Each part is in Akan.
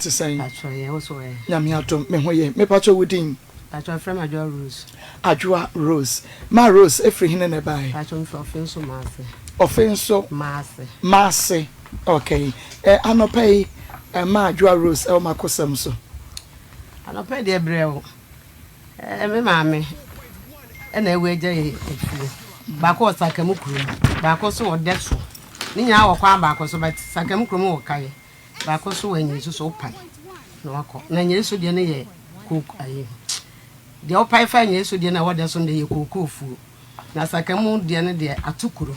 Te sɛn? Patrɔ yɛ wo so ɛ? Nyame adom me ho ye. Me patrɔ wo din? Patrɔ yɛfrɛ me Adwoa Rose. Adwoa Rose. Ma Rose efiri hene na ɛbae? Patrɔ me firi Ɔfenso Maase. Ɔfenso. Maase. Maase ok. Ɛ anɔpa yi ɛ ma Adwoa Rose ɛwɔ makosɛm so. Anɔpa yi deɛ brɛ o. Ɛ me maame ɛna awu agya yɛ efie. Baako wɔ Sakamu kurom, baako nso wɔ Dɛso. Ne nyinaa wɔ kwan baako so but Sakamu kurom wɔ Kae. Baako nso wɔ Anyiri so wopae na wakɔ. Na Anyiri so deɛ no yɛ kooko ayi. Deɛ wopae fa Anyiri so deɛ no a ɛwɔ dɛ so no deɛ yɛ kookoo fuo. Na Sakamu deɛ no deɛ ato kuro.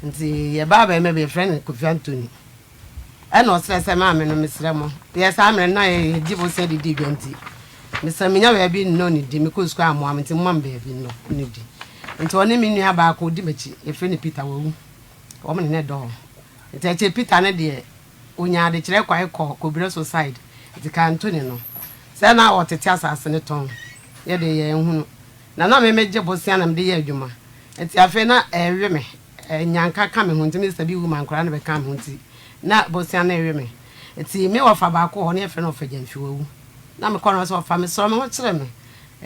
Nti yɛbaa bɛrima bi yɛfrɛ no Kofi Anthony. Ɛna ɔsrɛ sɛ maame no mesrɛ mo. Yɛ saa mmerɛ no na yɛgye bosea de di dwa nti mesrɛ menya baabi nnɔ ne di. Mekɔ sukuu ammoa me nti momma me baabi nnɔ ne di. Nti ɔne me nua baako ɔdi m'akyi yɛfrɛ no Peter wawu. Wɔn ne no dɔ hɔ. Nti akyire Peter no deɛ ɔnyaa adekyerɛ kwan kɔɔ Kobreso side nti Kantoni no sɛ na ɔtete asase no tɔn yɛ deɛ yɛanhunu na na me megye bosea na mede yɛ adwuma nti afei na ɛrewe me nyanka ka me ho nti me sista bi wu ma nkwadaa no bɛka me ho nti na bosea no rewe me nti me wɔfa baako wɔ hɔ na yɛfrɛ no ɔfa Gyamfi wawu na mekɔ no sɛ ɔfa mesrɛ me ho kyerɛ me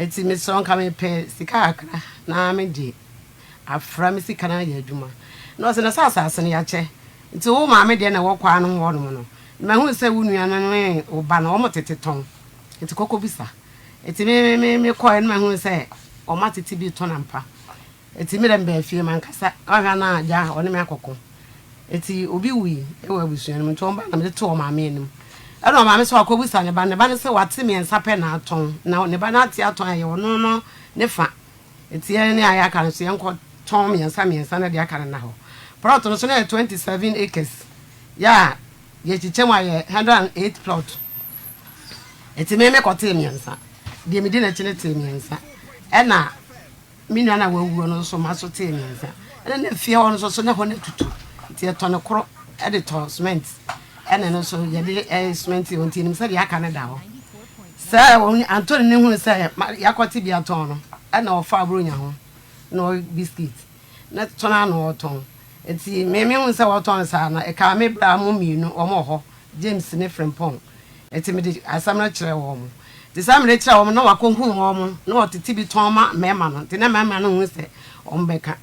nti mesrɛ nka mepɛ sika kakra na mede Afra me sika no ayɛ adwuma. Na ɔse, na sɛ asase no yɛakyɛ, nti wo maame deɛ na ɛwɔ kwaa no ho hɔ nom no, na mahunu sɛ wo nua no ne wo ba no wɔn tete tɔn, nti kɔ kɔ bisa. Nti me me me kɔɛ no mahunu sɛ wɔn atete bi tɔn ampa. Nti me dɛ me baa fie mankasa, wahwɛ a na agya ɔne me akɔko. Nti obi wui wɔ abusua no mu, nti wɔn ba na mede too ɔmaame anim. Ɛna ɔmaame sɛ wakɔ bisa ne ba no, ne ba no sɛ wate mmiɛnsa pɛ na atɔn, na ne ba no ate atɔn a ɛyɛ ɔno no ne fa. Nti yɛn ne a yɛaka no nso yɛnkɔ tɔn mmiɛnsa mmiɛnsa na deɛ aka no nna hɔ. Plot no nso na yɛ 27 acres yɛ a yɛkyekyɛ mu a yɛ 108 plot. Nti me mekɔtee mmiɛnsa, deɛ medi n'akyi no tee mmiɛnsa, ɛna me nua no a wawuo no nso ma so tee mmiɛnsa. Ɛna na fie hɔ no nso so na hɔ no atutu nti yɛtɔ no koro de tɔ cement ɛna ɛno nso yɛde ɛyɛ cement nti yɛnim sɛ deɛ aka no da hɔ. Sɛ wɔn Anthony no hunu sɛ yɛakɔte bi atɔn no, ɛna ɔfaa buronya ho na ɔyɛ biscuit na tɔn ara na ɔretɔn. Nti me me hunu sɛ ɔretɔn saa no, ɛkaa me bra mo mmienu, wɔn wɔ hɔ, James ne Frimpong. Nti mede asɛm no kyerɛɛ wɔn. Nti saa mede kyerɛɛ wɔn no na wakɔhunu wɔn na ɔtete bi tɔn ma mmarima no. Nti na mmarima no hunu sɛ wɔbɛka.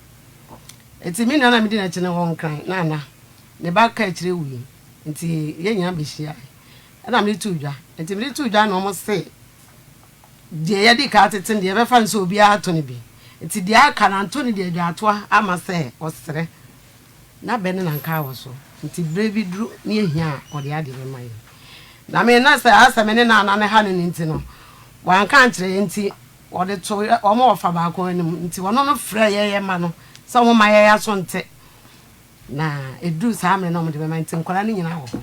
Nti me nua no a medi n'akyi no wɔ Nkran, Nana, ne ba kaa akyire wui. Nti yɛn nyinaa bɛhyiae. Ɛna mede too dwa. Nti mede too dwa na wɔn se deɛ yɛde ka atete no deɛ yɛbɛfa no sɛ obiara atɔ no bi. Nti deɛ aka no Anthony de adwaatoa ama sɛ ɔsrɛ na bɛ ne nanka wɔ so. Nti berɛ bi duru ne yɛhia a ɔde adeɛ bɛma yɛn. Na me na sɛ asɛ me ne Nana no ha no no nti no wanka ankyerɛ yɛn nti ɔde too wɔn ɔfa baako anim. Nti ɔno no frɛɛ yɛn yɛn mma no sɛ wɔn mma yɛn aso nte. Na ɛduru saa mmerɛ no a wɔde bɛma nti nkwadaa no nyinaa wɔ hɔ.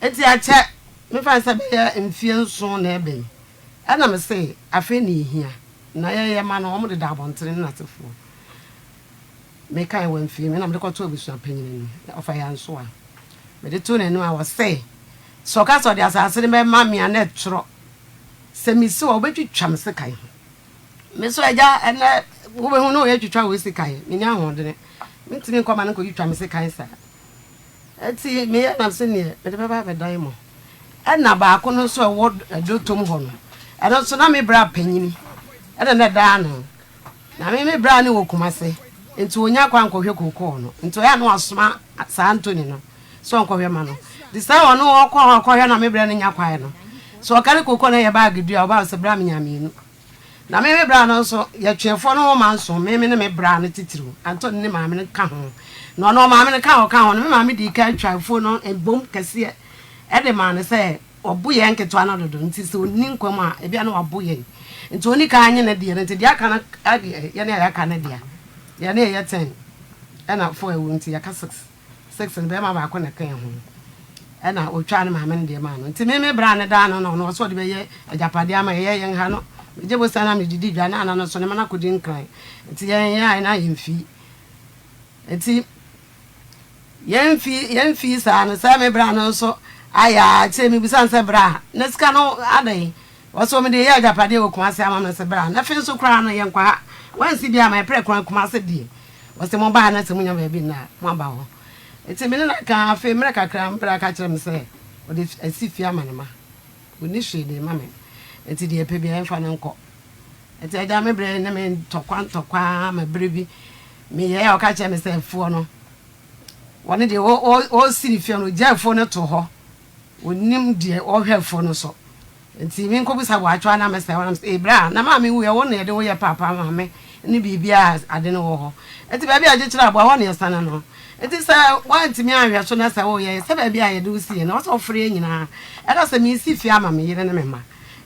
Enti akyɛ, mefa no sɛ bɛyɛ mfeɛ nson na ɛreba yi, ɛna mese afei na ɛhia, na yɛyɛ ma no, wɔdeda abɔntene ne n'asefoɔ. Mekae wɔ mfeɛ mu, ɛna mede kɔtoo abusua panin anim, ɔfa yɛn nso a. Mede too n'anim a, ɔse, sɛ ɔka sɛ ɔde asase no bɛma me a, na ɛtorɔ. Sɛ mesi hɔ a, wobɛtwitwa me sekan ho. Me nso, agya, ɛnnɛ wobɛhu na wɔatwitwa wo sekan. Menni ahoɔdene. Mentumi nkɔ ma no nkɔtwitwa me sekan saa. Enti meyɛɛ nam sɛ neɛ mede bɛba abɛdan mo. Ɛna baako no nso a ɛwɔ dwontom hɔ no, ɛno nso na me bra panyini ɛna na ɛda ano. Na me me bra no wɔ Kumase, nti ɔnya kwan nkɔhwɛ kookoo no. Nti ɔyɛ a na wasoma saa Anthony no sɛ ɔnkɔhwɛ ma no. Nti sɛ ɔno ɔkɔ hɔ kɔhwɛ na me bra no nya kwan no, sɛ ɔkari kookoo no yɛ baage du a, ɔba sɛ bra menya mmienu. Na me me bra no nso, yɛtweefoɔ no nwoma nson, me me ne me bra no titiriw, Anthony ne maame no ka ho. Na ɔno ɔmaame no ka a ɔka ho no, me maame dii kan twaa afuo no bom kɛseɛ de maa no sɛ ɔbo yɛn nketewa no dodo, nti sɛ ɔnni nkwa mu a, ebia na wabo yɛn. Nti ɔnni kan nye ne deɛ no, nti deɛ aka no deɛ yɛne a yɛaka no dea. Yɛne yɛyɛ ten, ɛna four awu, nti yɛka six. Six no bɛrima baako na ɛka ho ɛna otwaa ne maame no deɛ maa no nti me me bra ne daa no na ɔno ɔsɛ ɔde bɛyɛ agyapadeɛ ama yɛyɛ yɛn ha no megye bosia na medidi dwa na ana no so ne ma no akɔdi nkran nti yɛn yɛn ayɛ na yɛn fi nti yɛn fi yɛn fi saa no sɛ me bra no nso ayɛ a kyerɛ me bisa sɛ bra na sika no adɛn Wɔsoo me de yɛɛ agyapadeɛ wɔ Kumase ama me se bra na fe nso koraa no yɛnkɔ ha. Wansi bi ama yɛprɛ koraa Kumase deɛ wɔse moba ha na sɛ monya baabi nna a moaba hɔ. Nti me ne no kaa afei mmerɛ kakra me bra ka kyerɛ me sɛ Ɔde asi fie ama ne mma. Ɔnni hwee de rema me. Enti deɛ ɛpɛ biara yɛmfa no nkɔ. Enti agya me berɛ ne me ntɔkwa ntɔkwa ara ma berɛ bi meyɛɛ a ɔka kyerɛɛ me sɛ afuo no, ɔno deɛ ɔresi ne fie no, ɔgyaa afuo no too hɔ. Ɔnnim deɛ ɔrehwɛ afuo no so. Nti menkɔbisa Boakyewa na mesrɛ wo na mese, Ee bra, na maame wuiɛ, wo na yɛde wo yɛ paapa maame ne biribiara a ade no wɔ hɔ. Nti baabi a yɛkyekyere aboa, hɔ na yɛsane no. Nti sɛ woantumi anhwɛ so na sɛ woyɛ sɛ baabi a yɛde wo siiɛ no, ɛwɔ sɛ wofrɛ yɛn nyinaa. Ɛka sɛ meresi fie ama me yere ne me mma.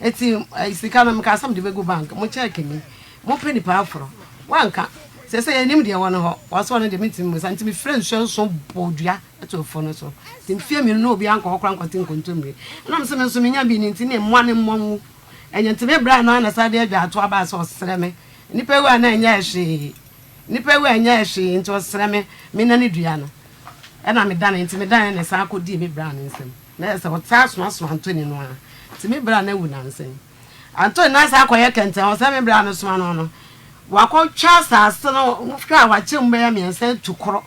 Nti sika no mekaa sɛ mede bɛgu bank, mo kyɛɛke ni, mopɛ nipa aforɔ. Woanka. Seesei yɛnnim deɛ ɛwɔ ne hɔ. Wɔse ɔno deɛ mentumi mmusa. Nti mefrɛɛ nsuanson bɔɔ dua. to afuo no so. Nti mfeɛ mmienu na obiara nkɔ hɔ koraa nkɔte nkontommire. Ɛna mese me nso menya bi ni nti ne mmoa ne mmɔ nwu. Ɛnyɛ nti me brɛ no ara na san de adwaato aba sɛ ɔsrɛ me. Nnipa wu a na ɛnyɛɛ hwee. Nnipa wu a ɛnyɛɛ hwee nti ɔsrɛ me me nane dua no. Ɛna me dane nti me dane na ɛsan kɔdii me bra no nsam. Na ɛyɛ sɛ ɔtaa somasoma Anthony no ara. Nti me bra no awu nansa yi. Anthony no asan akɔyɛ kɛntɛn hɔ sɛ me bra no soma no no. Wakɔtwa asase no hwɛ a wakyɛ mu bɛyɛ mmiɛnsa atu korɔ.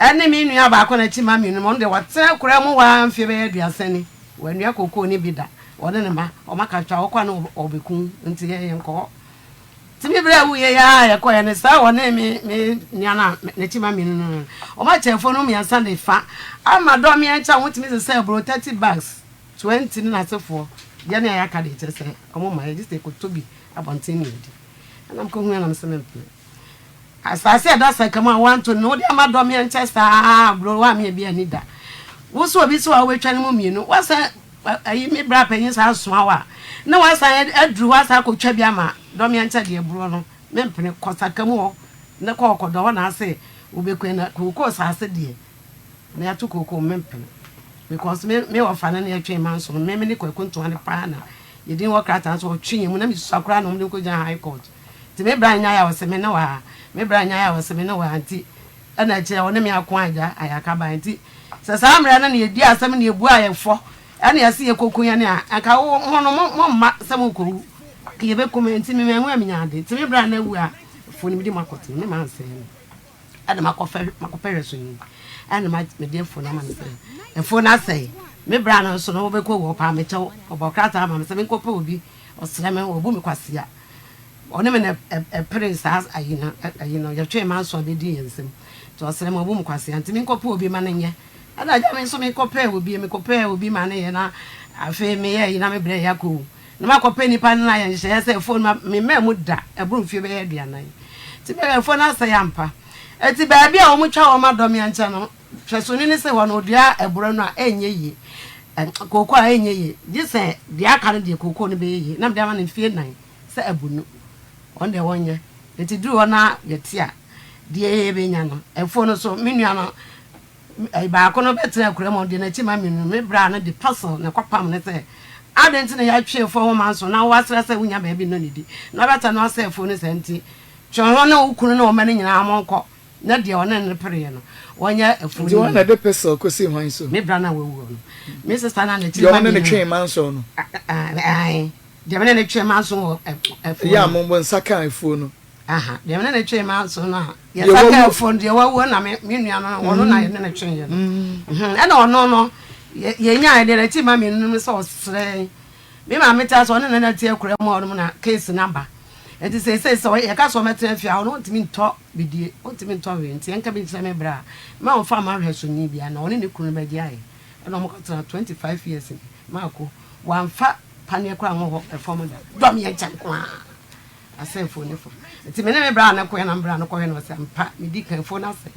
Ɛne me nua baako na ɛte mma mmienu mu. Ɔno deɛ watena akuraa mu hɔ ara mfeɛ bɛyɛ 30 ni. Wannua kookoo no bi da. Ɔne ne mma, wɔaka twa, wɔkɔ a na wɔbɛku wo nti yɛn yɛnkɔ hɔ. Nti me berɛ a wuiɛ yi ara a yɛkɔeɛ no, saa ɔne me me nua no a n'akyi mma mmienu no, wɔakyɛ afuo no mmiɛnsa de fa ama dɔm yɛn kyɛ a wɔtumi sesa aburo 30 bags, 20 ne n'asefoɔ. Yɛn a yɛaka deɛ kyerɛ sɛ wɔmma yɛn, gye sɛ yɛkɔtɔ bi abɔnten na yɛdi. Ɛna mekɔhuiɛ na mese mempene. Asase a ɛda saka mu a wɔanto no, wode ama dɔm yɛn nkyɛ saa bro woammea bi anni da. Wo so obi so a wobɛtwa no mu mmienu, woasan ayi me bra panyin saa asoa wo a, na woasan aduru hɔ asan akɔtwa bi ama dɔm yɛn nkyɛ deɛ bro no, mempene, kɔ saka mu hɔ na kɔ kɔdɔ hɔ na ase wobɛkue na kookoo saase deɛ na yɛato kookoo mempene because me me wɔfa no na yɛtwe manso no me me ne Kwaku Ntoane paa na yɛdin wɔ krataa nso ɔtwe yɛn mu na mesusua koraa na wɔde kɔgyina high court. Nti me bra nyae a ɔse me ne wo aa, me bra nyae a ɔse me ne wo aa nti ɛna akyire ɔne me ako agya ayaka bae nti sɛ saa mmerɛ no na yɛdi asɛm na yɛbua yɛ fɔ ɛna yɛse yɛkɔku yɛn a anka wo mo no mo mo mma sɛ mo kɔwu yɛbɛku me nti me manwu a menya ade nti me bra no awu a fo no medi mo akɔtene me mansɛe no ɛna makɔfɛ makɔpɛ hwɛsoni ɛna ma mede afuo no ama no sɛ afuo no asɛe me bra no nso no wobɛkɔ wu ɔpaa me kyɛw ɔbɔ krataa ama me sɛ menkɔpɛ obi ɔsrɛ me ɔbu me kwasea Ɔne me na ɛperee saa ayi no, ayi no, yɛtwee manso a bɛdii yɛn nsam. Nti ɔsrɛ me, ɔbu me kwasea, nti menkɔpɛ obi ma no nyɛ. Ɛna agya me nso mekɔpɛɛ obi, mekɔpɛɛ obi ma no yɛ na afei meyɛɛ ayi na me brɛ yɛ akɔwu. Na makɔpɛ nipa no na ayɛ nhyehyɛeɛ sɛ afuo no ma memmaa mu da, ɛboro mfeɛ bɛyɛ 40. Nti meyɛɛ afuo no asɛe ampa. Nti baabi a wɔtwa wɔn adɔmeɛ nkyɛn no, hwɛsoni no se hɔ no ɔdua aburo no a ɛnyɛ yie, kooko a ɛnyɛ yie, gye sɛ deɛ aka no deɛ kooko no bɛyɛ yie. Na mede ama no mfeɛ nnan. Sɛ abu no, wɔn deɛ wɔnyɛ. Nti duru hɔ na yɛte a, deɛ yɛbɛnya no, afuo no so, me nua no, baako no bɛtena akura mu, ɔde n'akyi ma me no, me bra no de pestle na ɛkɔpam no sɛ, adɛn nti na yɛatwe afuo ho manso na woasrɛ sɛ wonya baabi nnɔ ne di, na wobɛtɛ no asɛ afuo no saa nti, twe wo ho ne wo kunu ne wo mma no nyinaa monkɔ, na deɛ ɔne no pereɛ no, wɔnyɛ afuo no Nti hwan na yie. ɛde pestle kɔsii hwan so? Me bra no a wawuo no, me sista no a n'akyiri Deɛ ma ɔne me no no. twee manso no? Ae. Deɛ me ne no twee manso wɔ afuo Ɛyɛ a no. mo nsa kaa afuo no. Aha, deɛ me ne no twee manso no a, Deɛ yɛsa kaa wawu. afuo no, deɛ wawuo na me me nua no, ɔno na yɛne no tweeɛ no. Mhm, ɛna ɔno no, yɛ yɛnyaeɛ deɛ n'akyi mma mmienu no sɛ ɔsrɛ me maame te ase, ɔne ne na te akura mu a ɔnom na case no aba. Nti seesei sɛ yɛka sɛ ɔmmɛtena fie a, ɔno ɔntumi ntɔ bidie, ɔntumi ntɔ hwee, nti yɛnka bi nkyerɛ me bra a, mma ɔmfa mma ahwɛsoni biara, na ɔne ne kunu no bɛgye ayɛ. Ɛna wɔkɔtena 25 years ni, maako, wamfa Paneɛ koraa nwɔ hɔ fam da. Dɔm yɛ nkyɛ nko ara. Asɛe afuo no fam. Nti me ne me bra no kɔɛ na me bra no kɔhwɛ no ɔsɛ ampa medi kan afuo no asɛe.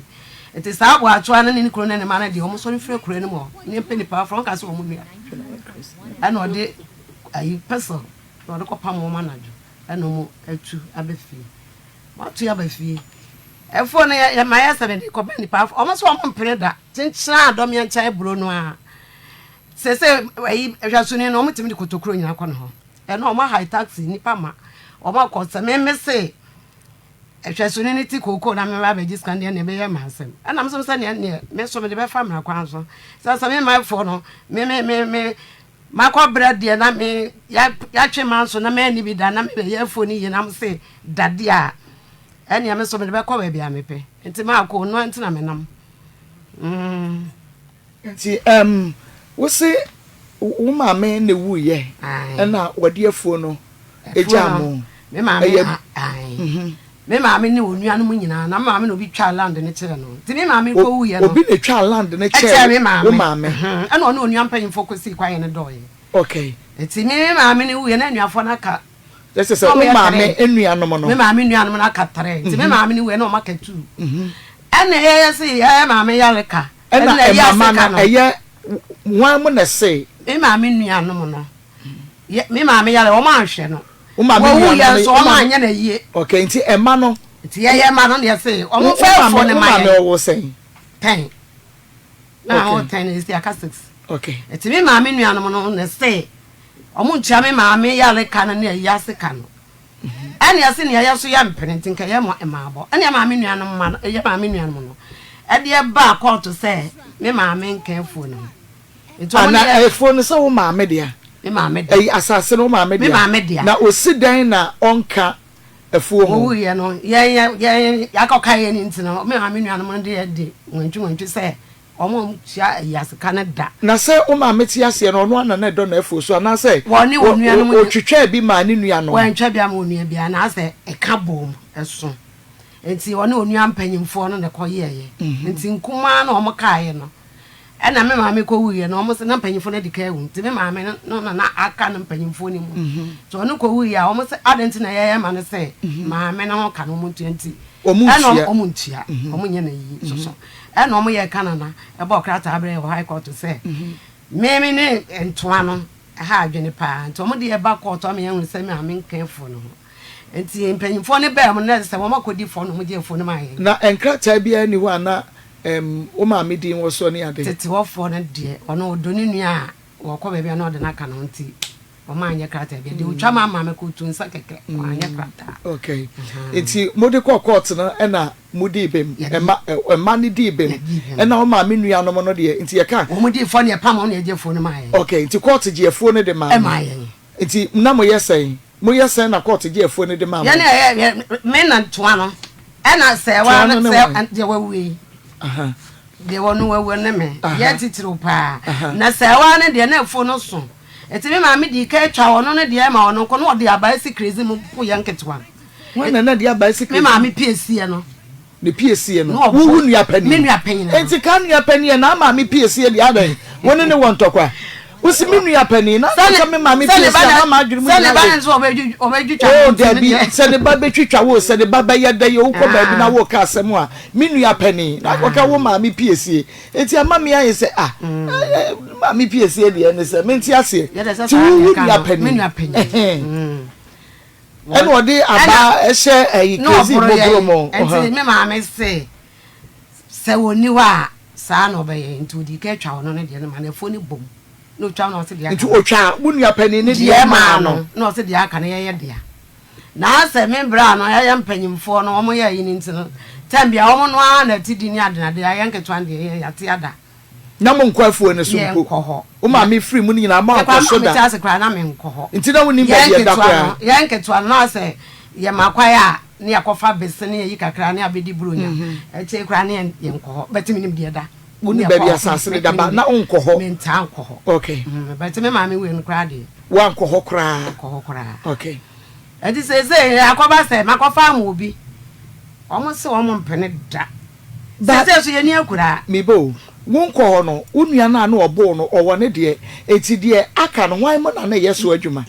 Nti saa aboakyewa no ne ne kunu ne ne mma no deɛ wɔn sɔre firi akura no mu hɔ ne mpɛ nipa afrɛ wɔn ka sɛ wɔn nua. Ɛna ɔde ayi pestle na ɔde kɔpam wɔn anadwo ɛna wɔn atu aba fie. Wɔn atu aba fie. Afuo no yɛ yɛ ma yɛ sɛ mede kɔbɛ nipa afrɛ wɔn nso wɔn mpene da. Kyenkyen a dɔm yɛn nkyɛn aburo no ara. Sese ayi hwɛsoni no wɔn tumi de kotokuro nyinaa kɔ ne hɔ. Ɛno wɔn ahae taxi nipa ma wɔn akɔ sɛ me me se hwɛsoni no ti kookoo na me ba abɛgye sika deɛ na ɛbɛyɛ ma asɛm. Ɛna me nso sɛ neɛ neɛ me nso mede bɛfa mmara kwan so. Sɛ sɛ me manfoɔ no me me me me makɔ brɛ deɛ na me yɛatwe manso na manni bi da na me bɛyɛ afuo no yie na mo se dadeɛ a ɛneɛ me nso mede bɛkɔ baabi a mepɛ. Nti maakɔ onua nti na menam. Mm. Nti ɛɛm. Wo se wo maame na ewuiɛ ɛna wɔde afuo no gyaa mo? Me maame ae. Me maame ne onuanom nyinaa na me maame na obi twaa land no kyerɛ no. Nti me maame kɔ wuiɛ no. Obi na etwaa land no kyerɛ wo maame? Ɛna ɔne onua mpanyinfoɔ kɔ sii kwaeɛ no dɔɔeɛ. Okay. Nti me maame no wuiɛ na anuafoɔ no aka. Kyerɛ sɛ wo maame nuanom no. Me maame nuanom no aka trɛ. Nti me maame no wuiɛ na wɔn aka tuu. Ɛna yɛyɛ se yɛ maame yare ka. Ɛna ɛmama no ɛyɛ hwan mo na ɛse? Me maame nuanom no. Me maame yare wɔn anhwɛ no. Wo maame nuanom no. Wɔwu yɛ nso wɔn anyɛ no ayie. Okay nti ɛma no. Nti yɛyɛ ma no na yɛse wɔn mfa afuo no ma yɛn. Wo maame ɔwɔ sɛn? Tɛn. Na ɔwɔ tɛn na esi aka six. Okay. Nti me maame nuanom no na ɛse wɔn ntua me maame yare ka no ne ayi ase ka no. Ɛna ɛse nea yɛ nso yɛ mpene nti nka yɛ mmaabɔ. Ɛna yɛ maame nuanom ma no yɛ maame nuanom no ɛde ɛbaa kɔɔto sɛ me maame nka afuo no ho. Nti wɔn Ana afuo no sɛ wo maame dea? Me maame dea. Ɛyi asase no wo maame dea? Me maame dea. Na osi dɛn na ɔnka afuo ho? Owuiɛ no yɛn yɛ yɛn yɛakɔka yɛn nti no me maame nuanom no de yɛ de nwantwi nwantwi sɛ Wɔntua ayiase ka no da. Na sɛ wo maame te aseɛ no, ɔno ara na na ɛdɔ n'afuo so, anaasɛ Wɔne wɔn nuanom nyɛ. ɔtwitwaa bi maa ne nuanom? Wɔantwa bi amma onua biara, na asɛ ɛka boom ɛso. Enti ɔne onua mpanimfoɔ no na ɛkɔyɛeɛ. Enti nkumaa no a wɔkaeɛ no, ɛna me maame kɔwuiɛ no, wɔn se na mpanimfoɔ no adi kan awu, nti me maame no na na aka no mpanimfoɔ no mu. Nti ɔno kɔwuiɛ a, wɔn se adɛn nti na yɛyɛ ma no sɛ maame no ho ka no wɔntua nti, Ɛna ɔmo ntua, ɔmo nyɛ no ayi soso. Ɛna ɔmo yɛɛ Canada ɛbɔɔ krataa brɛɛ wɔ high court sɛ me me ne ntoa no ɛha adwene paa nti ɔmo de yɛ ba court ama yɛahunu sɛ me maame nka afuo no ho. Nti mpanyinfoɔ no baa mu no na ɛsɛ sɛ wɔn akɔdi fɔ na ɔmo gye afuo no maa yɛn. Na nkrataa biara nni hɔ a na wo maame din wɔ soɔ ne ade? Tetewɔfoɔ no deɛ ɔno ɔdɔ ne nua a wɔkɔ baabi a na ɔde no aka ne ho nti Wɔn anyɛ krataa bi. Deɛ otwa ma maame kɔ otu nsa kɛkɛ. Wɔn anyɛ krataa. Okay. Nti mo de kɔɔ court no ɛna mo dii bem. Ɛma ɛma no dii bem. Ɛna wo maame nuanom no deɛ nti yɛ ka. Wɔn dii fɔ ne ɛpam wɔn na yɛgye afuo no maa yɛn. Okay. Nti court gye afuo no de maa mo. Ɛmaa yɛn. Nti na mo yɛ sɛn? Mo yɛ sɛn na court gye afuo no de maa mo? Yɛn yɛ yɛ me na toa no. Ɛna sɛwa no sɛ deɛ wawu yi. Deɛ wɔn wawu ne me. Yɛ titiriw paa. Na sɛwa no deɛ na afuo no so. Enti me maame dii kan twaa ɔno ne deɛ ma ɔno nko, na ɔde abaa si krezi mu po yɛn nketewa no. Hwan na na de abaa si krezi mu? Me maame piesie no. Ne piesie no? Wo wo nua panin? Me nua panin no. Enti ka nua panin ɛ, na maame piesie deɛ adɛn? Wo ne ne wɔ ntɔkwa? Wosi me nua panin, na anka me maame piesie a na m'adwene mu nyinaa yɛ. Sɛ ne ba nso ɔbɛtwitwa me. Oh dabi, sɛ ne ba bɛtwitwa wo, sɛ ne ba bɛyɛ dɛ yɛ, wokɔ baabi na woka asɛm a, me nua panin, na akɔka wo maame piesie. Enti ama me ayɛ sɛ ah maame piesie deɛ ne sɛ mente aseɛ nti wo wo nua panin ɛna ɔde aba ɛhyɛ ɛyi crazy boboro mo. Nti me maame se sɛ wɔnni hɔ a saa na ɔbɛyɛ nti ɔdii ka atwa ɔno ne deɛ no ma no afuo no bom na ɔtwa na ɔse deɛ aka nti ɔtwa wo nua panin ne deɛ maa no na ɔse deɛ aka no yɛyɛ dea. Na sɛ me berɛ a no yɛyɛ mpanyimfoɔ no wɔn yɛ ayi no nti no, tɛm bia wɔn no ara na ɛte di ne adenade a yɛn nketewa no deɛ yɛn yɛate ada. Na mo nkɔ afuo no so mpo? Yɛn nkɔ hɔ. Wo maame firi mu no nyinaa mo ankɔ so da? Mete ase koraa na me nkɔ hɔ. Nti na wonim baabi ɛda koraa? Yɛn nketewa no na sɛ yɛ ma kwae a ne yɛakɔfa bese ne yɛyi kakra ne abɛdi buronya. Akyire koraa ne yɛn nkɔ hɔ but menim deɛ ɛda. Wonim baabi asase no da ba na wonkɔ hɔ? Mentaa nkɔ hɔ. Okay. But me maame wei no koraa deɛ. Woankɔ hɔ koraa? Nkɔ hɔ koraa. Okay. Ɛnti seesei akɔba sɛ makɔfa ama obi, wɔn se wɔn mpene da. Seesei nso yɛnni akuraa. Me ba o, wonkɔ hɔ no, wo nua no a na ɔbo wo no, ɔwɔ ne deɛ, enti deɛ aka no, hwan mu na na ɛyɛ so adwuma?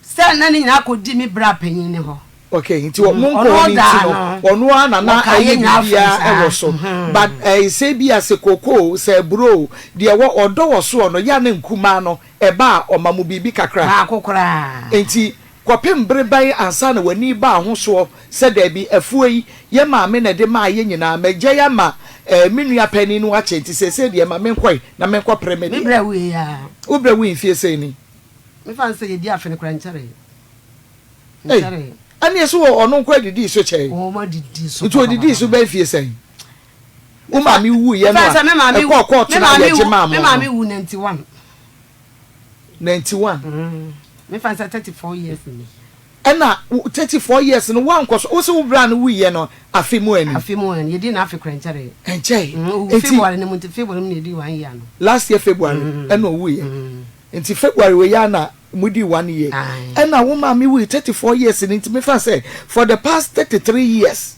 Sɛ na ne nyinaa kɔdi me bra panyin no hɔ. Okay, nti wɔn nkɔ hɔ no nti no, ɔno ara na na ɛyɛ biribiara wɔ so. But ɛɛ sɛ bi a sɛ koko o, sɛ aburo o, deɛ wɔ ɔdɔ wɔ soɔ no, yɛ a na nkumaa no ɛba a ɔma mo biribi kakra. Baako koraa. Nti kɔpem bere bɛn ansa na w'ani baa ho soɔ sɛ daabi afuo yi yɛ maame na ɛde maa yɛ nyinaa, magyae ama ɛɛ me nua panin no akyɛ nti seesei deɛ ma menkɔe na menkɔpere me deɛ. Me bra wuiɛ ara. Wo bra wui mfie sɛn ni? Mefa no sɛ yɛdi afe no koraa nkyɛree. Ei, ɛneɛ so wɔ ɔno nko adidii so kyɛe? Wɔn adidi so Nti odidii so bɛn fie sɛn? Wo maame wuiɛ no a, ɛkɔɔ kɔɔto no a yɛgye maa mo no? Me maame wu 91. 91? Mefa no sɛ 34 years ni. Ɛna 34 years no woankɔ so, wo se wo bra no wuiɛ no afe mu ani? Afe mu ani, yɛdii n'afe koraa nkyɛree. Ɛnkyɛe. Ɔwuu February no mu nti February mu na yɛdii one year no. Last year February ɛna ɔwuiɛ. Nti February wei ara na modii one year. Ɛna wo maame wui 34 years no nti mefa sɛ for the past 33 years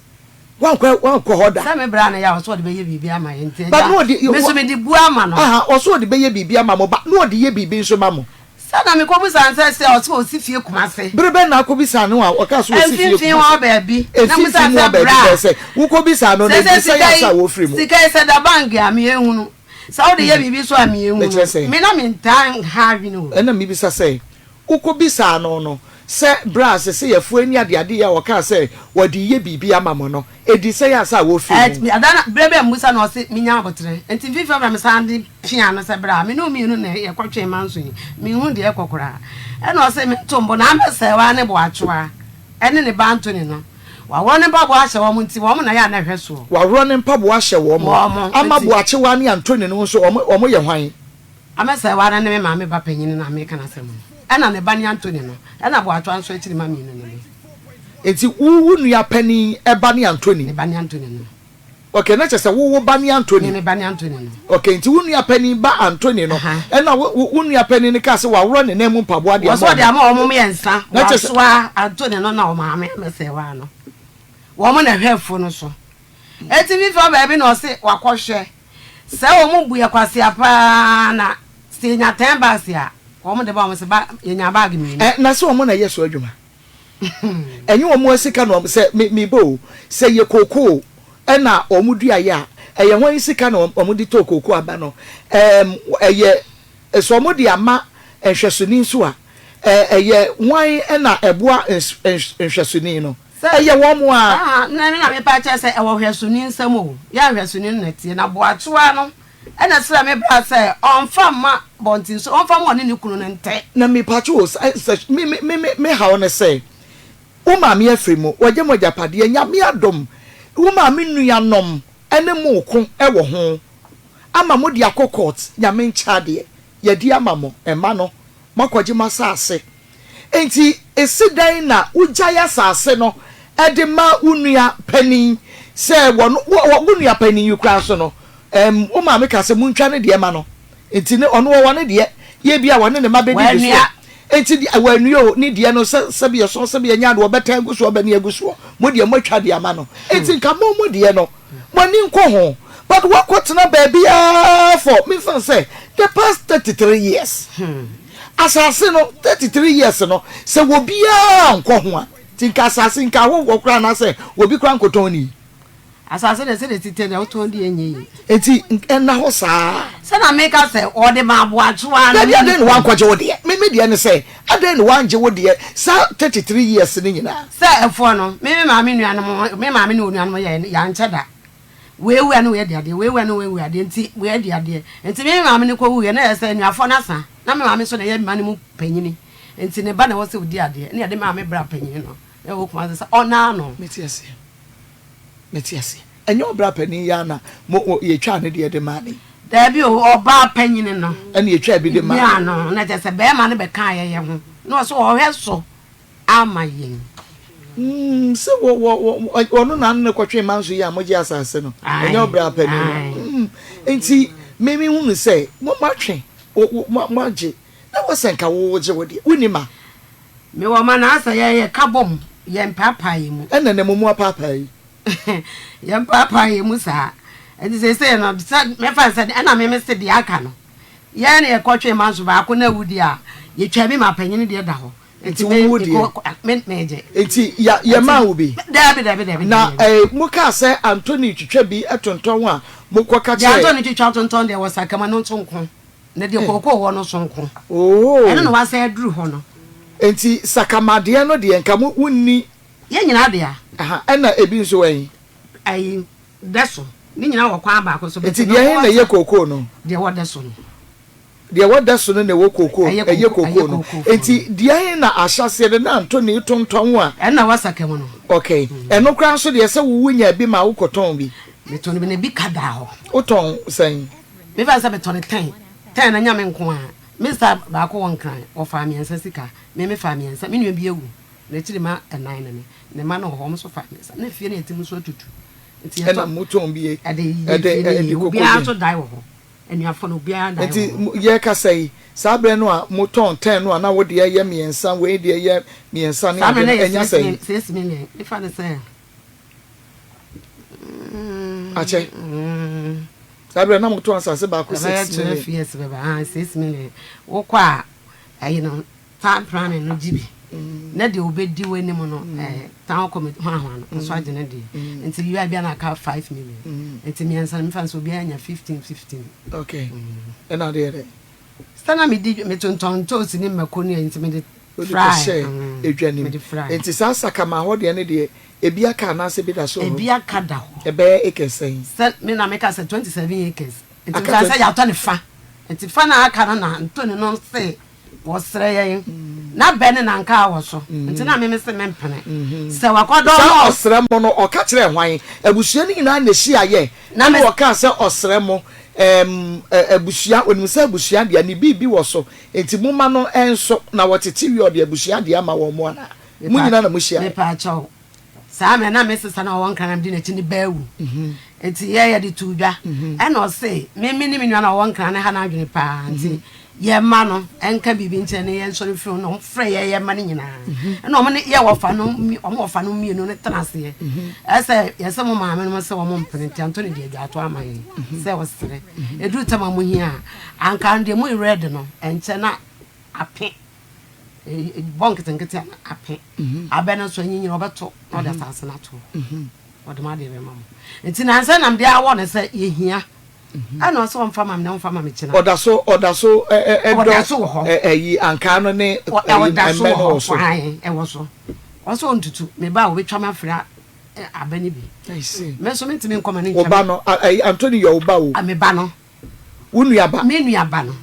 Wankɔ wankɔ hɔ da. Sɛ me bra no yɛ a ɔsɛ ɔde bɛyɛ biribi ama yɛn nti But na agya ɔde me nso mede bu ama no. Aha ɔsɛ ɔde bɛyɛ biribi ama mo but na ɔde yɛ biribi nso ma mo. Sɛ na mekɔ bisa no sɛ sɛ ɔsɛ ɔsi fie Kumase. Bere bɛn na akɔ bisa no a ɔkaa sɛ ɔsi fie Kumase? Mfimfini hɔ baabi. Na Mfimfini bisa hɔ sɛ baabi bra. bɛyɛ sɛ wokɔ bisa no no Sɛ sɛ ɛduru sɛ sika yɛ yi asa a wɔfiri mu. sika yi sɛ da bank a meɛhunu. Sɛ wode yɛ biribi nso a meɛhunu. Mekyerɛ sɛ. Me na mentaa nha adwene o. Ɛna mebisa sɛ Wokobisaa no no, sɛ berɛ a seseyɛfoɔ ani adeade yi a wɔkaa sɛ wɔde reyɛ biribi ama mo no, ɛdii sɛn ansa a wɔfirii mu? Ɛɛ, da no, berɛ bi a mebisa no, ɔse, Menya aboterɛ. Enti mfimfini hɔ na mesan de pea no sɛ, Bra, me ne wo mmienu na yɛkɔtwee manso yi, menhunu deɛ ɛrekɔ koraa. Ɛnna ɔse, Mento mbo, na Amɛsɛɛwa ne Boakyewa ne ne ba Anthony no, waworɔ ne mpaboa ahyɛ wɔn nti, wɔn na ɛyɛ a na ɛhwɛ soɔ. Waworɔ ne mpaboa ahyɛ wɔn. Wɔn, Ama nti. Boakyewa ne Anthony no nso, wɔn, wɔyɛ hwan? Amesai ara ne me maame ba panyin no a mereka n'asɛm no, ɛnna ne ba ne Anthony no, ɛnna Boatoa nso akyiri mma mmienu ne me. Enti wo wo nua panin ba ne Anthony? Me ba ne Anthony no. Okay, na kyerɛ sɛ wo wo ba ne Anthony? Me me ba ne Anthony no. Okay, nti wo nua panin ba Anthony no, ɛnna wo wo wo nua panin no kaa sɛ waworɔ ne nan mu mpaboa de ama wɔn. Wɔsɛ ɔde ama wɔn mmiɛnsa, Na kyerɛ sɛ. Boatoa, Anthony no na wɔn maame Amesai no. Wɔn na ɛhwɛ afuo no so. Enti fifi baabi na ɔse wakɔhwɛ. Sɛ wɔn bu yɛ kwasea paa na sɛ yɛnya ten bags a, wɔn de ba wɔn sɛ ba yɛnya bag mmienu. Ɛ na sɛ wɔn na ɛyɛ so adwuma. Ɛnyɛ wɔn a sika na wɔn sɛ me me ba o, sɛ yɛ kookoo ɛna wɔn dua yɛ a, ɛyɛ hwan sika na wɔn de tɔɔ kookoo aba no? Ɛɛm ɛyɛ sɛ wɔn de ama nhwɛsoni nso a, ɛ ɛyɛ hwan na ɛboa nhwɛsoni no? Sɛ Ɛyɛ wɔn a. Aha, na me na mepa kyɛ sɛ ɛwɔ hwɛsoni nsam o, yɛ a hwɛsoni no na ɛteɛ, na Boakyewa no na ɛsrɛ me bra sɛ ɔmfa mma bɔnten so, ɔmfa mma ɔne ne kunu no ntɛ. Na mepa kyɛ o, sɛ, sɛ, me, me, me, me haw ne sɛ, wo maame afiri mu, wagya mu agyapadeɛ, Nyame adom, wo maame nuanom ne mo reko wɔ ho, ama mode akɔ court, Nyame nkyɛ adeɛ, yɛde ama mo, mma no, moakɔgye mo asase. Enti esi dɛn na wugyae asase no de ma wo nua panin sɛ wɔn, wo, wo nua panin yi koraa nso no, ɛm, wo maame ka sɛ muntwa ne deɛ ma no. Enti ne, ɔno ɔwɔ ne deɛ, yɛ bi a wɔne ne mma bɛdidi soɔ. Wannua. Enti deɛ, wannua o, ne deɛ no, sɛ, sɛbi ɛso, sɛbi ɛnyɛ ade, wɔbɛtɛn agu soɔ, ɔbɛne agu soɔ. Mo deɛ moatwa de ama no. Enti nka mo, mo deɛ no, mo ani nkɔ ho. But woakɔtena baabi ara for, memfa no sɛ, the past 33 years. Asase no, 33 years no, sɛ obiara nkɔ ho a, nti nka asase, nka ahɔhoɔ koraa anaasɛ obi koraa nkɔtɔn ni. Asase deɛ sɛdeɛ ɛsi teɛ deɛ wotɔn di ɛnyɛ yie. Nti ɛnna hɔ saa. Sɛ na meka sɛ ɔde ma aboakyewa no. Dabi adɛn na wankɔgye wo deɛ? Me me deɛ ne sɛ adɛn na wangye wo deɛ saa 33 years no nyinaa? Sɛ ɛfoɔ no, me me maame nuanom, me maame ne onuanom yɛ yɛankyɛ da. Wei wu a ne wei adi adeɛ, wei wu a ne wei wu adeɛ nti wei adi adeɛ. Nti me me maame no kɔwuiɛ na ɛyɛ sɛ anuafoɔ no asa. Na me maame nso na ɛyɛ mma no mu panyini nti ne ba na ɛwɔ sɛ ɔdi adeɛ ɛna yɛde maa me bra panyini no na ɛwɔ Kumasi sɛ ɔnaa no. Mete aseɛ. Mete aseɛ. Ɛnyɛ ɔbra panin yi ara na mo, o, yɛtwaa ne deɛ de maa no yi? Daabi o, ɔbaa panyini no. Ɛna yɛtwaa bi de maa no. No, na kyerɛ sɛ barima no bɛkaa yɛn ho na ɔsɛ ɔhwɛ so ama yɛn. Mm, sɛ wɔ, wɔ, wɔ, ɔno na ano no kɔtwee manso yi a mogye asase no. Ɛnyɛ ɔbra panin no. Mm, nti, me, mehunu sɛ mo, moatwe. Wo wo mo moagye na wɔ sɛ nka wo wogye wo deɛ wonni ma. Me wɔ ma na asɛ yɛn yɛ ka bom yɛn mpaapaa yɛn mu. Ɛna na mo mu apaapae yi. Yɛn mpaapaa yɛn mu saa nti seesei no sɛ mɛfa no sɛ ɛna me me se deɛ aka no yɛn na yɛkɔ twe ma nso baako na awu deɛ a yɛtwa bi ma panyin deɛ da hɔ. Nti wo wo deɛ. Me me gye. Nti ya yɛ maa wo bi. Dabi dabi dabi. Na eh mo kaa sɛ Anthony twitwa bi tontɔn a mo kɔ ka Deɛ kyerɛ. Anthony twitwa tontɔn deɛ wɔ Sakama no nso nko. Na deɛ kookoo wɔ no nso nko. Oo. Ɛno na wasan aduru hɔ no. Nti Sakama deɛ no deɛ nka mo wo nni. Yɛn nyinaa dea. Aha ɛna ebi nso wɔ he? Ayi dɛ so. Ne nyinaa wɔ kwan baako so. Nti deɛ he na ɛyɛ kookoo no? Deɛ wɔ dɛ so no. Deɛ ɛwɔ dɛ so no na ɛwɔ kookoo, ɛyɛ kookoo no. Enti deɛn na ahyɛaseɛ no na Anthony tontɔn a. Ɛno na ɛwɔ saka mu no. Ok, ɛno koraa nso deɛ sɛ wo wonya bi ma wokɔtɔn bi. Metɔn bi na ebi ka daa hɔ. Wotɔn sɛn? Mefa no sɛ metɔn no tɛn, tɛn no ɛnyɛ me nko ara. Me sista baako wɔ Nkran, ɔfaa mmiɛnsa sika, me mefaa mmiɛnsa, me nua bi awu. N'akyiri mma nnan ne me. Ne mma no wɔ hɔ, wɔn nso fa mmiɛnsa. Na fie no a yɛte mu nso atutu. Nti yɛtɔ. Ɛna motɔn bi ɛde yɛ fie no yie. Obiara nso dan wɔ hɔ. Anuafo no, obiara dan wɔ Nti hɔ. yɛrekasa yi, saa berɛ no a motɔn tɛn no a na wo deɛ yɛ mmiɛnsa, wei deɛ yɛ mmiɛnsa ne Saa ade berɛ no no, na ɛyɛ ɛnya six sɛn? mil, 6 million. Mefa no sɛ. Akyɛ. Saa berɛ na motɔn asase baako Ɛbɛyɛ 6 12 million. years bɛba. Ah, 6 million. Wokɔ a, ɛyi no, town planning no gye bi. Na deɛ obɛdi w'anim no, town committee hwanhwa no, nso agye ne deɛ. Nti wia bi a na aka 5 million. Nti mmiɛnsa no, mefa no sɛ obiara nya 15 15. Okay. Ɛna adeɛ dɛ. Sɛ na medi metontɔn ntoosi ne mako ne ayi, nti mede Wode fry. kɔhyɛɛ edwa no mu. Mede fry. Nti saa sakama hɔ deɛ no deɛ, ebi aka anaasɛ ebi da so wɔ hɔ? Ebi aka da hɔ. Ɛbɛyɛ acres sɛn? Sɛ me na meka sɛ 27 acres. Nti Aka mefa sɛ 20. yɛatɔ ne fa. Nti fa na aka no na Ntoni no se wɔsrɛ yɛn. Na bɛ ne nanka wɔ so. Nti na meme se mempene. Sɛ wakɔdɔ Saa no. ɔsrɛ mo no, ɔka kyerɛɛ hwan? Abusua no nyinaa na ɛhyiaeɛ Na ɛna me. ɔkaa sɛ ɔsrɛ mo, ɛɛm, ɛ, abusua, ɔnim sɛ abusua deɛ ne biribi wɔ so, enti momma no nso, na wɔtete wie a ɔde abusua deɛ ama wɔn mo anaa? Mo Mepa, nyinaa na mohyiaeɛ? mepaakyɛw. Saa mmerɛ na me sesa na ɔwɔ Nkran na medi n'akyi ne ba awu. Nti yɛ yɛde too dwa. Ɛna ɔse me me ne me nua na ɔwɔ Nkran no ha n'adwene paa nti yɛ mma no nka biribi nkyerɛ ne yɛn nsɔre mfiri ho na ɔmo frɛ yɛ yɛ mma no nyinaa. Ɛna ɔmo ne yɛ wɔfa no ɔmo wɔfa no mmienu no tena aseɛ. Ɛsɛ yɛsɛ mo maame no mo sɛ ɔmo mpene nti Anthony de adwato ama yɛn sɛ ɔsrɛ. Ɛduru tam a mo hia a anka deɛ mo red no ɛnkyɛ na ape. Bɔ nketenkete a na ape. Abɛ no nso anyinyin ɔbɛto na ɔde asase no ato hɔ. Ɔde m'adeɛ bɛma mo. Nti nansa na mede awɔ no sɛ yɛhia. Ɛna ɔsɛ ɔmfa ma me na ɔmfa ma me kyena. Ɔda so ɔda so ɛdɔ Ɔda so wɔ hɔ. ɛyi ankaa no ne ɛyi Ɔda so mmɛ wɔ no wɔ hɔ. so. Ae, ɛwɔ so. Ɔsɛ ɔntutu. Me ba a ɔbɛtwa me afiri abɛ no bi. I see. Me nso mentumi nkɔ ma no Wo ntwa ba me. no ɛyi Anthony yɛ wo ba o. Me ba no. Wo nua ba. Me nua ba no.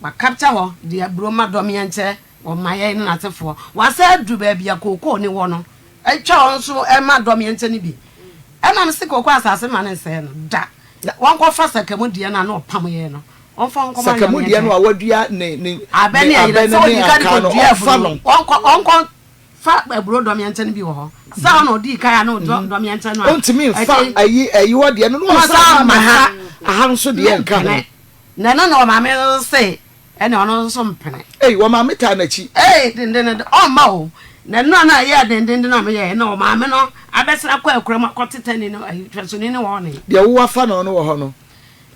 Wa capture hɔ de aburo ma dɔm yɛn kyɛ wɔ ma yɛn ne n'asefoɔ. Wasan aduru baabi a kookoo no wɔ no atwa hɔ nso ma dɔm yɛn kyɛ no bi. Ɛna mese kookoo asase mma no nsɛe no da. Wɔnkɔ fa sakamu deɛ no a na ɔpam yɛn no. Wɔmfa nkɔma dɔm Sakamu yɛn deɛ no kyɛ. a wadua ne ne Abɛ ne ne ayerɛ abɛ sɛ no ne ɔdi ka de ankaa no kɔdua ɔmfa aburo no. Wɔnkɔ wɔnkɔ fa aburo dɔm yɛn kyɛ no bi wɔ hɔ. Sɛ ɔna ɔdii kan a na ɔdɔ dɔm yɛn kyɛ no a. Ɔntumi nfa ayi ayi hɔ deɛ no na ɔsan ma ha aha nso deɛ nka ho. Na ɛno na ɔmaame no se ɛne ɔno nso mpene. Ei ɔmaame taa n'akyi. Ei dendenden ɔmma o. Na ɛno a na ɛyɛɛ dendenden a meyɛɛ na ɔmaame no abɛsena kɔ akura mu akɔte tani no ayi hwɛsoni no wɔ hɔ ne. Deɛ wo afa no no wɔ hɔ no.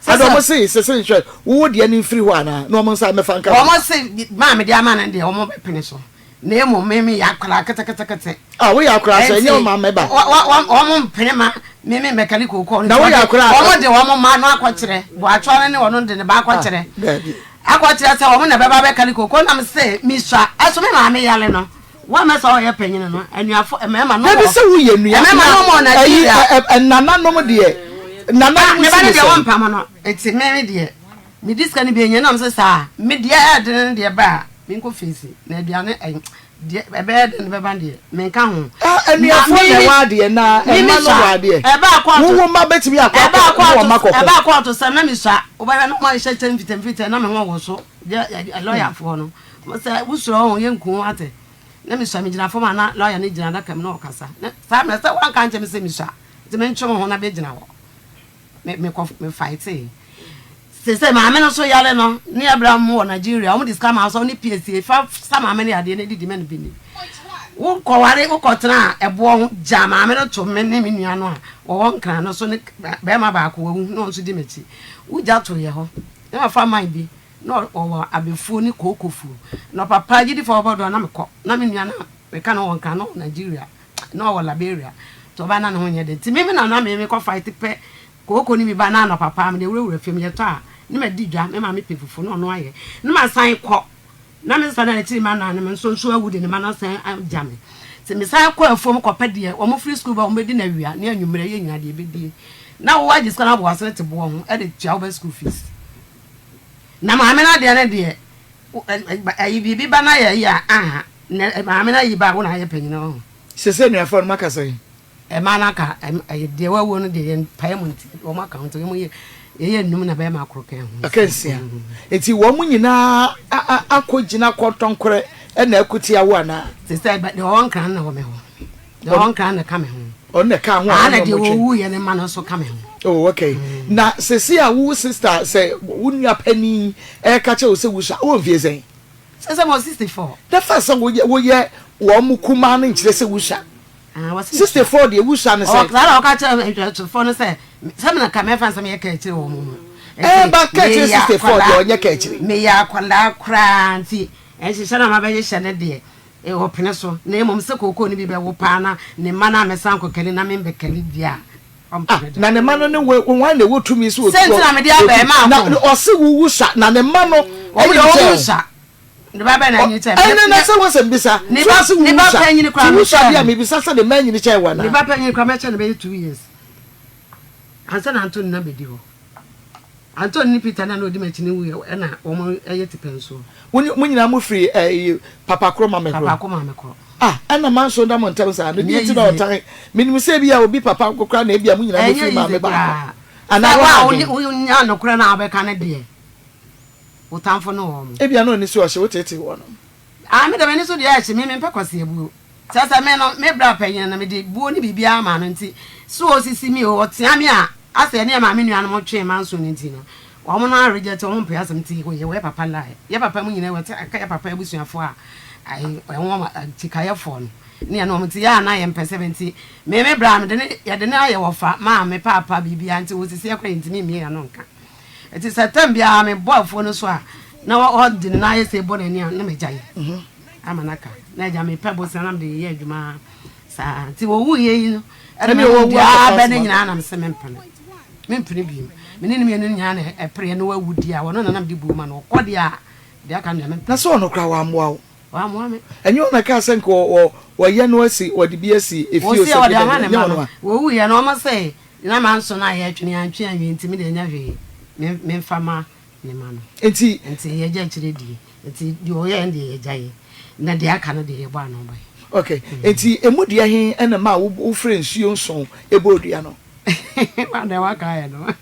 Ada ɔmo se sese nhwɛ wo wo deɛ no mfiri hɔ anaa na ɔmo nsa mɛfa nka ho. Ɔmo se maa mede ama no deɛ ɔmo bɛpene so. Na mmom me meyɛ akwadaa ketekete. Ah, woyɛ akwadaa sɛ ɛnyɛ wo maame ba. Wɔn mpene ma me me mmɛka ne kookoo no. Na woyɛ akwadaa. Wɔn de wɔn mma no akɔkyerɛ. Boatwoɔ no ne wɔn de ne ba akɔkyerɛ. Daabi. Akɔkyerɛ sɛ wɔn na ɛbɛba abɛka ne kookoo nam sɛ misua. Ɛso me maame yare no. Wɔn mɛ sɛ ɔyɛ panyin no anuafo mmarima no. Dabi sɛ woyɛ nua. Mmarima no mɔ Nigeria. Ɛyi nananom deɛ. Nananom si ne sɛ. Me ba no deɛ wɔn mpam no. Eti me deɛ. Me di sika no bi enye nam sɛ saa. Me deɛ ɛɛdene no deɛ ba a. Menkɔ feesi, na aduane ɛ, deɛ ɛbɛyɛ dɛn bɛba deɛ, menka ho. Ah, anuafoɔ na ɛwɔ adeɛ na ɛma no wɔ adeɛ. Ɛbaa kɔɔto. Wo wo mma bɛtumi akɔ akɔ ne wɔn mma kɔkɔ. Ɛbaa kɔɔto sɛm na mesua, wobɛhwɛ na wɔahyehyɛ kyɛ mfitamfitam na me ho wɔ so, deɛ lɔyafoɔ no, sɛ wosuro wɔn yɛnku wo ate. Na mesua, megyina fam a na lɔya no gyina adaka mu na ɔkasa. Na saa mmerɛ sɛ wanka ankyerɛ me sɛ mesua, nti mentwe me ho na bɛgyina hɔ. Me mekɔ me fightee. Sesei maame no nso yare no ne ɛbra mu wɔ Nigeria wɔn de sika ma sɛ ɔne piesie fa sa maame no yadeɛ na didi ma no bi ni. Wo kɔware wo kɔtena ɛboɔ ho gya maame no to me ne me nua no a wɔwɔ nkran no so ne bɛrima baako wawu na ɔno nso di m'akyi. Wo gya to yɛ hɔ na wafa man bi na ɔwɔ abɛfuo ne kookofuo na ɔpapa gyidifoɔ ɔbɔ dɔn na mekɔ na me nua no meka no wɔ nkran no wɔ Nigeria na ɔwɔ Liberia nti ɔbaa na ne ho nyɛ den nti me me na na me mekɔ fight pɛ kooko no bi ba na anɔpa paa mede wurawura fie meyɛtɔ a ne madi dwa me maame pɛ fufu na ɔno ayɛ ne masan kɔ na me nsa na akyiri ma na ne me nso nso awu de ne ma no asan agya me nti mesan kɔ afuom kɔpɛ deɛ wɔn firi sukuu ba wɔn bɛdi na awia ne anwummerɛ yɛ nyina deɛ bɛdie na wo agye sika no abɔ wasene te boɔ ho ɛde tua wo bɛ school fees na maame no adeɛ no deɛ ayi biribi ba na yɛ yɛ a aha Na maame no ayi ba a, wo na ayɛ panyin ɔho. Sese anuafoɔ no maka sɛn? Ɛmaa no aka ɛyɛ deɛ wawuo no deɛ yɛn pae mu nti wɔn aka ho nti wɔn yɛ yɛyɛ nnum na bɛrima koro kan ho. Aka nsia nti wɔn nyinaa akɔ gyina kɔntɔnkorɛ. na ɛko tia wo anaa? Te sɛ deɛ ɔwɔ nkran na wɔ me hɔ. Deɛ ɔwɔ nkran na ka me ho. Ɔno na ɛka ho a na deɛ ɔwuiɛ ne mma no nso ka me ho. Oh, okay. Na sese a wo sister sɛ wo nua panin ɛka kyerɛ wo sɛ wusua, wowɔ mfie sɛn? Sɛ sɛ mewɔ 64. Na fa sɛ woyɛ woyɛ wɔn mo kumaa no nkyerɛ sɛ wusua. Ah, 64 deɛ wusua ne sɛ. Saa na ɔka kyerɛ nhwɛsofoɔ no sɛ sɛ me na ka mɛfa nsɛm yɛ ka akyire wɔn mu. Ɛɛ ba ka akyire 64 deɛ ɔnyɛ ka akyire. Meyɛ akwadaa koraa nti nhyehyɛ no a mabɛhyehyɛ no deɛ ɔpene so na mmom sɛ kookoo no bi bɛwo paa na ne mma no a mɛsan kɔkari na membɛkari deɛ a Ah, na ne mma no ne wo wɔn na ɛwɔ tumi sɛ otu. Sɛ nti na mede abɛɛma ako. Na ɔse wo wu sa na ne mma no ɛyɛ nkyɛn. Wɔn sa. Ne ba bɛn na nyini kyɛn. Ɛnɛ na sɛ wɔn sɛ mbisa. Ne ba ne ba panyin kura mi kyɛn. Ti wu sa deɛ mebisa sɛ ne mma nyini kyɛn wɔn na. Ne ba panyin kura mɛkyɛn no bɛyɛ 2 years. Ansa na Anthony na bɛdi hɔ. Anthony ne Peter na na odi m'akyi ne wuiɛ ɛna wɔn ɛyɛ tipɛnsoɔ. Mo nyinaa mo firi ɛyi papa koro maame koro. Papa koro maame koro. Ah, ɛna manso da mo ntɛm saa no deɛ nti na ɔtan. Menim sɛ ebi a obi papa nko koraa na ebi a mo nyinaa mo firi maame baako. Anaa wɔn adwene. Sɛ wo nya nokorɛ na wobɛka no deɛ, wo tamfo ne wɔn. Ebi a na ɔni so ɔhye wo teetee wɔn. Ah, me deɛ m'ani so deɛ ɛhye me, mempɛ kwaseabuo. Kyerɛ sɛ me no, me bra panyin no, mede buo ne biribiara maa no nti, so ɔsisi me o, ɔtea me a, asɛ ɛne ɛmaa me nuanom twee manso no nti no, wɔn no areject, wɔn mpɛ asɛm nti, yɛ wɔ yɛ papa lie. Yɛ papa mu nyinaa wɔ te aka yɛ papa abusuafoɔ a, ayi, wɔn tikayɛfoɔ no, ne yɛne wɔn nti, yɛ a na yɛmpɛ sɛ nti, me me bra, mede ne, yɛde no ayɛ wɔfa, maame, paapa, biribiara nti, wɔsisi yɛ koraa yɛntumi mmie yɛn ano nka. Nti sɛ tɛm biara mebɔ afuo no so a, na ɔde ne nan ayɛ sɛ ɛbɔ n'ani a, na magyae. Ama no aka. Na agya mepɛ bosea na mede yɛ adwuma saa. Nti wɔwuiɛ yi no, ɛna mewu deɛ abɛ no nyinaa na mese mempene. Mempene bio. Me ne no mmienu nyinaa na ɛpereɛ na wawu deɛ a, ɔno na na mede buo ma no. Ɔkɔ deɛ a, deɛ aka no deɛ mempene. Na sɛ ɔno koraa wammoa wo? Wammoa me. Ɛnyɛ ɔno na ɛkaa sɛ nka wɔyɛ no asi, wɔde bi asi efie o Wɔsi sɛ wɔde deɛ ama bɛn ne deɛ, ɛnyɛ mma ɔno no. a? Wɔwuiɛ no, wɔn se na manso no a yɛtwe no, yɛantwe anwie nti me deɛ ɛnyɛ hwee. Memfa ma ne mma no. Nti. Nti yɛgya akyire die. Nti deɛ ɔyɛɛ no deɛ yɛgyaeɛ, na deɛ aka no deɛ yɛbɔ ano ban. Ok, nti emu deɛ he na ɛmaa wo wofrɛɛ nsuo nson bɔɔ dua no? Woa deɛ woakaeɛ no.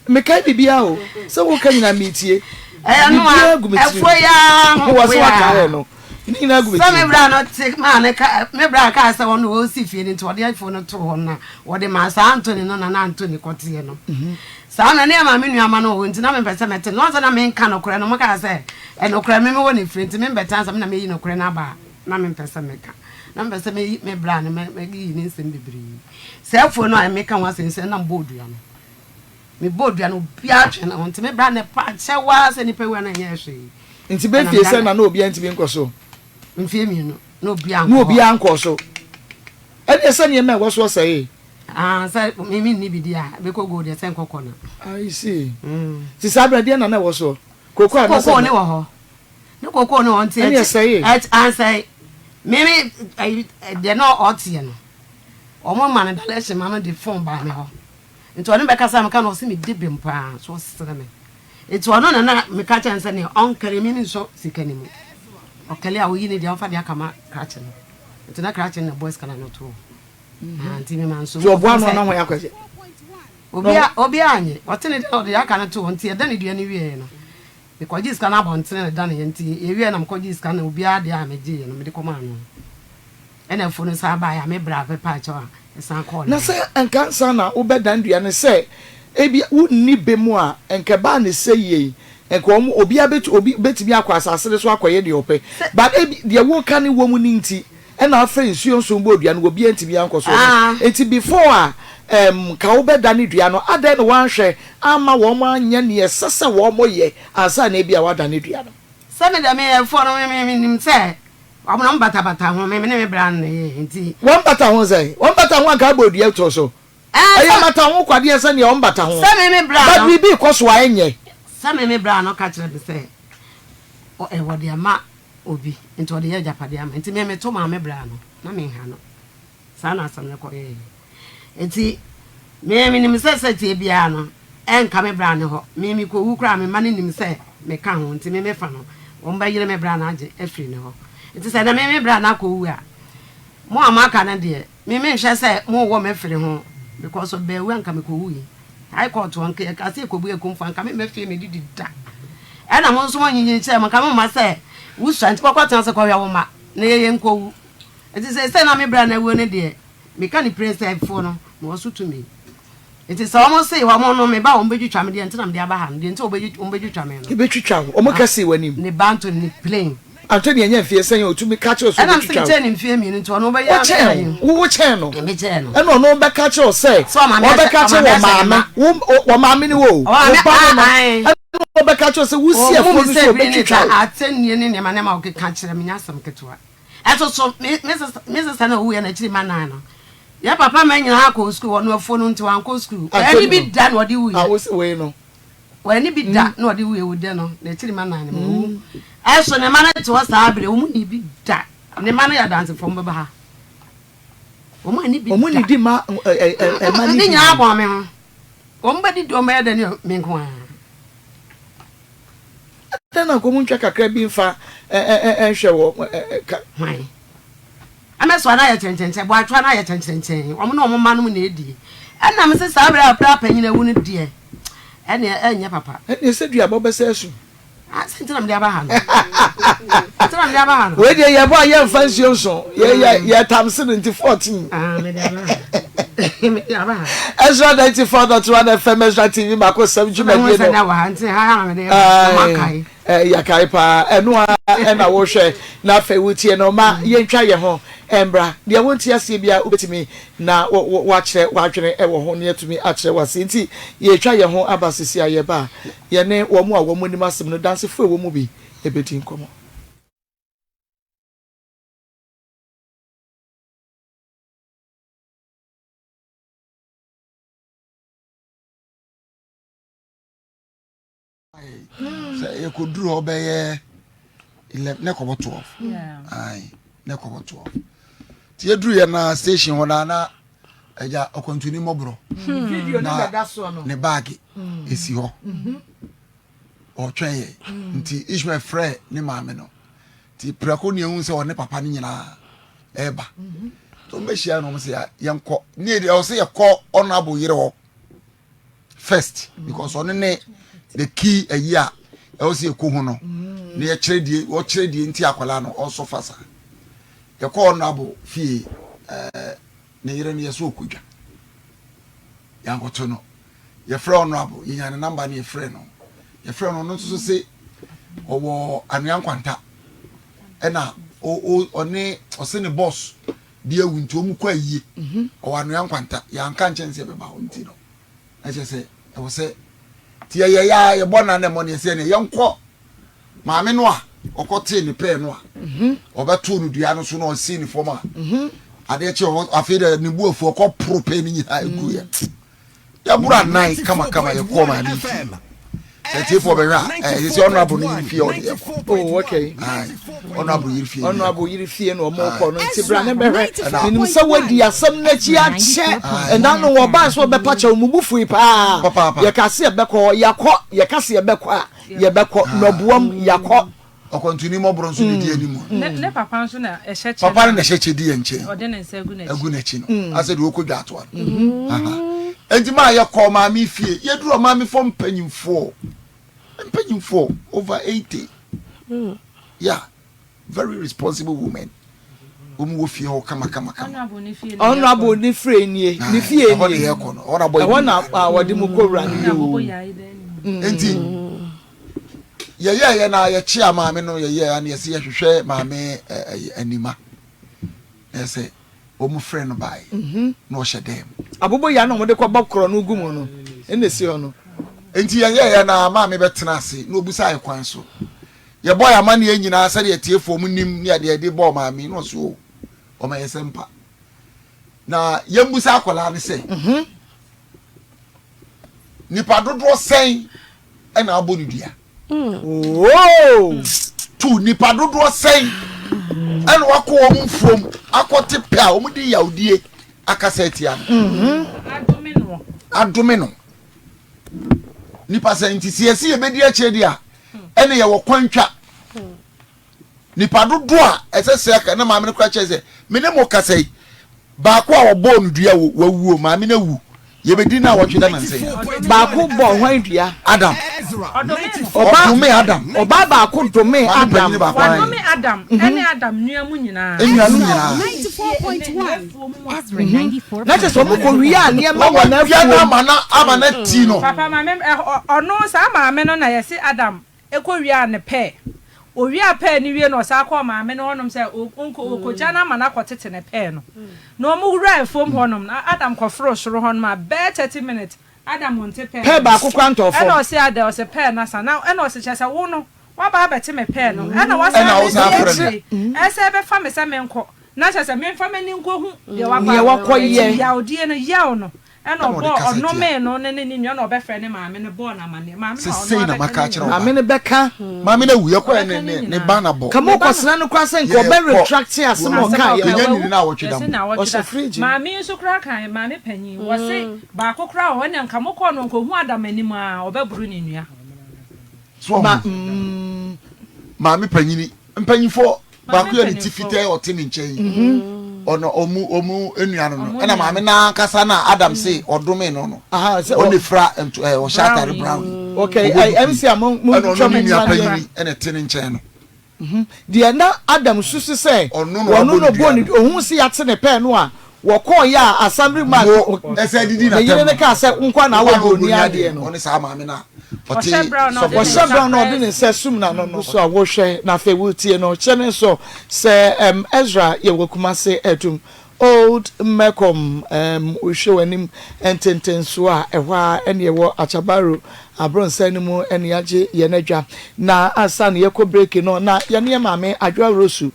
Mekae biribiara o, sɛ woka nyinaa metie. Ɛyɛ no a, Biribiara gu me tirim. ɛfoɔ yi ara ho Wɔ sɛ koraa. woakaeɛ no, ne nyinaa gu me Sɛ me tirim. bra no te maa ne ka, me bra kaa sɛ ɔno ɔresi fie no nti ɔde afuo no too hɔ no na wɔde maa saa Anthony no na na Anthony kɔteɛ no. Saa na ne ɛma me nua ma no wɔ hɔ nti na mempɛ sɛ mɛte no. Ansa na menka nokorɛ no, wɔkaa sɛ, Nokorɛ, me mewɔ no firi nti membɛte ansa me na mɛyi nokorɛ no aba a, na mempɛ sɛ meka. Na mepɛ sɛ meyi me bra no mɛyi ne nsɛm bebree. Saa afuo no a meka ho asɛm yi sɛ na mebɔɔ dua no. Mebɔɔ dua no obiara twe ne ho nti me bra no pa kyɛw ara sɛ nipa wu a na ɛnyɛ hwee. Nti bɛ fie sɛ na na obiara ntumi nkɔ so? Mfie mmienu na obiara nkɔ hɔ. Na obiara nkɔɔ so. Ɛneɛ sɛ nneɛma a ɛwɔ soɔ sɛee. Ah sɛ me me nni bi di a bɛkɔ gold deɛ sɛ nkɔkɔ na. I see. Nti saa berɛ deɛ na na ɛwɔ soɔ? Koko a na sɛ. Koko ne wɔ hɔ. Ne koko ne wɔ nti. Ɛne ɛsɛee. Ɛt ansɛe. Me me ɛyi deɛ na ɔteɛ no. Wɔn ma no direction ma no de phone baa me hɔ. Nti ɔne bɛkasa meka na ɔse me di bem paa so ɔsere me. Nti ɔno na na meka kyerɛ no sɛ neɛ ɔnkari me mensɔ sika no mu. Ɔkali a ɔyi ne deɛ ɔmfa deɛ aka ma krakye no. Nti na krakye no na ɛbɔ sika no ano to hɔ. Ah, nti me ma nso. Nti ɔboa no na wɔn akɔgye. Obia obia anye. Ɔte ne deɛ ɔde aka no to hɔ nti ɛda ne dua no wieɛ no. Mekɔgye sika no abɔntene na ɛda ne yɛ nti yɛwieɛ na mekɔgye sika no obiara deɛ a megyeeɛ no mede kɔmaa no. Ɛna afuo no san baeɛ a me bra bɛpaa kyɛw a ɛsan kɔɔ ne Na hɔ. sɛ anka ansa na wobɛdan dua no sɛ ebia wonni bɛ mu a, anka ɛbaa no sɛ yei, anka wɔn, obiara bɛtu, obi bɛtumi akɔ asase no so akɔyɛ deɛ ɔpɛ. Sɛ. But ebi, deɛ woka no wɔ mu no nti, ɛna afei nsuo nso bɔɔ dua no, obiara ntumi ankɔ so. Ah. Nti before a ɛɛm, nka wobɛdane dua no, adɛn na woanhwɛ amma wɔn anyɛ deɛ ɛsɛ sɛ wɔyɛ ansa na ebia woadane dua no? Sɛ me deɛ meyɛ afuo no, me, me, menim sɛ Wɔn na wɔbatabata ho, me ne me bra no na ɛyɛɛ nti. Wɔbata ho sɛn? Wɔbata ho anka abɔ dua to so. Ɛɛ, Ɛyɛ sɛ. mmata ho kwadeɛ sɛdeɛ wɔbata ho. Sɛ me me bra But no. biribi rekɔ so a ɛnyɛ. Sɛ me me bra no ka kyerɛ me sɛ ɔ ɛ wɔde ama obi nti ɔde yɛ agyapadeɛ ama nti me meto maa me bra no na menha no. Saa na asɛm no kɔyɛeɛ. Enti me menim sɛ sɛteɛ biara no, ɛrenka me bra no hɔ. Me mekɔwu koraa a, me mma no nim sɛ meka ho, nti me mefa no, wɔbɛyere me bra no agye afiri ne hɔ. Nti sɛ ɛnnɛ me me bra no akɔwu a, mo a moaka no deɛ, me menhwɛ sɛ mowɔ me firi ho, because ɔbaawu a anka mekɔwui. High court hɔ, anka yɛka sɛ yɛkɔbu akumfo a, anka memma fie mmɛdidi da. Ɛna mo nso moanyinyin kyerɛ mo, anka momma sɛ Wosua nti kɔkɔ tena ase kɔhwɛ wo mma na yɛyɛ nkɔwu. Nti seesei na me bra no awuo no deɛ, meka no pire sɛ afuo no, mewɔ so tumi. Nti sɛ wɔn se wɔn no me ba wɔn bɛtwitwa me deɛ nti na mede aba ha no, deɛ nti wɔn bɛtwitwa me no. Yɛbɛtwitwa wo, wɔn ka sii w'anim. Ne ba Anthony ne plane. Anthony anya mfeɛ sɛn a ɔtumi ka kyerɛ wo sɛ Ɛna ɔbɛtwitwa wo? mese mekyɛɛ no mfeɛ mmienu nti ɔno bɛyɛ Wokyɛn wo, wo kyɛn no. Mekyɛɛ no. Ɛna ɔno bɛka kyerɛ wo sɛ, Sɛ ɔmaame ahyɛ, ɔbɛka kyerɛ ɔmaame wɔ ahyɛ ne maame, ma. wo, wɔ maame ne wo o, wo ba no no, ɛna ɔbɛka kyerɛ wo sɛ wosi Ɔmu afuo me no sɛ so bere ne ɔbɛtwitwa ta wo. atɛnnie ne nneɛma nneɛma a ɔkeka kyerɛ me nyɛ asɛm ketewa. Ɛso so me me sesa me sesa na owuiɛ n'akyiri ma nan no. Yɛ papa ma nyinaa kɔɔ sukuu ɔno afuo no nti wankɔ sukuu. Anthony W'ani bi no, da na ɔde a wuiɛ. wo se wei no. W'ani bi da na ɔde wuiɛ wu dɛ no n'akyiri ma nan no ma owu. Ɛso ne mma no te hɔ saa bere wɔn nni bi da. Ne mma no yɛ adansefoɔ wɔn bɛba ha. Wɔn ani bi da. Wɔn nnidi ma ɛ ɛ ɛma ne Ne bi. nyinaa bɔn me ho. Wɔn bɛdidi wɔn bɛyɛ dɛ ne me nko ara. Adɛn na nka wɔntwa kakra bi mfa nhwɛ wɔ ka. Hwan? Ɛmɛsoa no ayɛ kyɛnkyɛnkyɛn, Boatwoa no ayɛ kyɛnkyɛnkyɛn, wɔn ne wɔn mma nom na ɛdie. Ɛna mese saa berɛ a berɛ a panyin awu no deɛ, ɛneɛ ɛnyɛ papa. Ɛneɛ sɛ duabɔ bɛsɛ asu. Ah, sɛ nti na mede aba ha no. Nti na mede aba ha no. Wei deɛ yɛbɔ a yɛmfa nsuo nso. Yɛ yɛ yɛ tamse no nti 14. Ah, mede aba ha. Mede aba ha. Ezra 94.1 FM Ezra TV mako sɛm dwumadie no. Sɛ wɔ ha nti ha ha na mede aba. Na makae. Yɛkae paa. Ɛno ara ɛna wohwɛ na afei wotie no. Ma yɛntwa yɛn ho mbra. Deɛ wonte aseɛ biara wobɛtumi na woakyerɛ w'adwene wɔ ho na yɛatumi akyerɛ wo aseɛ. Nti yɛretwa yɛn ho aba sisi a yɛba a. Yɛne wɔn a wɔnim asɛm no dansefo a ɛwɔ mu bi bedi nkɔmmɔ. Sɛ yɛkɔduru hɔ bɛyɛ 11 ne kɔbɔ 12 ae ne kɔbɔ 12 nti yɛduru yɛ na station hɔ na na agya ɔkwantuni mmɔborɔ hmm. na ne baage ɛsi hmm. hɔ mhm. ɔtwɛn yɛ hmm. nti Ishmael frɛ ne maame no nti prɛko ne ɛhu sɛ ɔne papa no nyinaa ɛba mhm. nti ɔmbɛhyia no ɔm sɛ yɛnkɔ ne ɛwɔ sɛ yɛkɔ ɔno yere hɔ first because ɔno ne the key ayi a ɛwɔ sɛ yɛkɔ hu no na yɛkyerɛ die wɔkyerɛ die nti akwadaa no ɔsɔ fa saa yɛkɔ ɔno fie ɛɛ ne yere no yɛsɛ ɔkɔ dwa yɛankɔto no yɛfrɛ ɔno abo yɛnya ne namba no yɛfrɛ no yɛfrɛ no ɔno nso so se ɔwɔ anwea nkwanta ɛna ɔne ɔse ne boss bi awu nti wɔn kɔ ayie mhm. ɔwɔ anoa nkwanta yɛanka nkyɛn sɛ ɛbɛba hɔ nti no na kyerɛ sɛ ɛwɔ sɛ nti yɛyɛ yɛ a yɛbɔ na na ɛmɔ ne yɛsɛ ne yɛnkɔ maame no a ɔkɔtee ne pɛɛ no a mhm. ɔbɛtoo no dua no so na ɔsii ne fam a mhm. adeɛ kye hɔ afei dɛ ne bu afu ɔkɔ poro pɛɛ no nyinaa egu yɛ Yɛboro anan kamakama yɛkɔɔ maame fie. Sɛ tiefoɔ bɛhwɛ a, ɛyɛ sɛ honorable no yere fie ɔde yɛkɔ. Oh, okay. Honorable yere fie. Honorable yere fie na ɔmo kɔ no nti bra ne bɛhwɛ. Menim sɛ wadi asɛm n'akyi akyɛ. Ɛna no wɔbaa sɛ ɔbɛpa kyɛw mu bu fui paa. Yɛka se yɛbɛkɔ yɛakɔ yɛka se yɛbɛkɔ a yɛbɛkɔ nɔboam yɛakɔ. Ɔkwantuni mmɔborɔ nso didi anim. Ne papa nso na ɛhyɛ kyɛ. Papa no na ɛhyɛ kyɛ di yɛn nkyɛn. Ɔde ne nsa agu n'akyi. Agu n'akyi no. Asɛ deɛ ɔkɔ dwa atoa no. Enti maa yɛkɔɔ maame fie. Yɛduru hɔ maame fɔ mpanyinfoɔ. Mpanyinfoɔ over 80. Yeah, very responsible women. Wɔn wɔ fie hɔ kama kama kama. Honourable ne fie nie. Ne fie nie. Ɛhɔ na yɛkɔ no. Ɛhɔ na wɔde mu kɔ wura no yɛ o. Enti. Yɛyɛeɛ na yɛkyea maame no yɛyɛɛ na yɛsɛ yɛhwehwɛ maame anima na yɛsɛ wɔn frɛ no baeɛ mhm. na ɔhyɛ dɛm. Abobo ya na wɔde kɔbɔ korɔ no gu mu no ɛna esi hɔ no. Nti yɛyɛeɛ na maame bɛtena ase na obusa yɛ kwan so yɛbɔ yɛ amanneɛ nyinaa sɛdeɛ tiefoɔ mu nim ne adeɛ yɛde bɔɔ maame na ɔso o ɔma yɛ sɛ mpa na yɛmbusa akwadaa no sɛ mhm. nipa dodoɔ sɛn ɛna abɔ no dua. Tu nipa dodoɔ sɛn ɛna wakɔ wɔn mfuom akɔte pɛ a wɔn de yawdie akasa atia no. Mm-hmm. Adome no. Nipa sɛn nti si yɛsi yɛbɛdi akyire di a ɛna yɛwɔ kwantwa. Nipa dodoɔ a ɛsɛ sɛ aka na maame no kora kyerɛ sɛ me ne mo kasa yi baako a wɔbɔɔ no dua wɔ wawuo maame no awu. Yɛbɛdi nnawɔtwe da nansa yi a. Baako bɔɔ hwan dua? Adam. Ɔdomee Adam. Ɔbaa baako domee Maame Adam. panyin baako ae. Wadome Adam ne Adam nua mu nyinaa. Nnuanom nyinaa. Na kyerɛ sɛ wɔn kɔ wiaa nneɛma wɔ Wɔn wia no n'afuom. ama na ama na ti no. Papa maame ɛ ɔno saa maame no na yɛse Adam kɔ wiaa ne pɛɛ. Owiaa pɛɛ no wie no ɔsan kɔɔ maame no hɔnom sɛ ɔnkɔ ɔkɔgya no ama no akɔtete ne pɛɛ no. Na wɔn wuraa afuom hɔnom na Adam kɔforoo soro hɔnom a bɛyɛ 30 minutes Adam nte pɛɛ Pɛɛ no. baako koraa ntɔɔ fam. Ɛna ɔse adɛn ɔse pɛɛ no asa na ɛna ɔse kyerɛ sɛ wo no woaba abɛte me pɛɛ no ɛna wasan Ɛna wosan abɛdi afrɛ me. akyire ɛsɛ bɛfa me sɛ menkɔ na kyerɛ sɛ memfa m'ani nkɔhu deɛ wakɔ Neɛ ayɛ. wakɔyɛ. Enti yawdie no yaw no Ɛna Ɛna ɔde ɔbɔɔ, kasa tia. ɔnomee no ne ne ne nua, ɛna ɔbɛfrɛɛ ne maame no bɔɔ no amaneɛ. Maame Sɛ no a ɔno sei na abɛka maka ne akyerɛ wo nyinaa. ba. Maame no bɛka. Maame no awu, yɛkɔɛ Ɔbɛka ne ne ne ne nyinaa. ba na bɔ. Ka Ne ba no. mokɔsra no koraa sɛ nka ɔbɛ Yɛkɔ. retracte asɛm a Asɛm a ɔkaeɛ ɔkaeɛ, no. Yɛnya wawu, nini naawɔtwe da yɛse mu. naawɔtwe Ɔhyɛ da. fridge mu. Maame yi nso koraa kaeɛ, maame panin, wɔse baako koraa wɔ hɔ, ɛnna nka mokɔɔ no ɔnkɔhu Adam anim a, ɔbɛboro ne nua. So Ma wahu? mm. Maame panyini, mpanyinfoɔ Maame baako yɛ ne ti mpanimfoɔ. fitaa a ɔte ne nkyɛn yi. Ɔno ɔmu ɔmu nua no no. Ɔmo Ɛna nua maame no. n'ankasa na Adam se ɔdome no no. Aha, sɛ Ɔne ɔ fira nto ɛɛ ɔhyɛ Brown atare yi. brown yi. okay, Ɔbɔ ɛy, duku yi. MC a mo mo Ɛna ɔno ntwa ne mo nua nsa deɛ. panyini ɛna ɛte ne nkyɛn no. Deɛ na Adam susu sɛ Ɔno na wɔno wabɔ na ne ɔbɔɔ dua ne no. ohuu sɛ yɛate ne pɛɛ no a, wɔkɔeɛ a assembly man Mo ɛsɛ didi ne yere n'atɛm no no. kaa sɛ wo nkoa na Wo awɔ nkoa na wɔ buroni buroni adeɛ adeɛ no. no. Ɔne saa maame no a ɔte Ɔhyɛ brown na ɔde sɔfo ne no. Ɔhyɛ nsa brown na ɔde press. ne nsa sum n'ano no. So a wohwɛ na afei woretie no, kyɛ ne nso sɛ ɛm Ezra yɛwɔ Kumase Adum Old Mecom um wohwɛ w'anim ntentensoɔ a, ɛhɔ ara ne ɛwɔ Achabaru abrɔnsan no mu ne yɛagye yɛn adwa. Na ansa na yɛkɔ break no, na yɛne yɛn maame Adwoa Rosu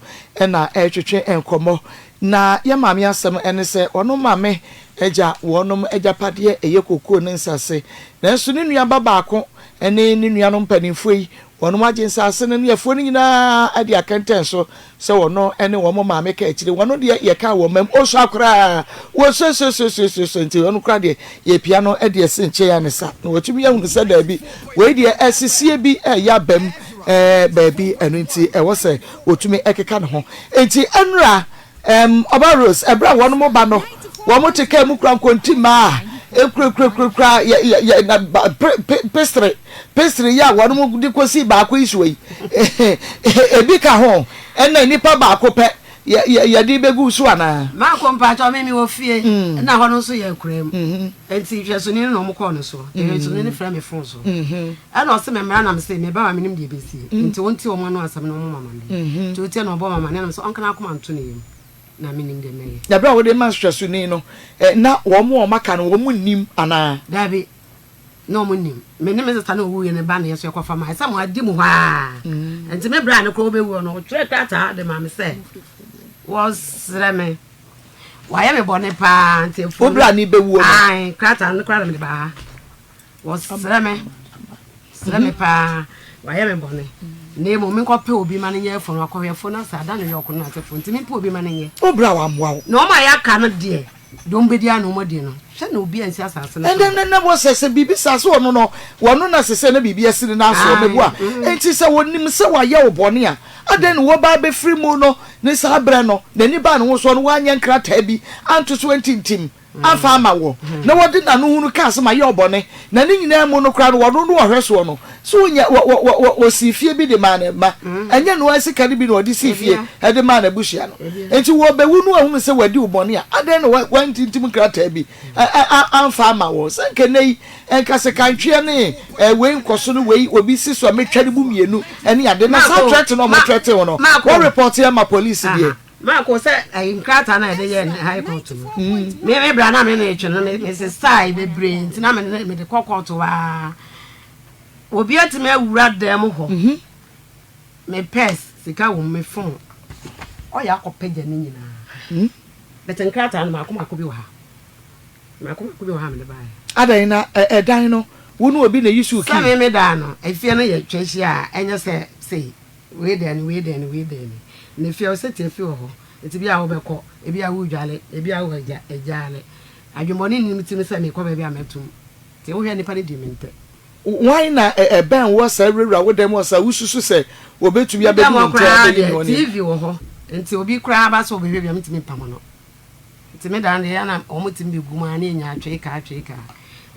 na ɛretwetwe nkɔmmɔ. Na yɛn maame asɛm ne sɛ ɔno maame agya wɔnom agyapadeɛ ɛyɛ kokoo ne nsase. Nanso ne nua ba baako ne ne nuanom mpanimfoɔ yi Wɔnom agye nsaase no ne afuo no nyinaa de akɛntɛn so sɛ wɔno ne wɔn maame ka akyire. Wɔno deɛ yɛkaa wɔn mam ɔsua koraa, wɔsuasuasuasuasua nti ɔno koraa deɛ yɛpia no de asi nkyɛn a ne sa na watumi ahunu sɛ daabi wei deɛ asisie bi ɛyɛ abam baabi ɛno nti ɛwɔ sɛ wɔtumi ɛkeka ne ho. Nti ɛnora Ɛm, Ɔba Rose, ɛberɛ a wɔnom ba no, wɔn te kaa mu kura nkontimmaa a ɛkurakurakurakura yɛ, yɛ, yɛ, na ba, pe, pe, pesere, pesere yi a wɔnom de kɔsi baako yi soɔ yi, ebi ka ho, ɛna nnipa baako pɛ yɛ, yɛ, yɛde bɛgu so anaa? Marko, Mpakyɛw, me mewɔ fie, ɛna hɔ no nso yɛ akuraa mu. Enti hwɛsoni no na wɔn kɔɔ no soɔ. Hwɛsoni no frɛ me fon so. Ɛna ɔse me mmra na mese meba ma menim deɛ ɛbɛsie. Nti ɔntie wɔn ano asɛm na ɔmmɔ me amaneɛ. Nti ɔtie na ɔbɔɔ me amaneɛ na mese ɔnka n'akoma nto ne yam na menim deɛ mɛyɛ. Na berɛ a wode ma hwɛsoni no, na wɔn a wɔaka no wɔn nnim anaa? Daabi, na wɔn nnim. Me ne me sista na ɔwuiɛ no ba na yɛso yɛkɔfa maa sɛ mo adi mu hɔ ara. Nti me berɛ a ne koraa ɔbɛwuo no ɔtwerɛ krataa de maa me sɛ wɔsrɛ me. Wayɛ me bɔne paa nti afuo Wo no. bra ne bɛwuo no. Ae, krataa no koraa na mede baa ha. Wɔsrɛ me, srɛ me paa, wayɛ me bɔne. Na mmom menkɔpɛ obi ma no nyɛ afuo no, akɔhwɛ afuo no asa, ada no yɔko no asefo nti mempɛ obi ma no nyɛ. Wo bra wammoa wo. Na wɔn a yɛaka no deɛ, deɛ wɔbɛdi ara na wɔadi no. Hwɛ na obi ansi asase no so. Ɛnɛ nɛ nɛ wɔ sɛ sɛ biribi saa sɛ ɔno no wɔno na sɛ sɛ na biribi asi ne nan so ɔmɛbu a nti sɛ wɔnim sɛ wayɛ wo bɔne a adɛn na wɔba abɛfiri mu no ne saa berɛ no n'ani baa ne ho soɔ no wanyɛ nkrataa bi anto so antintim amfa ama wɔ na wɔde n'ano hunu kaa sɛ mayɛ wo bɔne na ne nyinaa mu no koraa no wɔno no ɔhwɛ soɔ no so wɔnya wɔ wɔ wɔ wɔ wɔsii fie bi de maa ne mma ɛnyɛ noa sika no bi na ɔde sii fie de maa n'abusua no enti wɔbɛwu no ahunu sɛ wadi wo bɔne a adɛn na wantintim nkrataa bi amfa ama wɔ sɛ nka nnɛ yi nka sekantweɛ ne wei nkɔso no wei obi si so a mɛtwa ne mu mmienu ne ade na saa trɛte no ɔmo trɛte wo no wɔ repɔte ama polisi deɛ. Marko sɛ ɛyi nkrataa na yɛde yɛ high court no me me bra na me na etwe no me me sesae bebree nti na me me de kɔ court waa obi atumi awura dan mu hɔ mhm. me purse sika wɔ me phone ɔyɛ akɔpɛgya ne nyinaa hmm? bɛtɛ nkrataa no mako mako bi wɔ ha mako mako bi wɔ ha mede baeɛ. Adan na ɛdan no wo ne obi na eyi so kii. Sɛ me me dan no efie no yɛ twa ahyia a ɛnyɛ sɛ sei. Wei dɛn ni, wei dɛn ni, wei dɛn ni. Na efie a ɔsɛ fie wɔ hɔ. Nti bi a wobɛkɔ, ebi a woredwale, ebi a wowɔ agya, agyaale. Adwemmɔne nni me tirim sɛ merekɔ baabi a mɛtom. Nti wohwɛ a nnipa no di me ntɛ. Hwan na ɛbɛn wo saa wurawura wo dan mu saa wususu sɛ obetumi Me dan abedu mu wo hɔ nkyɛn koraa abeyi deɛ, nea ɔne? TV wɔ hɔ. Nti obi koraa ba sɛ ɔbɛhwɛ bi a, mentumi mpamo no. Nti me da no deɛ na wɔn tumi bɛ gu mu a na yɛnya atwee kaa atwee kaa.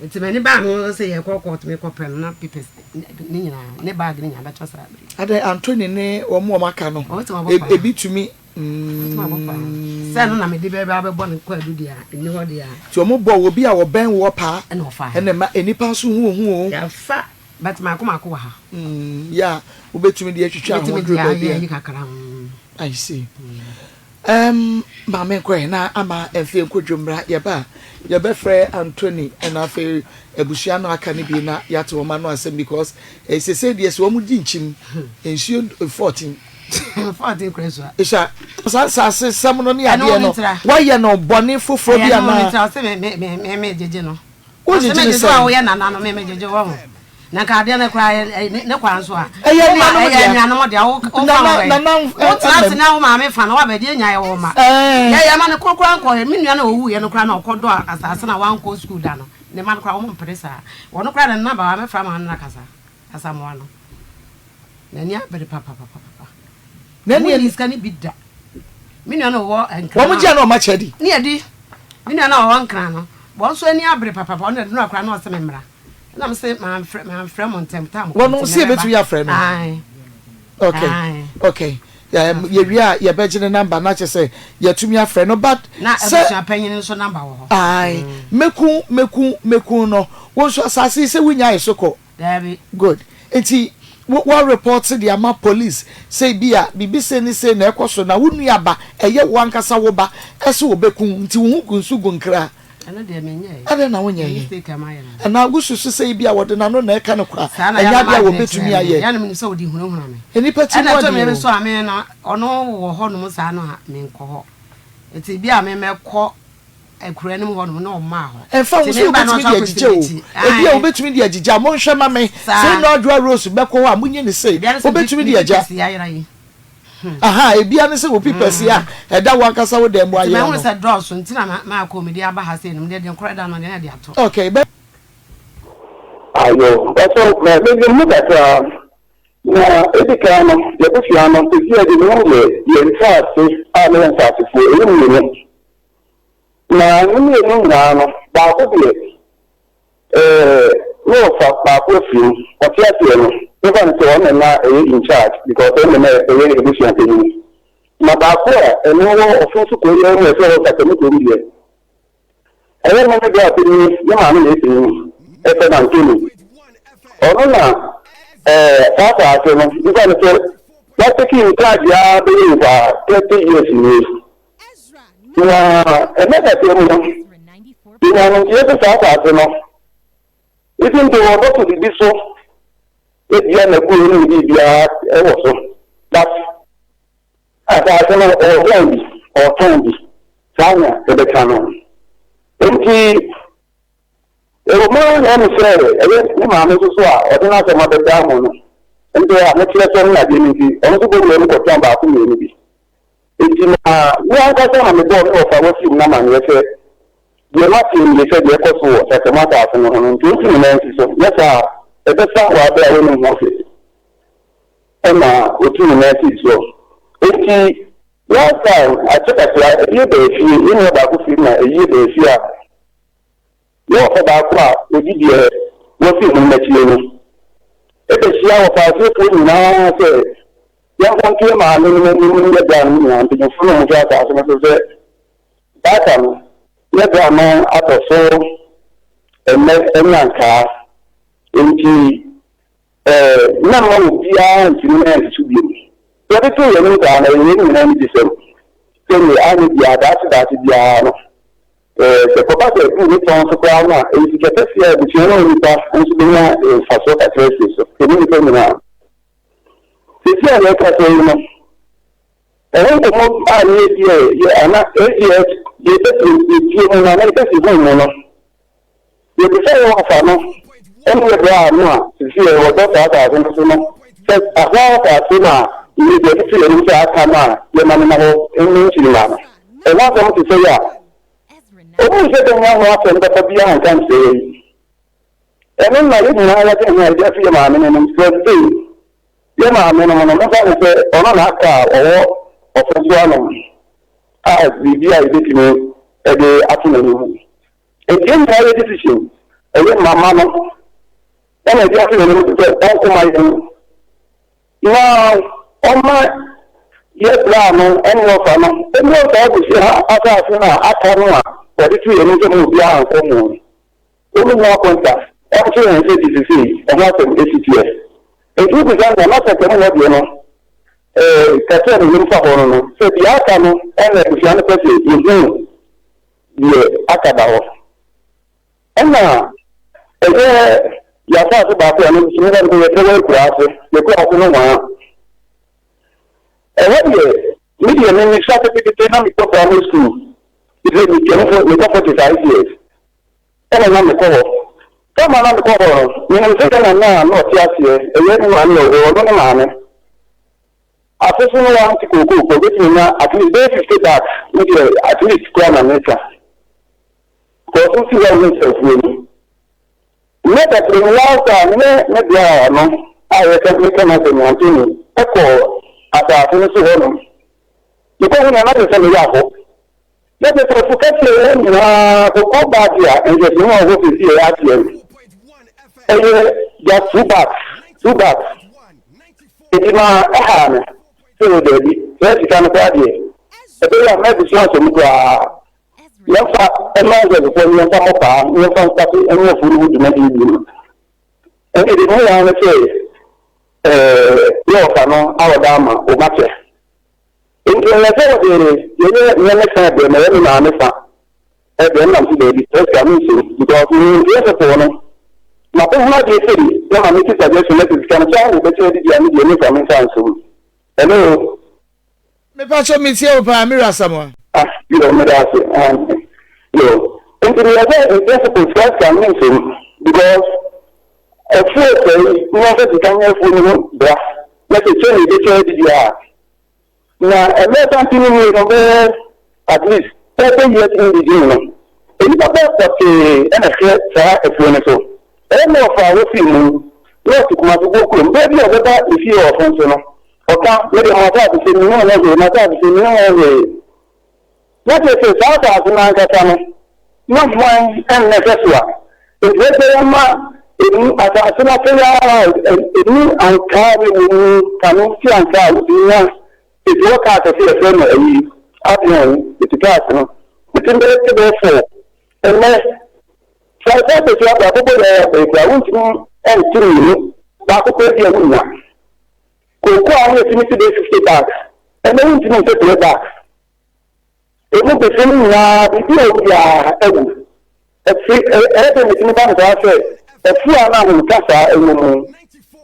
Nti m'ani baa me ho so sɛ yɛkɔ court mekɔ pɛ no na papers ne nyinaa ne bag ne nyinaa bɛtɔ saa bere. Adɛn Anthony ne wɔn a wɔaka no ebi tumi mm. Sɛ no na mede bɛba abɛbɔ no kwaadu deɛ a ɛnni hɔ deɛ a. Nti wɔn bɔ obi a wɔbɛn woɔ paa ɛna ɔfa ɛna ɛma nnipa nso hu ohu o. Yɛafa but mako mako wɔ ha. Mm, yɛ a wobɛtumi de atwitwa ho duru baabi a. Wobɛtumi de ayɛ kakra. Mm. I see. Ɛɛm maame nkɔ ɛ na ama mfeɛ nkɔdwo mmra yɛba a yɛbɛfrɛ Anthony ɛna afei abusua no aka no bi na yɛate wɔn ano asɛm because eh, sesei deɛ sɛ wɔn di nkyim nsuo 14 14 kura sua ɛsua saa nsaase sɛm no ne adeɛ no wayɛ no bɔne foforɔ bi anaa ɛno ɔsɛ me me me me gyegye no Wogyegye ne sɛn? a woyɛ nana no me megyegye wɔ ho. Na nka adeɛ no koraa ne kwan so a. Ɛyɛ anuanom dea. Ɛyɛ anuanom dea. Wo fa ho bɛn. Nana Wotena ase na wo maame fa no wabɛgye anya yɛ wo ma. Yɛ yɛ ma no koro koraa nkɔ me nua na owu yɛ no koraa na ɔkɔ dɔ asase na wankɔ sukuu da no. Ne ma no koraa wɔn mpere saa. Wɔn koraa na nana ba wa mɛfra ma no na kasa. Asamoah no. N'ani abere papapapapa. N'ani ani sika no bi da. Me nua no wɔ nkran. Wɔn gye na wɔn akyɛ di. Ne yɛ di. Me nua no ɔwɔ nkran no. Wɔn nso ani abere papapa. Ɔno na ɛdunu akora na ɔsɛ me mmra. Ɛna me se manfrɛ manfrɛ mo ntɛm tam. Wɔn nso yɛbɛtumi afrɛ no. Ae. Okay. Ae. Okay. Yɛwie a yɛbɛgye ne number na kyɛ sɛ yɛtumi afrɛ no but. Na abusua panyin nso number wɔ hɔ. Ae. Mɛku mɛku mɛku no. Wɔn nso asase yi sɛ wonyae so kɔ. Daabi. Good. Nti wo wa report de ama police sɛ ebia biribi sei ne sei na ɛkɔ so na wo nua ba ɛyɛ wo ankasa wo ba ɛse ɔbɛku wo nti wo ho gu nsu gu nkra. Ɛno deɛ menyɛɛ. Adɛn na wonyɛeɛ? Me mistake a mayɛ no. Anaa wo susu sɛ ebia wɔde n'ano na ɛka no kwa Saa na ɛnyɛ yɛ na adeɛ a m'adwene wɔbɛtumi kyerɛ me. ayɛ. Yɛ na menim sɛ wɔde hunahuna me. Nnipa ti Ɛna mu ɛtɔ adeɛ mmerɛ bi o. nso a me no ɔno wɔ hɔnom saa no a menkɔ hɔ. Nti ebia me mɛkɔ Akuraa no mu hɔ nom na ɔmaa hɔ. Ɛmfa ho Nti sɛ meba na wobɛtumi ɔsan de kɔsi agyigya o, m'akyi. ebia Ae. wobɛtumi de agyigya, monhwɛ ma me, Saa. sɛ Nnɔ Adwoa Rose bɛkɔ hɔ a, monyi no sei, Ebia ne sɛ wobɛtumi me de agya. pipɛsi ayera yi. Hmm. Aha, ebia ne sɛ wo pipɛsi a ɛda wo ankasa wo dan mu Nti ayera mahunu no. sɛ dɔɔso nti na ma maakɔ mede aba ha sei no, mede deɛ nkorɛ da no deɛ na de ato. Okay, bɛ. Ayo, mpakyɛw, me menim mu kakra. Na edi kan no, yɛabusua no, seesei a deɛ menim deɛ, yɛn nsaase a na yɛ nsaasefoɔ, ɛyɛ mmienu. Na ne mmienu nyinaa no, baako deɛ, ɛɛ, ne ɔfa baako afiri mu. Ɔte aseɛ no, yɛfa no sɛ ɔno na na ɛyɛ in charge because ɔno na na ɛyɛ abusua panyin. Na baako a ɛno wɔ ɔfo so kuro no mu a ɛsɛ wɔ Sasani kurom deɛ, ɛyɛ me ne bra panyin, ne maame na ɛyɛ panyin, ɛfɛ no Anthony. Ɔno na ɛɛ saa asaase no, yɛfa no sɛ watake in charge ara bɛyɛ over 30 years nie. Na ɛnnɛ kakra mu no, yɛnya no nteɛ sɛ saa asase no, even though wɔbɛto biribi so dua n'aburo ne biribiara wɔ so, but asase no ɔretɔn bi, ɔretɔn bi, saa na yɛbɛka no. Nti, ɛwɔ mu ara na ɛne sɛ ɛyɛ ne maame nso so a ɔde n'asɛm abɛdaa mu no, nti a mekyerɛ sɛ ne adeɛ no nti, ɔno nso bɔwura mu kɔtɔn baako mmienu bi. Enti na me ankasa na mebɔɔ me wɔfa Wasim no amanneɛ sɛ, Deɛ mate nie sɛ deɛ ɛkɔ so wɔ Sasɛmu asase no ho no nti ɔnsi ne nan nsi so, nyɛ saa a, ɛbɛsa wɔ aberɛ a wɔnnim ho hwee. Ɛnna ɔtuu ne nan sii soɔ. Enti last time, akyɛ kakra, ayie baa fie, yɛn nua baako firi mu na ayie baa fie a, Ne wɔfa baako a ɔdi deɛ wɔasi ho no akyire no bɛhyia wɔfaasefoɔ nyinaa sɛ yɛnkɔ nto yɛn maame nom anim ne yɛn bra nom nyinaa, mpanyimfoɔ no a wɔhwɛ asaase no so sɛ data no yɛn bra no atɔ so ɛnnɛ ne ankaa enti ɛɛ na mma obiara ntumi nsusu bio. Yɛde too yɛn anim saa no ɛyɛ yɛn nyinaa anigyesɛm sɛdeɛ anyɛ biara daakye daakye biara no Sɛ ɛkɔba sɛ ɛduru ne tɔn so koraa no a, ɛyɛ sika kɛseɛ a abusua no mu nnipa nso bɛnya mfasoɔ kakra afiri so, ɛne nnipa nyinaa. Seesei a yɛrekasa yi no, ɛho nkɔmmɔ a na yɛdi a yɛ ana AGS yɛpɛ sɛ yɛtie mu no ana yɛpɛ sɛ yɛhu mu no, yɛbisa yɛn wɔfa no ɛne yɛ berɛ a no a seesei a wɔdɔ saa asase no so no sɛ ahɔ asase no a yɛ deɛ ɛtete yɛn anim sɛ aka no a yɛma no ma hɔ ne nkyirimma no. Ɛho asɛm te sɛ yi a, ohuu sɛ bɛnya ho asɛm papa biara anka ankyerɛ yɛn. Ɛno na yɛn nyinaa yɛadwene ho a yɛde ato yɛn maame no anim sɛ sei, yɛn maame nom no, momfa no sɛ ɔno na aka a ɔwɔ ɔfasuo ano a biribi a yɛbɛtumi. de ato n'anim. Enti yɛn nyinaa yɛ decision, ɛyɛ mama no ɛna ɛde ato n'anim sɛ ɔnko ma yɛn na ɔma yɛ bra no ɛne ɔfa no ɛne ɔfa abusua ha asase no a aka no a wɔde to yɛn anim sɛ mo obiara nkɔ mu no. Wɔn mu akonta ɔnkyerɛ yɛn sɛ gyesɛ sei ɛho asɛm ɛsi teɛ. Enti wobisa me a, na sɛ mu hɔ deɛ no, eh, kakra a menim fa hɔ no no, sɛ deɛ aka no ɛna abusua no pɛ sɛ yɛhunu deɛ aka da hɔ. Ɛna ɛyɛ yɛn asase baako a ɛno nso meba no sɛ yɛfrɛ hɔ akuraase, yɛkuraase no hwaa. Ɛhɔ deɛ, me deɛ me mesua ketekete na mekɔ primary school, ɛfiri metwam mekɔ 45 years. Ɛna na mekɔ hɔ. Tam a na mekɔ hɔ no, menim sɛ yɛn nana a na ɔte aseɛ, ɛyɛ ne maame a ɔwɔ hɔ, ɔno ne maame. Afe so no wante kookoo pɛ, ɔbɛtumi anya at least bɛyɛ 50 bags, me deɛ at least koraa na meka. Because wosi hɔ a wohu sɛ afuo no. Nyɛ kakra mu last time me ne me bra no a yɛka meka n'asɛm yi, Anthony, ɛkɔɔ asase no so hɔnom. Mekɔ hɔ no na kyerɛ sɛ meyɛ ahɔ. Na kyerɛ sɛ ɔfo kɛseɛ wɔ nyinaa kɔkɔ baage a nhwɛsono a ɔwɔ sɛsi ɛyɛ aseɛ no ɛyɛ just two bags two bags. Eti ma ɛhaa me sɛ wɔ daabi saa sika no koraa deɛ ɛbɛyɛ a m'abusua asɔ mu koraa yɛmfa ɛma nhwɛsofoɔ no yɛmfa mmɔ paa yɛmfa nsase ɛnyɛ afuo no ho dwumadie bi no. Ɛnti deɛ mehu ara ne sɛ ɛɛ yɛ ɔfa no awɔda ama ɔmakyɛ. Enti ɛyɛ sɛ wɔde deɛ ɛyɛ nyɛ me fa deɛ na ɛyɛ me maame fa deɛ nam so baabi sɛ sika me nso because me principle no ma bɛ ho adeɛ sei na ma me ti suggestion na sɛ sika no kyɛ na ɛbɛkyɛ adidi a me deɛ me fa me nsa nso mu hello. Mepa kyɛw me tie wo paa me wura Asamoah. Ah yo meda ase ah yo nti meyɛ sɛ in principle sika sika me nso mu because afuo sɛe nyɛ sɛ sika nyɛ afuo no ho bra na sɛ kyɛ na ɛbɛkyɛ adidi a Na mmerɛ santen no nie no bɛyɛ at least 30 years in between no, nnipa bɛyɛ pɔtee na ɛhwɛ saa afuo no so. Ɛyɛ na ɔfa a wɔfiri mu na ɔte Kumasi Boɔ kurom. Berɛ bi a ɔbɛba ne fie wɔ ɔfo nso no, ɔka, me deɛ mo asase sɛ mennim ho hwee, m'asase sɛ mennim ho hwee. Na kyerɛ sɛ saa asase no ankasa no, na hwan na ɛhwɛ so a? Enti ɛsɛ yɛma emu asase no afei ara a emu ankaa ne wɔ mu kane si ankaa a wotumi nya eti wɔ kaa kɛse yɛfrɛ no ayi avion eti cars no wotumi bɛyɛ te bɛyɛ fo ɛnɛ sɛ sɛ kɛse abɔ akokɔ yɛ ɛyɛ kura wontumi ɛnte mmienu baako pɛ bi a wonya kooko a wɔtumi te bɛyɛ 50 bags ɛnɛ wontumi nte 3 bags. Emu bese no nyinaa, biribi a ɛwɔ biara awu. Ɛfiri, ɛyɛ dɛn na ɛtumi ba no saa sɛ afuo a na ahomka saa wɔ mu?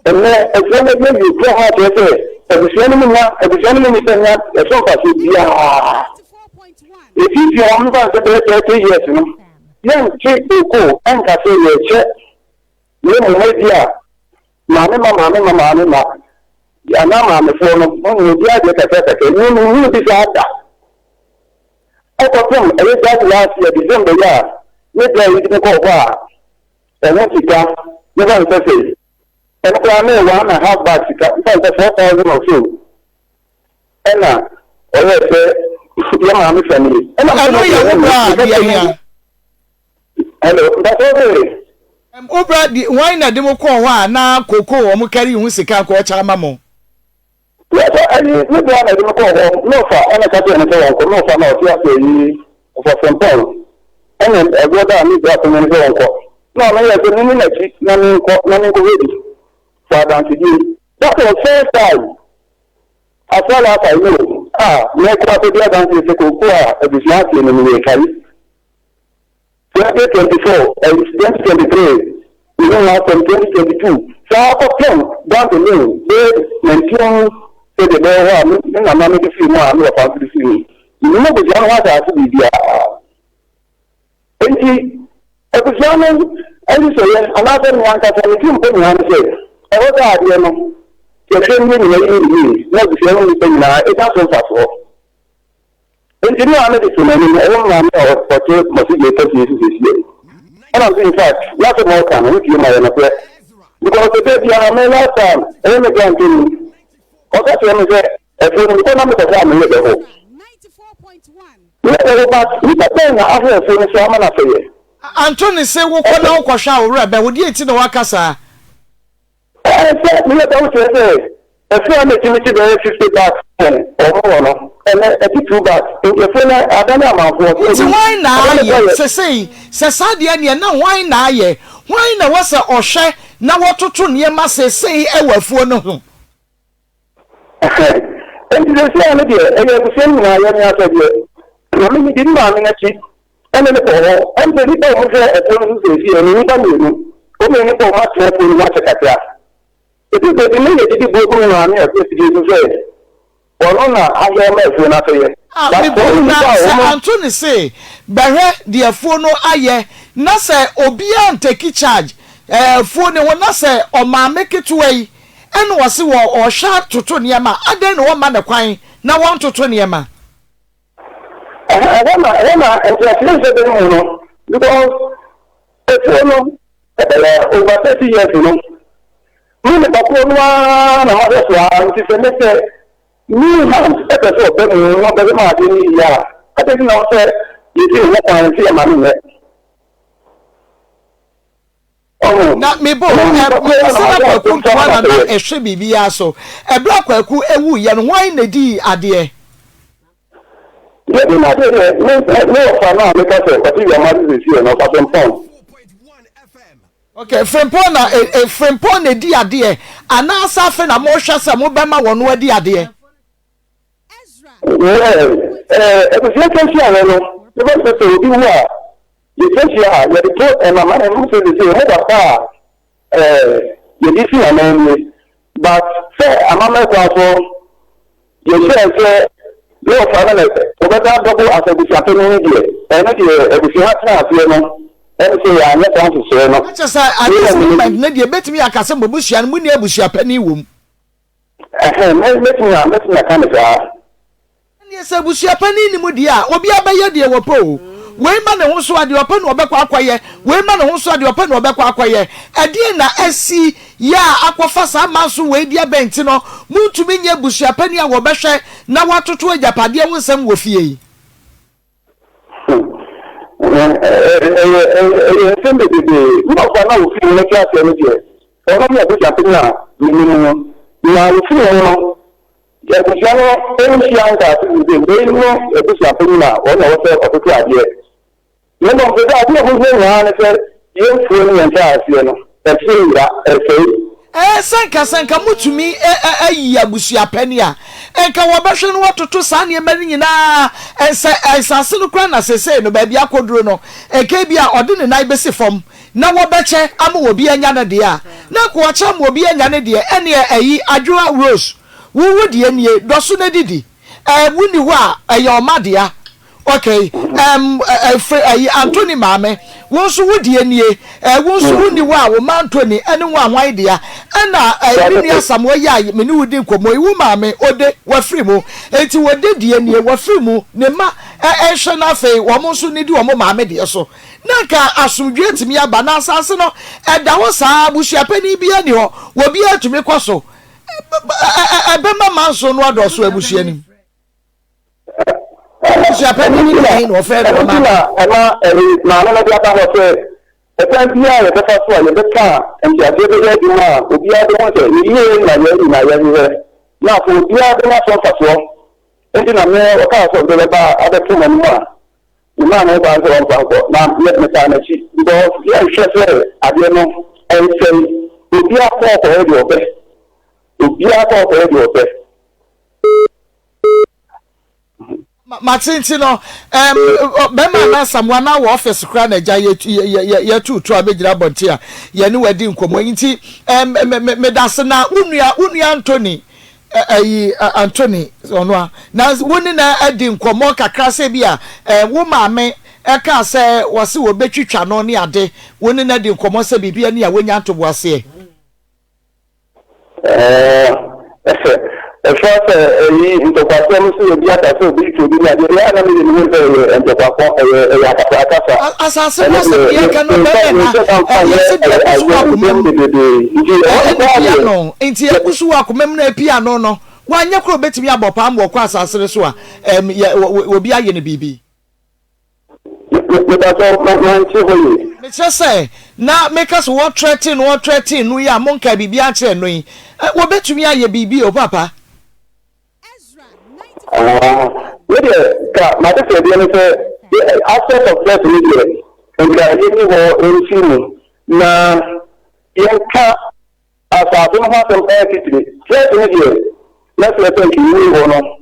Ɛnnɛ, afuo no adi awie kura hɔ akyerɛ sɛ abusua no mu nya, abusua no mu nnipa nya ɛso mfasoɔ biara. Ɛfifiri a wɔmfa no sɛ bɛyɛ 30 years no, yɛnte kookoo ɛnka sɛ yɛrekyɛ na mmom ebia maame ma maame ma maame ma anaa maamefoɔ no mo nyɛ obiara deɛ kakra kakra me menhunu bi saa da ɛkɔpem ɛyɛ just last year December yi a me bra yi de me kɔɔ hɔ a ɛho sika mefa no sɛ sɛi ɛno koraa me one and half bag sika mefa no sɛ 4000 or so ɛna ɔyɛ sɛ yɛ maame fɛ no yi ɛna ɛno yɛ wo bra deɛ hia. Hello, mpatsɔ ɔsɛ. Wo bra di hwan na de mo kɔɔ hɔ a na koko wɔn kari ho sika nka ɔkyɛ ama mo. Yɛsɛ ɛyi me bra na ɛde me kɔɔ hɔ na ɔfa ɛna ka kyerɛ no sɛ wɔnkɔ na ɔfa na ɔte ase ɛyi ɔfa frempɔn ɛna ɛboɔ da a me bra panyin no sɛ wɔnkɔ na ɔno yɛ sɛ mini n'akyi na menkɔ na menkɔ hwɛ bi for adansedie that was first time as far as I know a mɛkɔ akɔdi adanseɛ sɛ koko a abusua aseɛ no meyɛ kari. 2024 and 2023 ne ho asɛm 2022 saa kɔpem down the lane bɛyɛ 19 sɛdeɛ ɛbɛyɛ hɔ a me nana no de firi mu a me papa nso de firi mu. Menim abusua no ho asase biribiara. Enti abusua no nhyehyɛeɛ anaasɛ me ankasa me tirimpɔ nyinaa ne sɛ ɛhɔ sɛ adeɛ no yɛhwɛ nie nyinaa yi ne yie na abusua no nnipa nyinaa ɛnya so mfasoɔ. Enti me maame de too m'anim, ɛyɛ me maame a ɔte Mɔsigye kɛseɛ so seesei yi. Ɛna mese in fact, n'asɛm a ɔka no, wotie ma ɛyɛ nokorɛ. Because ɛberɛ biara me last time, ɛyɛ me bra ntɛm yi, ɔka kyerɛ me sɛ, afuo no mekɔ na mekɔhwɛ a meyɛ bɛhɔ. Yɛ wo but nipa bɛn na ahwɛ afuo no so ama no asɛeɛ? Anthony se wokɔ na wokɔhwɛ a wo werɛ bɛho, deɛ nti na woaka saa? Ɛɛ sɛ meyɛ bɛ wo kyerɛ sɛ afuo a na ɛtumi te bɛyɛ 50 bags sɛ ɔmo wɔ no ɛnɛ ɛte 2 bags nti afuo no adane amanfoɔ so Nti ɛdi hwan na adane ayɛ kɔ yɛ. sesei? Sɛ saa deɛ neɛ na hwan na ayɛ? Hwan na ɛwɔ sɛ ɔhwɛ na wɔtoto nneɛma sesei wɔ afuo no ho? Enti seesei no deɛ, ɛyɛ abusua no nyinaa yɛn asɛdeɛ. Na me medi me maame no akyi ne no kɔɔ hɔ. Ɛne sɛ nnipa a wɔhwɛ afuo no so seesei no, nnipa mmienu. Wɔn mmienu kɔɔ wɔatena afuo no mu akyɛ kakra. Ɛduru baabi no, na yɛdidi buo gu me maame a ɔte afidie so sɛ ɔno na ahwɛ ama afuo no asɛeɛ. A But Mebɔ wɔn na nnipa a sɛ wɔn. Anthony se bɛhwɛ deɛ afuo no ayɛ na sɛ obiara nteki charge afuo no ho na sɛ ɔmaame ketewa yi Ɛna ɔse wɔ ɔhwɛ atoto nneɛma a, adɛn na wɔmma no kwan na wɔntoto nneɛma? Ɛhɔ na ɛhɔ na nteaseɛ nhyɛ da mu no because efuo no ɛbɛyɛ over 30 years no me nipa korɔ no ara na mahwɛ so ara nti sɛ ne sɛ new hand ɛpɛ sɛ ɔbɛ mu na ɔbɛhwɛ ma adeɛ no yie a adɛn nti na wɔ sɛ yɛsi ne ho kwan sɛ yɛma no nyɛ. Na mebɔ ɛ, mepɛ sɛ na Kwaku nkoa na na ɛhwɛ biribiara so. Ɛberɛ a Kwaku wuiɛ no, hwan na ɛdii adeɛ? Deɛ ɛdi n'adeɛ deɛ, me, me wɔfa no a meka sɛ ɔte Wiamase seesei no, ɔfa Frimpong. Ok, Frimpong na, e, e, Frimpong na ɛdi adeɛ, anaasɛ afei na mohwɛ sɛ mobɛma wɔn adi adeɛ? Yeah, eh, abusua kɛseɛ no, mebɛsɛ sɛ obi wu a, Yɛsiesie a, yɛde to ɛmama ɛmu sɛ sesei ɔmo ba pa a ɛɛ yɛde si anan nie but sɛ amammerɛ kwan so yɛhyɛɛ sɛ ne wɔfa no na wɔbɛsan double as abusuapanin no deɛ ɛno deɛ abusua ha tena aseɛ no ɛne sɛ yɛanyɛ saa nhyehyɛɛ no. Na kyerɛ sɛ at this moment no deɛ ɛbɛtumi aka sɛ mo abusua no monni abusuapanin wɔ mu. Ɛhɛn, mɛtumi a, mɛtumi aka no saa. Ɛnneɛ sɛ abusua panin nni mu deɛ a, obiara bɛyɛ deɛ wɔpɛ o. Wei ma ne ho so a, deɛ ɔpɛ na ɔbɛkɔ akɔyɛ, wei ma ne ho so a, deɛ ɔpɛ na ɔbɛkɔ akɔyɛ. Ɛdeɛn na asi yɛ a akɔfa saa manso wei de aba nti no, montumi nyɛ abusua panin a wɔbɛhwɛ na wɔatoto agyapadeɛ ho nsɛm wɔ fie yi? Ɛyɛ nsɛm bebrebe. Me papa na ofii mu no te aseɛ no deɛ, ɔno ne abusuapanyin a menim no. Na ofii mu no, abusua no nhyia nkaa sɛ sɛ wei ne abusuapanyin a ɔno na ɛwɔ sɛ ɔtoto adeɛ. Na mmom sɛ sɛ adeɛ a ɛho hia nyinaa ne sɛ yɛn mfuo ne yɛn nsaaseɛ no, ɛso nyera, ɛsɛe. Ɛɛ, sɛ anka sɛ anka motumi ayi abusuapanin a, anka wɔbɛhwɛ na wɔatoto saa nneɛma no nyinaa. Sɛ nsase no koraa na seesei no baabi akɔduro no, anka ebia ɔde ne nan bɛsi fam na wɔbɛkyɛ ama obi anya ne deɛ a, na anka wakyɛ ama obi anya ne deɛ. Ɛnneɛ ayi, Adwoa Rose, wo wo deɛ nie, dɔ so na didi. Ɛɛ, wonni hɔ a, ɛyɛ ɔma dea. Okay, um, ɛfiri ɛyi Anthony maame, wo nso wo deɛ nie, ɛ wo nso wo ni hɔ a wo ma Anthony ɛne wo ahwan dea, ɛna ɛ me nua Samoa yi a me ne wo di nkɔmɔ yi, wo maame ode wafiri mu, eti ode deɛ nie wafiri mu, ne ma ɛ ɛnhwɛ na afei wɔn nso ne di wɔn maame deɛ so, na nka asomdwoeɛ atumi aba, na asase no ɛda hɔ saa, abusuapanin biara ni hɔ, obiara tumi kɔ so, ɛ ɛ ɛbɛma manso no adɔɔso abusua no mu. Abusuapanyin no dɛn na ɔfrɛ no Ɛno nti na ɛma ɛde maame no de aba hɔ sɛ ɛkwan biara a yɛbɛfa so a yɛbɛka a nteaseɛ bɛyɛ adwuma a obiara bɛhu sɛ ne yie na yɛn nyinaa yɛhwehwɛ na afei obiara bɛnya so mfasoɔ. Nti na me ɔkaa sɛ ɔde bɛba abɛto m'anim a memaa no kwan sɛ ɔmfa nkɔ na me metaa n'akyi because yɛnhwɛ sɛ adeɛ no ɛnsɛe. Obiara kɔ ɔkɔyɛ deɛ ɔpɛ. Obiara kɔ ɔkɔyɛ deɛ ɔpɛ. Mate nti no um, bɛrima anaa Asamoah na wɔ ɔfis koraa na agya yɛtu to a bɛgyina abɔnten a yɛne wadi nkɔmmɔ nti um, medase na wo nua wo nua Anthony ayi Anthony ɔno a na wo ne na adi nkɔmmɔ kakra sɛ bi a wo maame ɛka sɛ wɔse wɔbɛtwitwa no ne ade wo ne na adi nkɔmmɔ sɛ biribi ani a wɔnya ntoboaseɛ. Ɛfa sɛ ɛyi ntɔkwasɛm so obi aka sɛ obi to obi ne adeɛ deɛ a na meyɛ mehu sɛ ɛyɛ ntɔkwakɔ ɛyɛ ɛyɛ akasa akasa. Asase ho asɛm deɛ ɛka no bɛyɛ na ɛyɛ sɛ deɛ ɛgu so wɔ akoma mu ɛna pia no nti ɛgu so wɔ akoma mu na ɛpia no no. Wanyɛ koraa obetumi abɔ paa ma wɔkɔ asase no so a, ɛm, yɛ, wɔ, wɔ, obi ayɛ no biribi. Mepakyɛw, ma, mante hɔ yie. Mekyerɛ sɛ, na meka sɛ wɔtrɛten no, wɔtrɛten no yi a monkaa biribiara nkyerɛɛ no yi, ɛ, wɔbetumi ayɛ biribi o, Paapa. Ah, me deɛ, ka m'adesrɛdeɛ ne sɛ, aspect of death no deɛ, nka yɛnyi hɔ mfiri mu, na yɛnka asase no ho asɛm paa titire. Church no deɛ, mɛsrɛ sɛ nka yɛnyi hɔ no.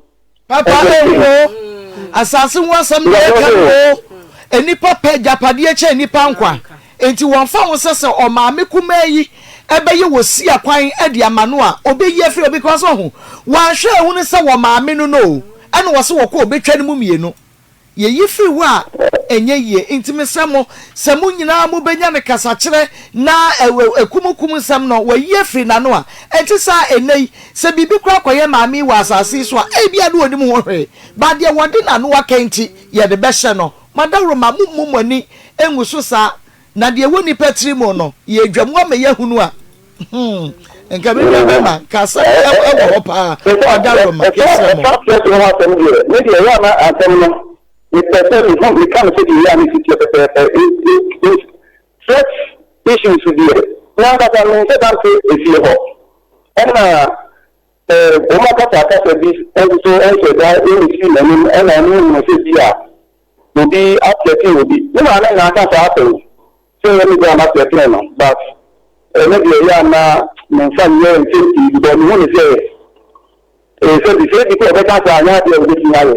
Papa ehu o, asase ho asɛm na yɛka no o, nnipa pɛ agyapadeɛ kyɛn nnipa nkwa. Enti wɔmfa ho sɛ sɛ ɔmaame kumaa yi bɛyɛ wɔ sia kwan de ama no a, ɔbɛyi afiri hɔ because wahu, wanhwɛ ahunu sɛ wɔ maame no no o, ɛna wɔse wɔkɔ a ɔbɛtwa no mu mmienu. Yɛyi firi hɔ a, ɛnyɛ yie. Enti mesrɛ mo sɛ mo nyinaa mobɛnya no kasakyerɛ na akumukum nsɛm no wɔayi afiri n'ano a, ɛnte saa ɛnnɛ yi, sɛ biribi koraa kɔyɛ maame yi wɔ asase yi so a, ebia na ɔnim ho hwee, but deɛ wɔde n'ano aka nti, yɛde bɛhyɛ no. Mo adaworoma, mommu mo ani ngu so saa, na deɛ ɛwɔ nnipa tiri mu no, yɛredwa mu ama yɛahunu a, hmm, nka me nua bɛma, nka asɛm wɔ hɔ paa. Mo adaworoma, yɛsrɛ mo. Ɛfa prɛko ho asɛm deɛ, me deɛ ɛyɛ a na asɛm no, mepɛ sɛ mehu, meka no sɛdeɛ ɛyɛ a na ɛsi teɛ pɛpɛɛpɛ. Sex issues deɛ, me ankasa menhyɛ da nte efie hɔ. Ɛna wɔn akasakasa bi nso so nhyɛ da nsi m'anim ɛna ɛno hunu sɛ bi a obi atrɛten obi. Me maame na aka saa asɛm yi sɛ ɛyɛ me gya na atrɛten no but ɛno deɛ ɛyɛ a na memfa nyɛ nsɛm pii because mehu ne sɛ sɛ bi sɛ bi kɔ ɔbɛka saa anyɛ adeɛ a obɛtumi ayɛ.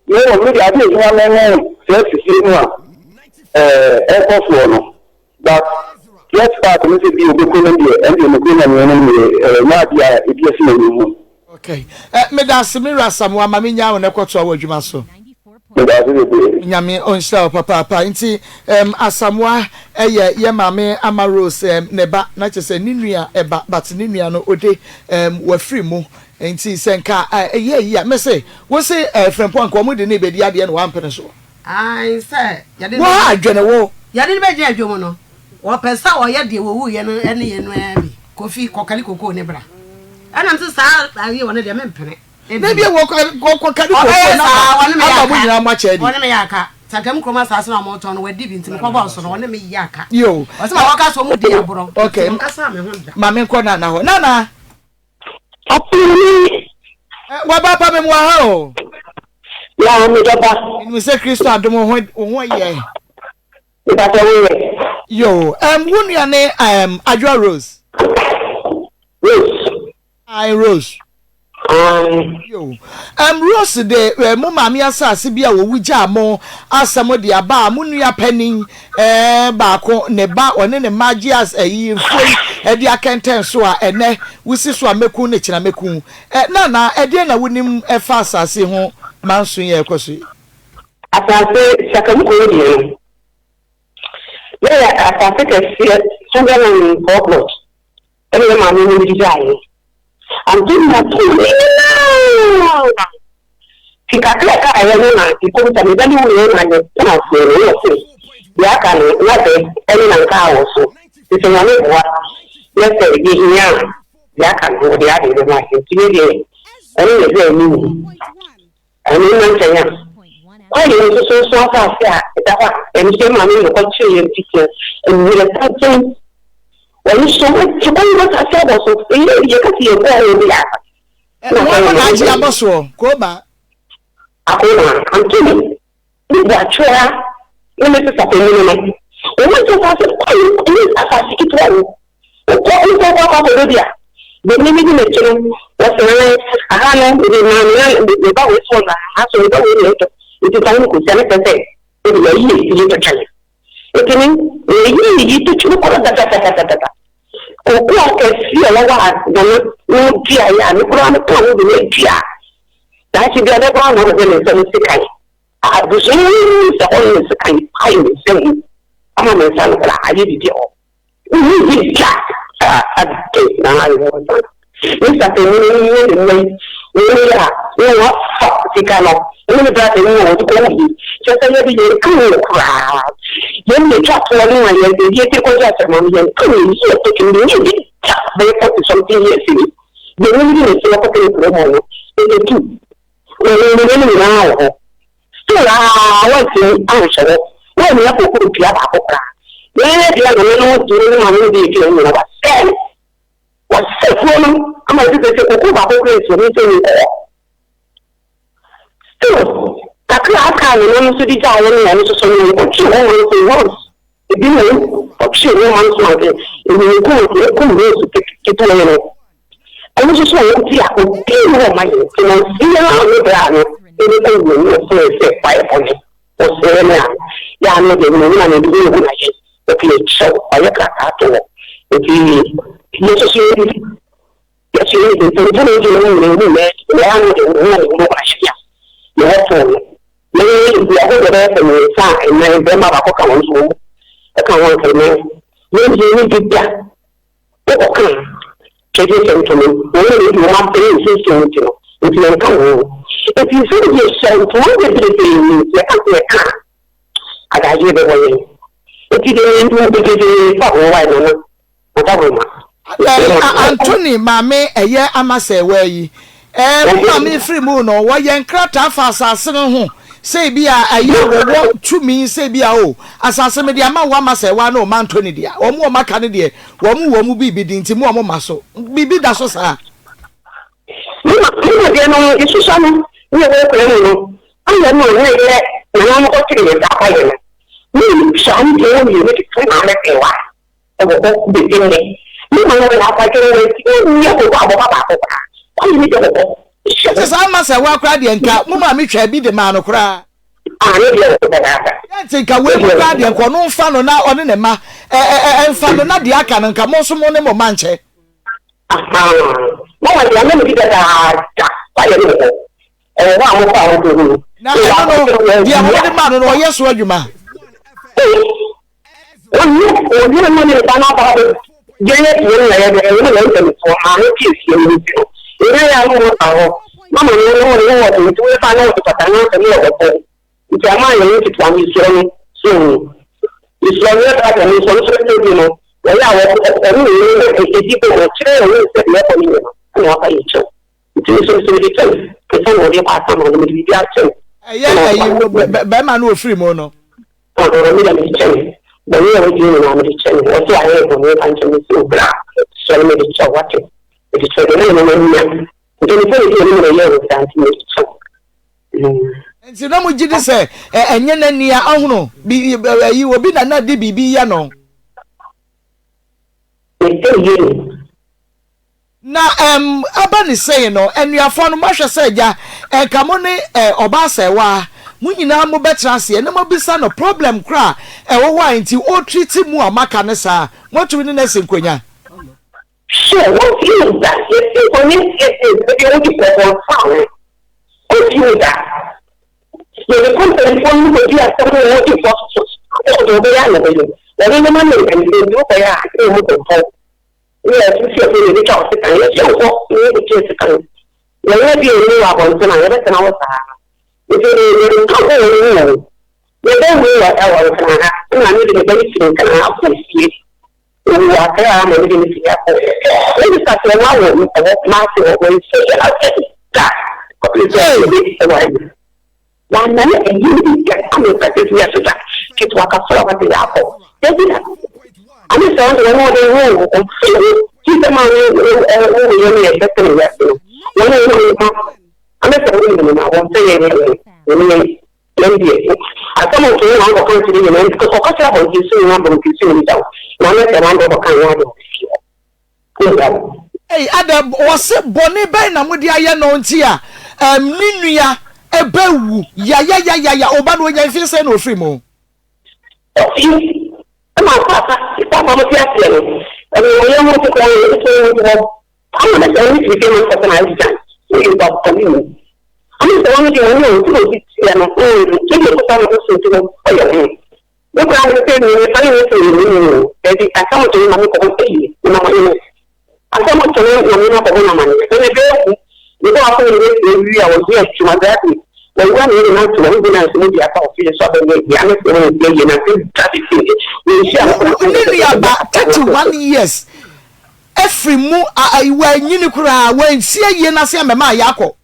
Na mmom me deɛ adeɛ a ɛhia me ne saa sisie no a ɛkɔ soɔ no. But church part no sɛ bi obeku no deɛ ɛndeɛ nokorɛ Nyame anim deɛ ɛnyɛ adeɛ a ebi asi m'ani ho. Okay. Eh, meda ase me wura Asamoah ma me nyaa wo na kɔtoa wɔ adwuma so. Meda ase bebree. Nyame ɔnhyira wo papaapa. Nti um, Asamoah ɛyɛ yɛ maame Ama Rose um, ne ba na kyerɛ sɛ ne nua ɛba but ne nua no ode um, wafiri mu nti sɛ nka ɛyɛ ayi a mese wo se eh, Frempɔn nka wɔn de ne bɛdi adeɛ na wampene so. Aane, sɛ yɛde no. Wo ha adwene wo. Yɛde no bɛgyina dwom no, wɔpɛ sɛ ɔyɛ deɛ wɔwuiɛ no ne yɛn no ara bi. Kofi, kɔkari kokoo no bra. Ɛna mese saa ayi wɔ no deɛ mempene. Na ebia wɔkɔkari kokoo no aba ama mo nyinaa moakyɛ adi. Ɔne me yɛ aka. Santam kurom asaase no a wɔtɔn no, wɔadi bi nti mekɔbɔɔ so no, ɔne me yɛ aka. Yoo. Ɔse ma wɔka sɛ wɔdi aborɔ. Okay. Nti ɔnkasaa me ho da. Ma menkɔ Nana hɔ. Nana! Ɔpene. Waba pa me mu aha o. Ya me dɔba. Menim sɛ Kristo adom wo ho wo ho yɛ. Mepatɛ wo yɛ. Yo, um, wo nua ne um, Adwoa Rose. Rose. Aye, Rose. Aye. Yo, um, Rose de eh, mo maame asase bi a wɔwu gyaa mo asɛm de aba a mo nua panin eh, baako ne ba ɔne ne mma agye as ayi mfuo yi eh, de akɛntɛn so a ɛnɛ wosi so a mɛku ne kyena mɛku. Eh, Nana, ɛdeɛn na wonim ɛfa asase ho manso yi a ɛkɔ so yi? Asase Sakamuko deɛ no, na yɛ asase kɛseɛ 104 plot ɛna yɛ maame no de gyaeɛ. Antonia too ne nyinaa. Ti kakra a ɛkaeɛ no na mekɔbisa me ba no wuiɛ na yɛtena aseɛ no na ɔse deɛ aka no na bɛ ne na nkaa wɔ so nti sɛ Nyame boa na sɛ yɛhia a deɛ aka no wɔde ade bɛma yɛn nti me deɛ ɛno na ɛsɛ anim ɛno nna nkyɛn a kwaeɛ no nso so nso asase a ɛda hɔ a ɛno nso yɛ maame no kɔkyerɛ yɛn titi mmerɛ tenten wɔn nso wɔte kwan mu asase abɔ so ɛyɛ yɛka sɛ yɛkɔɔ hɔ bi a Na wɔn na agye abɔ soɔ, Kooma. Akooma, Anthony ne Boakyea ne me sesa panyin no, wɔn agye asase kwae ne asase ketewa o. Wokɔ wokɔ kɔ akɔ akɔdɔ bi a, bɛni ne di n'akyi no, wɔsɛ ɛɛ aha no mede maa me na me ba wei so na aha so me ba wei na ɛtɔ nti fa no kɔsi a ne kyerɛ sɛ wode wayi efie twetwe no. Nti ne wɔyi yi twetwe no kɔ dadadadadada. Kooko akɛseɛ a ɛwɔ hɔ a Nana no duaeɛ a me koraa meka ho bi madua. Daakye bi a bɛba na ɔbɛhwɛ me nsam sekan. Abusua yi nim sɛ ɔne me sekan pae me nsam mu ama me nsa no koraa ayɛ biribi wɔ hɔ. Wohu bi da a ade na ayɛ wɔ nsa. Me sapanyin no ne ne mma yi wɔyɛ a na wɔafa sika no ne me brada yi a wɔde kɔ wuyi. Kyerɛ sɛ yɛde yɛn ka ho koraa. Yɛn na etwa toɔ no a yɛn de yɛde kɔgye asɛm no yɛn ka ho yie pɛtɛ mu yɛn bi da bɛyɛ 40 something years ni. Deɛ wɔn di n'akyi wɔkɔtɔ ne kurom hɔ no, ɛtu. Na wɔn no nyinaa wɔ hɔ. Still aa wɔntumi anhyɛ hɔ. Wɔannya kookoo dua baako koraa. Yɛn deɛ na me no deɛ ne maame no deɛ ɛdi yɛn nyinaa wasɛe no. Wasɛe kuro no ama ɛsi sɛ sɛ kookoo baako koraa nsi hɔ mentumi nkɔ hɔ. Still kakra a aka a nana no nso de gyaeɛ no na ɛno nso so no ɔtwee ho ma nso rose ebi na ɔtwee ho ma nso anka ɛnyini kum kum rose ketewa yi no. Ɔno nso so a wɔn ti a obiara nni hɔ mma yɛn nti no biara ne bere a no ɛde kɔ wuo no ɔsrɛ sɛ wayɛ bɔne ɔsrɛ no a yɛ ano deɛ no na ne de hu na yɛ ɔpɛ kyɛw ɔyɛ krataa to hɔ nti yɛ nso so yɛ yɛ so yɛ mpanyinfoɔ na gyina mu nyinaa mu nyɛ yɛ ano deɛ no na ne ho na yɛ dea yɛ wɔ fon no na yɛ bi ahodoɔ bɛyɛ sɛ mmiɛnsa a ɛnan bɛrima baako ka wɔn so wɔn ɛka wɔn nka ɛnan yɛn deɛ ne bi da. Wokɔka Twɛdeɛ ntoma mu, wɔn a wɔdi wɔn ampɛ ne nsinsin nti no, nti yɛnka wɔn ho. Enti nsɛm deɛ hyɛ ntoma bebrebe nti yɛka sɛ yɛka a, adagyeɛ bɛbɔ yɛn. Enti deɛ yɛn mu bebrebe fa ho wae nana, Adaworoma. Anthony maame ɛyɛ ama sɛ waa yi. Ɛɛ mo maame firi mu no wɔyɛ nkrataa fa asase no ho sɛ ebi a ɛyɛ a wɔwɔ tumi sɛ ebi a o asase mede ama wo ama sɛ waa ne ɔma Anthony dea wɔn wɔn aka no deɛ wɔn wɔ mu biribi di nti mo wɔn ma so biribi da so saa. Me ma me ma deɛ no yɛsusua no ne yɛwɔ akura mu no ayɛ no a na ɛyɛ nana no kɔkyere yɛn saa kwaeɛ no ne sua no deɛ wɔ mmienu de to maame sewa. Wɔ hɔ besi nnɛ. Me man wɔ akwadwo wɔ nti wonni akoko abɔba baako koraa. Kwaye ne deɛ wɔ hɔ. Hyɛ hɔ. Saa Masawa koraa deɛ nka mo maame twaa bi de maa no koraa. Ah ne deɛ wɔ hɔ dadaada. Yɛ nti nka wei mu koraa deɛ nka ɔno nfa no na ɔne ne mma ɛ ɛ ɛ nfa no na deɛ aka no nka mo nso mo ne mo mma nkyɛ. Ahaa mama deɛ ama me bi dadaada kwaye no wɔ hɔ. Ɛwɔ hɔ a mokɔ a mobɛhunu. Na ɛno no deɛ mode maa no no ɔyɛ so adwuma. Ɔne ɔhene no ne ne ba no aba abɛgyina yɛn yɛn na yɛde ɛyɛ ne yɛn mpanimfoɔ maame pie fie no nti no yɛnya yɛn ano wɔ hɔ mama no ne wɔn ne wɔ de nti wɔfa ne wɔde pata ne asɛm wɔ bɛbɔ nti ama yɛn nketewa no yɛsua no so yɛsua no yɛba sɛ no nso no so bɛtɛ bi no wɔyɛ a wɔne wɔn na ɛdi bɔ wɔn kyerɛ wɔn sɛ deɛ ɛkɔ no yɛ no ɛna wɔfa yɛ kyɛw nti nso nso mede kyɛw kɛsɛ na wɔde kɔ asam no mede biribi akyɛw ɛyɛ ɛyi bɛrima no ofiri mu no. Ɔdɔ me na mede kyɛ no. Bɔne a wadi nyinaa mede kyɛ no. Ɔse wayɛ bɔne fa nkyɛ me se o bra sɔre mede kyɛ wo wate mede kyɛ wo deɛ na mene manya mpanyinfoɔ na ɛdi anim na ɛyɛɛ wo saa nti mede kyɛ wo mm. Nti na mo gye di sɛ ɛnyɛ n'ani a ahono bi ɛyi obi na na de biribi yɛ no. Mese yie. Na ɛm, aba ne sei no, anuafoɔ no, moahwɛ sɛ agya, nka mo ne ɛ, ɔbaa sɛɛwaa, mo nyinaa mobɛtena aseɛ na moabisa no problem korɔ a ɛwɔ hɔ a nti ɔretreat mo a moaka no saa, moatumi ne no asi nkonya? Hwɛ, wɔntie wo da, yɛsi nkonnwa nsiesie sɛdeɛ wodi kɔkɔɔ fa ho, wɔntie wo da. Yɛde kɔ mpanimfoɔ no kɔdi asɛm no wɔ wɔdi fɔ so so, wɔde wɔbɛyɛ a na wɔbɛyɛ, wɔne no ma ne mpanimfoɔ nti wokɔyɛ a na wɔn kɔmpɔn. Ne yɛ so sɛ yɛ bɛtwa wo sekan, yɛ hyɛ nkɔ na yɛ bɛtwa sekan. Yɛ yɛ bi ɛni wɔ abɔnten a, yɛ bɛtena hɔ saa. Nti yɛ yɛ nka kɔ wɔn mu o. Yɛ bɛ wu wɔ ɛwɔ nkran ha, ɛna me de me ba ne firi nkran ha kɔ fie. Owu wɔ akra ha ma me de ne firi akɔ. Yɛ bisa sɛ wɔn awɔ ɛwɔ Kumasi hɔ, wɔn nso yɛ asɛ da. Kɔpem sɛ yɛ bɛ ɛwɔ ɛwɔ. Wannane ayi no bi da ama ɔkasa fi ase da. Ketewa kafra wate yɛ akɔ. Dabi da. Ane sɛ ɔde wɔn ɔde wo ɔmfe wo ti sɛ maa ne wo yɛ ne yɛ bɛsɛ ne yɛ no. Wɔn yɛ ne ma. Ane sɛ wɔn yɛ ne ma wɔn sɛ yɛ yɛ yɛ ne yɛ yɛn deɛ. Asɛm ɔtɔ yɛ wɔn kɔka nkyerɛ yɛ na kɔka kyerɛ abɔnten so nyinaa abɔnten so nyinaa gyaw. Na ane sɛ wɔn kɔka nyɛ ade wɔ fie hɔ. Ei adɛn wɔse bɔne bɛn na mode ayɛ no nti a ɛm ne nua bɛ wu yayayayaya oba no onya mfie sɛn na ofiri mu. Ɔfi ɛma paapa paapa mo te aseɛ no ɛna wɔyɛ ho te koraa yɛ te ho te hɔ ama ne sɛ wɔn firi fie ma no kɔtena Abidjan so yɛ ba bɔne mu ama sɛ wɔn de wɔn yɛ wɔn ti na obi teɛ no mm ebi ɛkɔtɔ na ɔso ti no ɔyɛ ho. Me koraa me sɛ me nipa ne sɛ me ni o dabi asɛm to me ma me kɔbɔ eyi me ma mo ne asɛm to me ma me ma kɔbɔ na ma ne sɛ me bɛ hu me bɔ afɔ me bɛ sɛ wi a wɔn yɛ adwuma dabi wɔn wura me ne na to wɔn bi na nso mo di aka ɔfi so abɛ yɛ yɛ ame sɛ wɔn yɛ yɛ na sɛ dabi sɛ wɔn nhyia Ne nuaba 31 years. afiri mu a wanyini koraa, wansi ayie no ase ammɛma a yɛakɔ.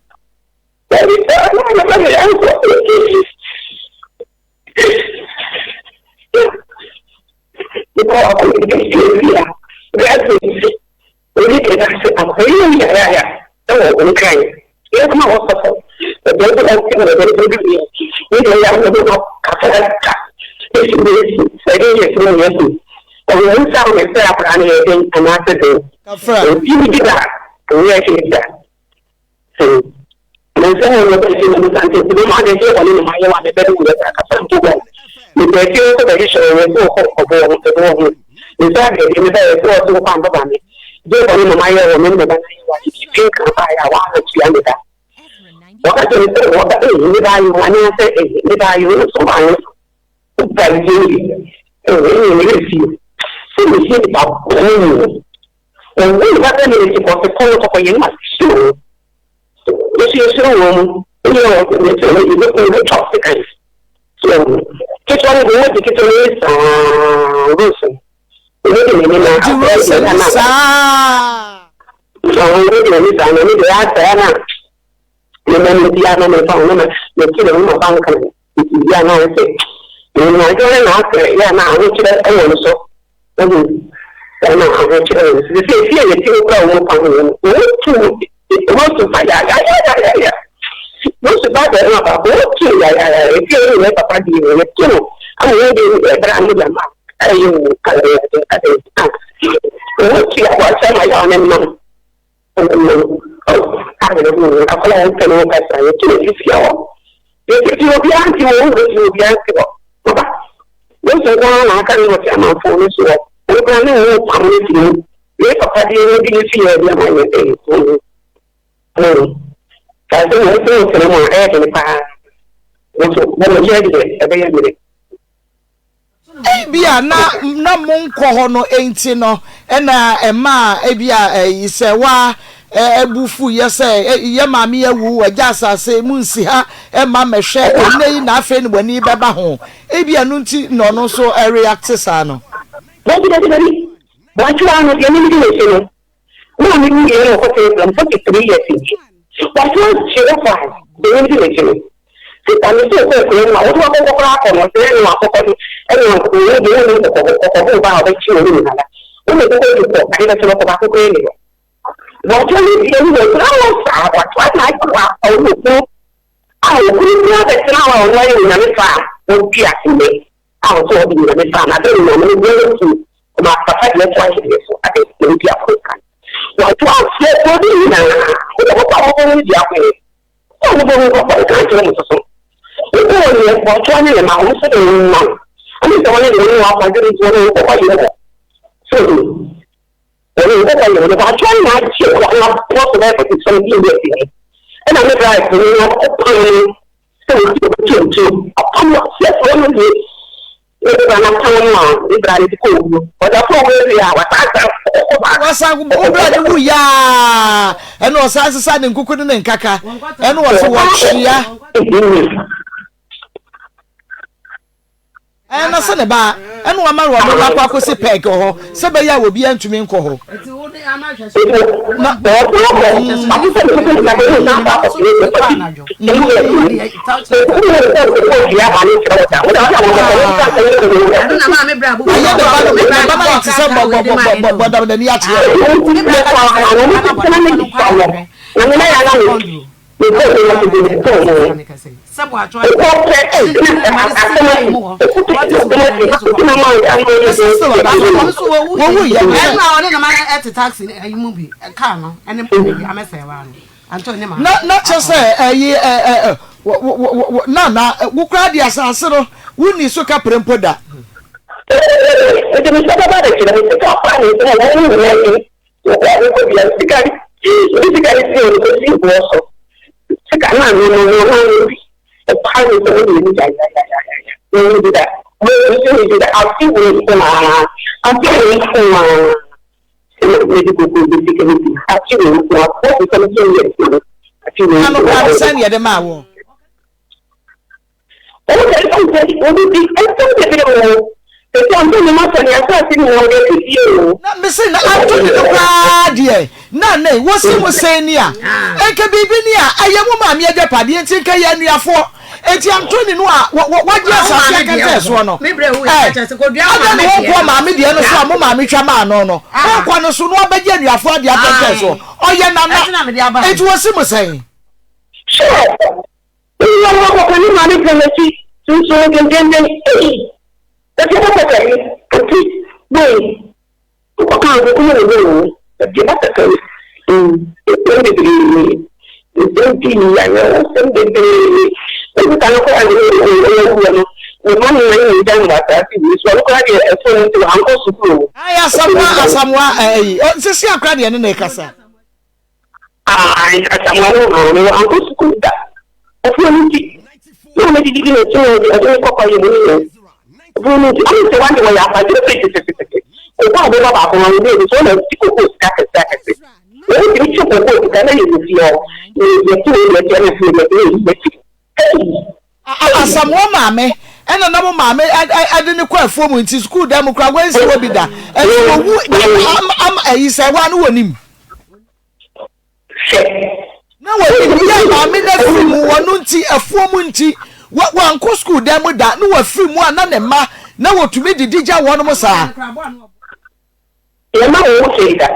Kafra. Ɔdi Rose ani saa. Ebia na na monkɔ hɔ no nti no na ɛmaa ebia ɛyi sɛ wa ɛbu fu yɛ sɛ yɛ maame awu wagya asase mu nsi ha ɛma mɛhwɛ ɛnɛ yi na afei na w'ani bɛba ho ebia no nti na ɔno nso ɛreacte saa no. Dabi dabi dabi boakyewa no deɛ mimi di n'akyi no maame wu yɛ na ɔkɔ tena fam 43 years ni boakyewa kyerɛ fa deɛ mimi di n'akyi no sista mi sɛ ɔkɔ akura mu a wode wakɔkɔ koraa akɔ no sɛ ɛne wakɔkɔ no ɛne nkɔkɔ wo deɛ wone nkɔkɔ kɔkɔ bo ba a ɔbɛkye wɔ ne nyinaa wone kɔkɔ du kɔ ade bɛsɛ bɛkɔ baako koraa ni hɔ boakyewa no deɛ ne wɔ akura wɔ saa boakyewa na ayɛ wɔ akɔ ne okunu a okunu koraa bɛtena hɔ a ɔno ayɛ onyame fa a wɔdi ase nnɛ a ɔsɛ ɔde onyame fa na abɛn onyame no deɛ wɔtu ɔma papa deɛ to ayɛ deɛ so ade na ɔdi akɔnka wɔto aseɛ kuro bi nyinaa wode wokɔ a wɔbɔ mu di akɔyɛ wọ́n bọ̀ wọ́n kọ́ ká kyerɛ mo soso wọ́n wọ́n yẹ bọ̀tọ́ ne ne ma wɔn nso de wɔn ma ɛne sɛ wɔn de wɔn wɔ akɔdwe ne nti wɔn kɔkɔ yɛ hɔ so wɔn kɔkɔ yɛ hɔ bɔtɔ na akyi wɔn abɔ so bɛyɛ fɛti sɔm bi yɛ fi ɛna ne bra ɛfɛ ne ɔpam no sɛ wɔn ti wɔn ti wɔn ti ɔpam no sɛ wɔn no yɛ ne bra na pam no a ne bra ne ti kɔ owuo ɔda fo owuo wie a wasan kɔkɔ baako. Wasan wo bra ne wu yaa ɛna ɔsan sesa ne nkuku ne ne nkaka ɛna ɔse wɔkyea. Ɛna sɛ ne ba ɛna wama wɔn no akɔ akɔsi pɛɛk wɔ hɔ sɛ bɛyɛ a obiara ntumi nkɔ hɔ. Na ayɛ ne ba no ne ba no ayɛ te sɛ bɔbɔbɔbɔ n'ani ateɛ. Na na kyɛ sɛ ɛyi ɛ ɛ na na wokura de asase no wonni so kapere mpo da. Ano koraa no sɛn na yɛde maa wo? Sɛsɛ Anthony ma sɛ ne asase nyinaa ɔde asi fie o. Na mese na Anthony no koraa deɛ na ne wosi mo sɛn ni a nka biribi ni a ɛyɛ mo maame agyapadeɛ nti nka yɛ anuafoɔ nti Anthony no a wagye asase akɛntɛn soɔ no ɛ adɛn na wɔnkɔ maame deɛ no so a mo maame twa maa no no wɔnkɔ no so na wabɛgye anuafoɔ adeɛ akɛntɛn soɔ ɔyɛ nana nti wosi mo sɛn. Sure. Nna ɔwɔ papa ne maame pɛn n'akyi sunsum no dendenden ei Dabi aba sakari aunty wei wokɔka a nkokum wo bo oo Dabi aba sakari mm nsɛm bebree nsɛm pii awerɛhosɛm bebree Me sista no koraa de ne ɔyɛ wuiɛ no ne mma nnan na egya no wɔ asaase wei so ɔno koraa deɛ ɛfo no nti wankɔ sukuu o. Ayi Asamoah Asamoah ɛyi sisi akora deɛ ne na ɛkasa. Ae, Asamoah no maame wankɔ sukuu da. Afuo no nti, na wɔdidi di n'akyi na ɔde ɔde no kɔ kwaeɛ mu ne yɛn. Afuo no nti, ɔno sɛ wade wɔyɛ akwadworɔ firi tetetete. Kokoo a ɔbɛba baako no, ɔde ɔde so na ɔte kokoo sika akɛse akɛse. Wɔn tumi kye kokoo sika na yɛwɔ fie hɔ. Na yɛte wei deɛ ɛteɛ na fie deɛ ɛteɛ na yɛyi yɛte. Ei! Asamoah maame ɛna na mo maame ɛde ne kɔ afuo mu nti sukuu dan mu koraa wɔnsi hɔ bi da ɛnti wɔwu ama ɛyi sɛ wɔn ano wɔ nim. Na wɔnim yɛ maame no afiri mu wɔn nti afuo mu nti wɔankɔ sukuu dan mu da na wɔafiri mu a na ne mma na wɔtumi didi gya wɔn mo saa. Yɛma wɔn ho hwee da.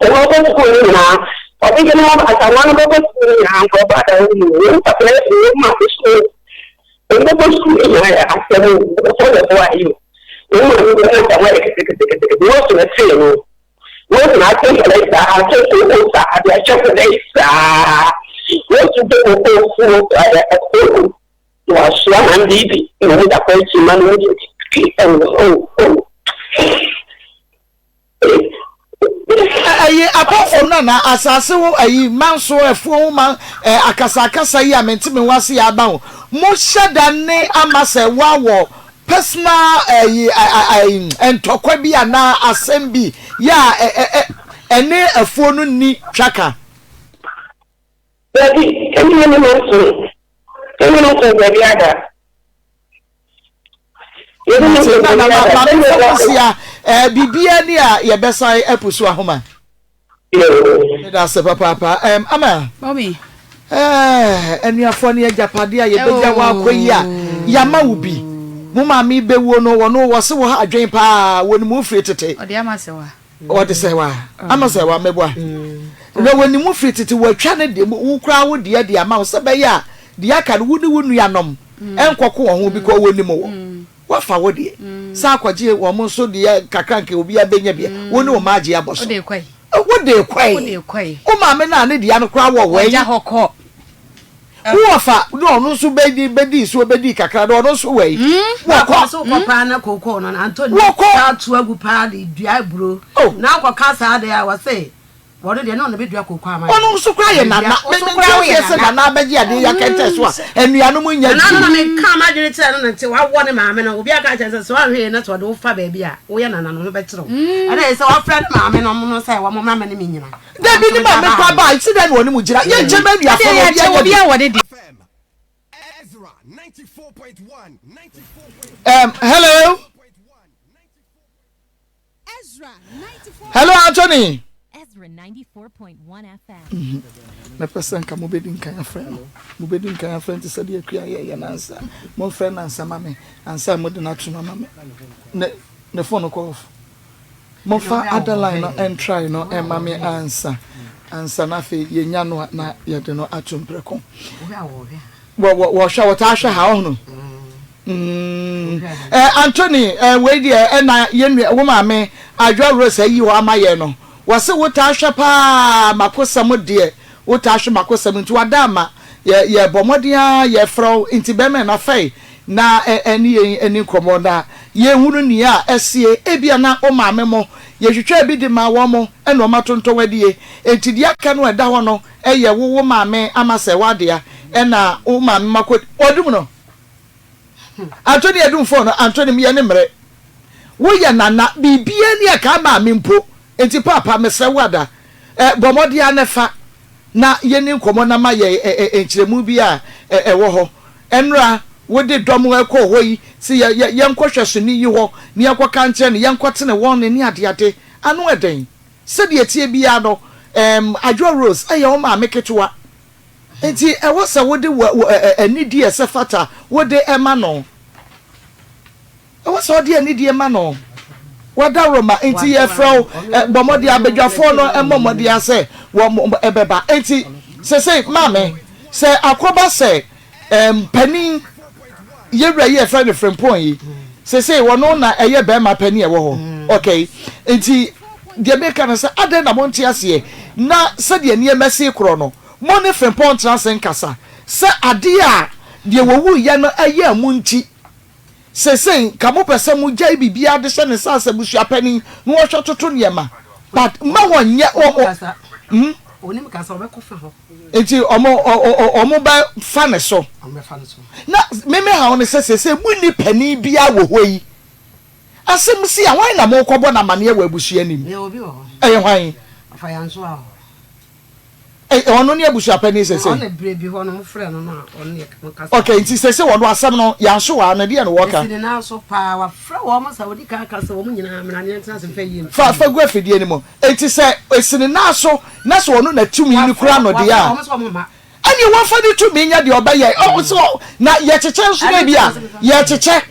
Wɔn bɛkɔ sukuu no nyinaa, ɔbɛgye no Asamoah no bɛkɔ sukuu no nyinaa nkurɔfoɔ ada hɔ mu. Wɔn papa afiri wɔn maame sukuu. Wɔn bɛkɔ sukuu no nyinaa yɛ asɛm o, nkurɔfoɔ na ɛboa yi o. Wɔn maame bɛma Asamoah yɛ ketekete. Wɔn so na ɛtee no. Wɔn so na ate nkɛlɛ saa, ate koko saa, de ahyɛ nkɛlɛ saa. Wɔn so de koko fuo, koko. Na wɔasoa hɔn biribi na wɔdze akɔ ekyir ma no wɔdze oh oh oh. Ɛyi apart from na na asase ho ɛyi manso ɛfuo ho man ɛ akasakasa yi a mente me ho ase yɛ aba ho mo hyɛ da ne ama sɛ wawɔ personal ɛyi ɛyi ntɔkwa bi anaa asɛm bi yɛ a ɛ ɛ ɛ ɛne afuo no nni twaka. Dabi, ɛne me ne manso ɛne no nkɔ baabi ada. Yɛne no nkɔ Na baabi ma ada. ma Sɛdeɛ mefa ɛbɛyɛ mo si a ɛɛ biribiara ni a yɛbɛsan apu so ahoma. Meda ase papaapa. Ɛm ama. Mɔmi. Ɛɛ anuafoɔ ne agyapadeɛ a yɛbɛgya wɔ akɔ yi a yɛama wo bi. Mo maame bɛwuo no wɔno wɔse wɔ ha adwen paa wɔnim wo firi tete. Ɔde ama sɛ wa. Ɔde sɛ wa ama sɛ wa mɛboa. Na wɔnim wo firi tete wɔatwa ne de wo koraa wo deɛ de ama wo sɛ bɛyɛ a deɛ aka no wo ne wo nuanom nkɔko wɔn ho because wɔnim wo. Woafa wo deɛ sɛ akɔgye wɔn nso deɛ kakra nka obiara bɛnya bi a, wo ne wo mma agye abɔ so. Wode kɔe. Wode kɔe. Wode kɔe. Wo maame no a ne dea no koraa wɔ wɔ Ɔgya hɔ kɔ. Wo wɔfa na ɔno nso bɛdi bɛdii so bɛdii kakra na ɔno nso wɔ yi. Wɔkɔ. Wakɔ so kɔ paa na kookoo no na Antoni Wɔkɔ. saa tu agu paa de dua aburo. Oh. Na akɔka saa deɛ a wɔse Wɔno deɛ ne ɔno bɛdua koko ama yɛn. Ɔno nso koraa yɛ nana. Wo nso koraa woyɛ nana. Sɛ nana abɛgye adeɛ yi akɛntɛn so a, anuanom nnya Nana no na bi. mekaa m'adwene kyerɛɛ no na nti wawɔ ne maame no. Obi aka akyerɛ no sɛ sɛ woanhwɛ yie na sɛ ɔde wo fa baabi a woyɛ nana no ho bɛkyere wo. Ɛna ɛyɛ sɛ wafrɛ ne maame nom no sɛ wɔn mmra me ne me nyina. Dabi ne maame koraa baa si dɛn na ɔne mo gyina? Yɛnkyɛ ma anuafoɔ no obiara nya bi. Um, hello. Hello Anthony. Mepɛ sɛ nka mobɛdi nkan afrɛ no mobɛdi nkan afrɛ nti sɛdeɛ akua yɛyɛ no ansa momfrɛ no ansa ma me ansa mode no ato no ama me ne ne phone kɔ off momfa other line no ɛntrae no ɛma me ansa ansa na afei yɛnya no a na yɛde no ato mprɛko Wɔ wɔ wɔhwɛ wɔtaa hwɛ ha ɔhono. Mm. Eh, Anthony, eh, wei deɛ ɛna yɛn nua wo maame Adwoa Rose ayi hɔ ama yɛn no. Wɔse wotaa hwɛ paa makosɛm deɛ wotaa hwɛ makosɛm nti wada ama yɛ yɛbɔ mmɔden ara yɛfrɛ wo nti bɛrima na fɛe na ɛne yɛn ani nkɔmmɔ na yɛnhunu nea ɛsie ebia na wo maame mo yɛtwitwaa bi de maa wɔn mo ɛna wɔn atontɔn adie nti deɛ aka no ɛda hɔ no Ɛyɛ wo wo maame ama sɛ w'adea ɛna wo maame ma kɔ ɔdum no Anthony adum phone no Anthony meyɛ ne mmerɛ wo yɛ nana biribiara ni ɛkaa maame mpo nti paapa mesrɛ wo ada ɛ bɔ mmɔden ara na fa na yɛni nkɔmmɔ na ma yɛ ɛ ɛ nkyerɛmu bi a ɛ ɛwɔ hɔ ɛnora. Wode dɔm rekɔ hɔ yi, se yɛ, yɛ, yɛnkɔ hwɛsoni yi hɔ na yɛnkɔka nkyerɛ no, yɛnkɔtene wɔn ne adeade. Ano ɛden. Sɛdeɛ ɛteɛ biara no, ɛɛm, Adwoa Rose yɛ wo maame ketewa. Enti ɛwɔ sɛ wode wɔ, wɔ, ɛ, ɛ, anidie a ɛsɛ fata wode ma no. Ɛwɔ sɛ ɔde anidie ma no. W'adaworoma nti yɛfrɛ wo, bɔ mmɔden abadwafoɔ no mmɔ mmɔden ara sɛ wɔbɛba. Enti seesei maame, sɛ akɔba sɛ panin, yɛwura yi a yɛfrɛ no Frimpong yi, seesei ɔno na ɛyɛ barima panin a ɛwɔ hɔ. Okay, nti deɛ meka no sɛ adɛn na monte aseɛ na sɛdeɛ nneɛma si korɔ no, mo ne Frimpong ntena ase nkasa sɛ adeɛ a deɛ wɔwuiɛ no ɛyɛɛ mo nti. Seesei nka mopɛ sɛ mogyae biribiara de hyɛ ne nsa as abusua panin na ɔhwɛ toto nneɛma but mma wɔnyɛ wɔ wɔ hmm. Onim kasa ɔbɛkɔ fa hɔ. Nti ɔmo ɔmo bɛ fa ne so. Ɔmo bɛ fa ne so. Na me me haw ne sɛ seesei munni panin biara wɔ hɔ yi. Asɛm si a hwan na mokɔ bɔ no amaneɛ wɔ abusua no mu? Yɛwɔ obi wɔ hɔ. Ɛyɛ hwan? Ɔfa yɛn so a hɔ. Ɛ ɔno ne abusua panin sese? Ɔno na bere bi hɔ no mo frɛ no no a ɔno ne mo kasa. Okay, nti sese ɔno asɛm no yanso waa no deɛ na wɔka? Esi ne nan so paa wafrɛ wɔn sɛ odi kan aka sɛ wɔn nyinaa mmra ne yɛntena ase mfa yie mfiri Fa fa gu afidie no mu. Enti sɛ esi ne nan so na sɛ ɔno na tumi no kura no deɛ a. Wafrɛ wɔn sɛ wɔn mma. Ɛneɛ wɔmfa ne tumi nyɛ deɛ ɔbɛyɛ. Ɔ sɛ ɔ na yɛkyekyɛ nso no ebi a yɛkyekyɛ.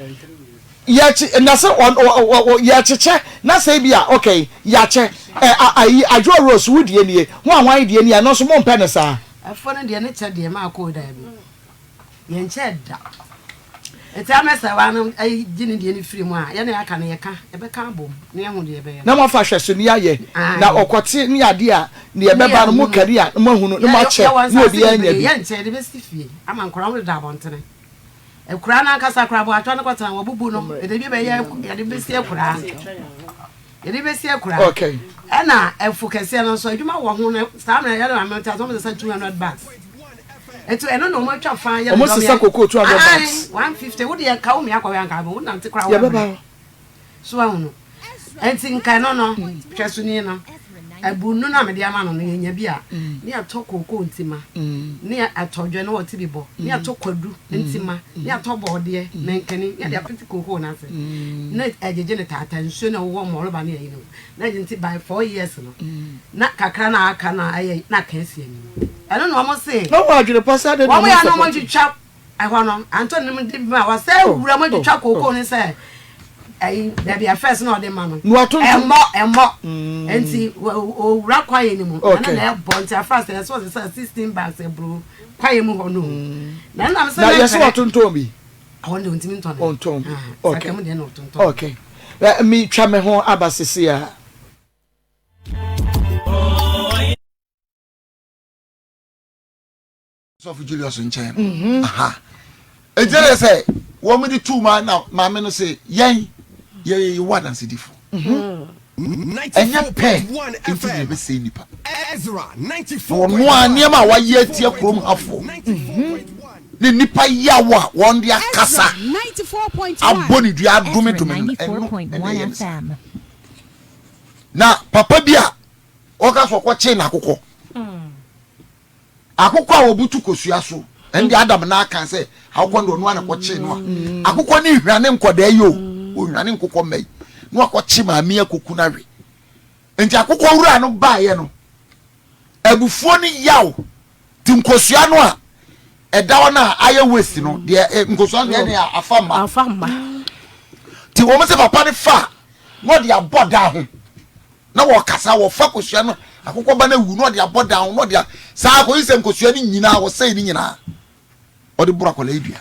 Yɛkye na sɛ ɔ ɔ ɔ yɛkyekyɛ na sɛ ebi a okay yɛakyɛ ɛ a ayi Adwoa Rose wo deɛ nie hwan hwan deɛ nie ɛno nso mompɛ no saa. Ɛfoɔ no deɛ ne kyɛ deɛ maa koo daabi yɛnkyɛɛ da nti amɛ sɛ waa no ayi gye ne deɛ no firi mu a yɛne aka no yɛka yɛbɛka abom na yɛahu deɛ yɛbɛyɛ no. Na moafa ahwɛsoni ayɛ na ɔkɔte ne adeɛ a deɛ ɛbɛba no mokari a na moahunu na moakyɛ Yɛwɔ na nsaase obiara anya bebree bi. yɛnkyɛ yɛde bɛsi fie ama nkwadaa wɔn deda abɔntene. Akuraa no ankasa koraa Boatwa no kɔtena wɔbubu no yɛde bi bɛyɛ yɛde bɛsi akuraa yɛde bɛsi akuraa okay ɛna ɛfo kɛseɛ no nso adwuma wɔ ho no saa mmerɛ yɛde maame nta so wɔn sesa 200 bags etu ɛno na wɔn atwa fa yɛ wɔn sesa koko 200 bags 150 wo deɛ nka wo mia kɔwɛ anka wo nante koraa wɔ yɛbɛba So wahu no? Enti nka ɛno no, hwɛsoni no, abunnu no a mede ama no no, yɛnya bi a, ne yɛatɔ kookoo ntima, ne yɛatɔ dwɛ na wɔte bi bɔ, ne yɛatɔ kwadu ntima, ne yɛatɔ bɔɔdeɛ, mankani, ne yɛde apete kookoo no ase, na ɛgyegye ne taataa nsuo na ɛwowɔ mmɔreba ne ayi no, na ɛgye nti by 4 years no, na kakra na aka na ayɛ na aka asi anim. Ɛno na wɔn se. Na wɔn adwene pa sɛ ade na wɔn yɛ na wɔn twitwa Ɛhɔ no, Anthony nom de ma wɔsɛ wura mu twitwa kookoo no sɛ ɛyi baabi a fɛs na ɔde ma no. Ɛmmɔ ɛmmɔ nti owura kwaeɛ no mu ɛna na ɛbɔ nti afa sɛ ɛsɛ ɔsɛ 16 bags aburo kwaeɛ mu hɔ no. Na ɛnam sɛ na yɛsɛ wɔtontɔn bi. Ɔno deɛ ɔntumi ntɔn. Ɔntɔn bi. Okay. Sakamu deɛ na ɔtontɔn. Okay. Mi twa me ho aba sisi a. Sɔfo Julius nkyɛn no. Mhm. Aha. Enti ɛyɛ sɛ wɔn de tuu ma na maame no se yɛn yɛyɛ Yehowa adansedifo. Mhm. Ɛnyɛ pɛ nti na yɛbɛsɛe nnipa. Na ɔno a nneɛma a wayɛ atia kurom hafoɔ mhm. ne nnipa yaw a wɔn de akasa abɔ ne dua adomedome no ɛno ɛna ɛyɛ ne saa. Na papa bi a ɔka so ɔkɔkyee n'akokɔ. Akokɔ a wɔbutu kosua so, ɛno deɛ Adam na aka sɛ akokɔ no deɛ ɔno ara na ɛkɔkyee no a, akokɔ no nhwane nkɔdaa yi o, ɔnhwane nkokɔ mma yi, na wakɔkye maame akɔku no awe. Nti akokɔ wura no baeɛ no, abufuo no yaw, nti nkosua no a ɛda hɔ no a ayɛ waste no, deɛ eh, nkosua no deɛ ɛne afa mma. Afa mma. Nti wɔn sɛ papa no fa a, na ɔde abɔ da ho. Na wɔkasa, wɔfa kosua no, akokɔ ba no awu na ɔde abɔ dan ho na ɔde saa akɔyi sɛ nkosua no nyinaa wɔsɛe ne nyinaa ɔde boro akwadaa yi dua.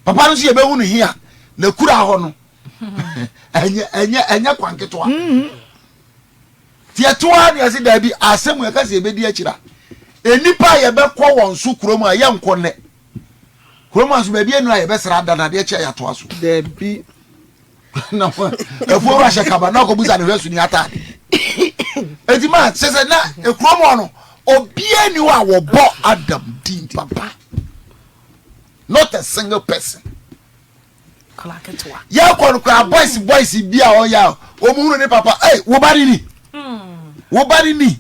Papa no nso yɛbɛhu no hia na kura hɔ no ɛnyɛ ɛnyɛ ɛnyɛ kwan ketewa. Mm-hmm. Ti ɛto ara ne ɛse daabi asɛm yɛka sɛ yɛbɛdi akyira nnipa a yɛbɛkɔ wɔn so kurom a yɛnkɔ nnɛ kurom a so baabi anu a yɛbɛsra ada na adeɛ kyɛ yɛatoa so. Daabi. Na afuo wura hyɛ kaba na ɔkɔbusa ne hwɛ so ni ataade eti ma kyɛ sɛ na ekurom hɔ no obiara ni hɔ a wɔbɔ Adam din papa not a single person yɛkɔ no koraa boys boys bi a ɔyɛ a wɔn hunu ne papa ɛy wo ba ne ni wo ba ne ni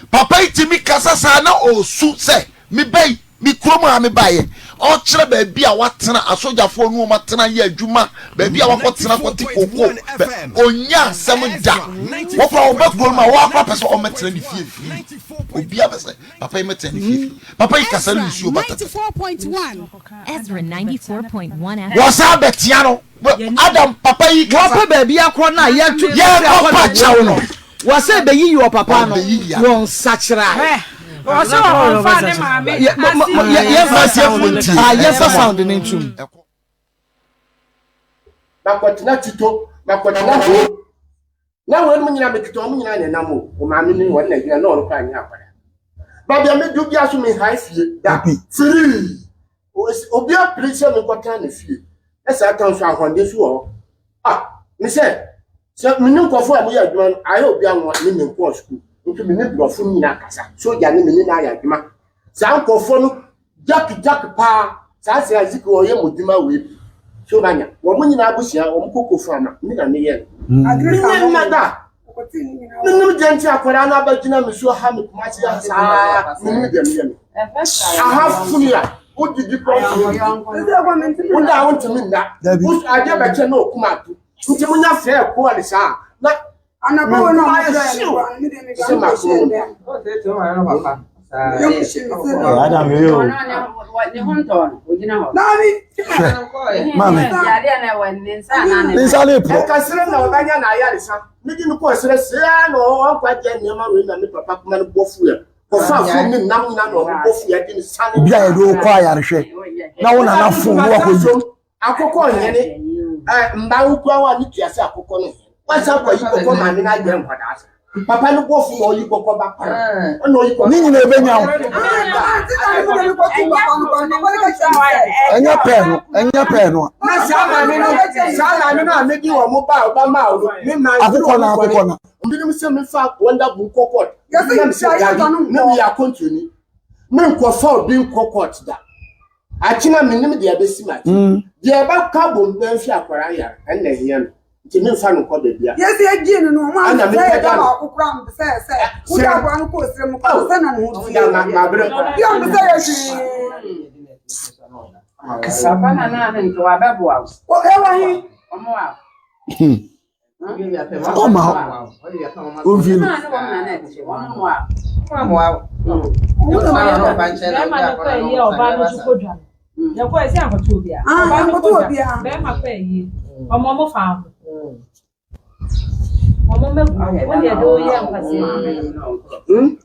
papa yi tumi kasa saa na ɔsu sɛ me ba yi. Me kurom a mebaeɛ, ɔkyerɛ baabi a watena, asogyafoɔ ne wɔn atena yɛ adwuma, baabi a wakɔtena kɔte koko, bɛ ɔnya asɛm da. Wɔkora wɔba kuro no mu a, wɔakora pɛ sɛ ɔmɛtena ne fie firi. Obiara pɛ sɛ papa yi mɛtena ne fie firi. Papa yi kasa no nsuo ba tata. Wɔsan bɛtea no. Adam papa yi kasa. Wɔpɛ baabi akɔ no a yɛto yɛkɔ pa kyɛw no. Wɔsɛ bɛyiyi wɔ papa no wɔn nsakyerae. Wɔsɛ wɔmfa ne maame ase. Yɛmfa sound no ntum. Makɔtena Tito, makɔtena Ho. Na wɔn nyinaa mekita wɔn nyinaa na ɛnam o. Wɔn maame ne wɔn na gyina na ɔno koraa nyɛ akwadaa. Baabi a medu biara so menhae fie da. Firii. Obi apere sɛ menkɔtena ne fie. Na saa tan so ahoɔden so wɔ hɔ. Ah, me sɛ, sɛ me ne nkurɔfoɔ a moyɛ adwuma no, ayɛ obi anwa ne me nkɔɔ sukuu. Nti me ne borɔfo no nyinaa kasa. Sogya ne me ne no ayɛ adwuma. Saa nkurɔfoɔ no, Jack Jack paa, saa sɛ Isaac ɔyɛ mo dwuma wei bi. So banya, wɔn nyinaa abusua, wɔn koko fo ama, me na meyɛ no. Menyɛ nna da. Menim deɛ nti akwadaa no abɛgyina me so ha me Kumasi ha saa, menim deɛ meyɛ no. Aha funu a, wodidi kora ntumi ndidi. Woda a wontumi nna. Adeɛ bɛkyɛ na okum ato. Nti monya frɛ koa ne saa na menkuma ayɛ hyew sɛ makoma mu. Adam yɛ o. Hwɛ maame. Ne nsa ne porɔ. Ɛkasere na ɔbɛnya na ayaresa. Mede no kɔɔ serɛ sea na ɔnkɔ agye nneɛma wei na me papa kuma no bɔ fuɛ. Kɔfa fom ne nam nyina na ɔmo bɔ fuɛ de ne sane. Obi a yɛde wo kɔ ayarehwɛ na wo nana fon na wakɔ yi. Akokɔ nhene ɛ mba wo kura wa ne tua sɛ akokɔ no hene. Wasan kɔ yi kɔkɔ maame no ayɛ nkwadaa sa. Papa no bɔ fom ɔyi kɔkɔ ba para. Ɔna ɔyi kɔkɔ. Ne nyina ebenya wo. Ɛnyɛ pɛɛ no, ɛnyɛ pɛɛ no. Na saa maame no, saa maame no a medi wɔn ba a ɔba maa wo no, me maa Akokɔ na akokɔ na. Binom sɛ mefa wɔn da bu nkɔ court. Na me sɛ dabi, na meyɛ akɔntoni. Menkɔfa obi nkɔ court da. Akyena menim deɛ ɛbɛsi m'akyi. Mm. Deɛ ɛbɛka bom na mfi akwara yare ɛnna ɛhia me. Nti memfa no nkɔ baabi a. Yɛsi egye no no ɔmo Ana ahwɛ mepɛ yɛ da no. baako koraa mpɛ sɛ sɛ wode Sɛ- aboa no kɔ osire mu kɔ sɛ na ne ho Da ma mabrɛ. bi ɔmpɛ sɛ yɛ hwee. Papa na na ne nti wabɛboa wo. Ɛwɔ he? Ɔmo a. Ɔma hɔ. Ɔmfie no.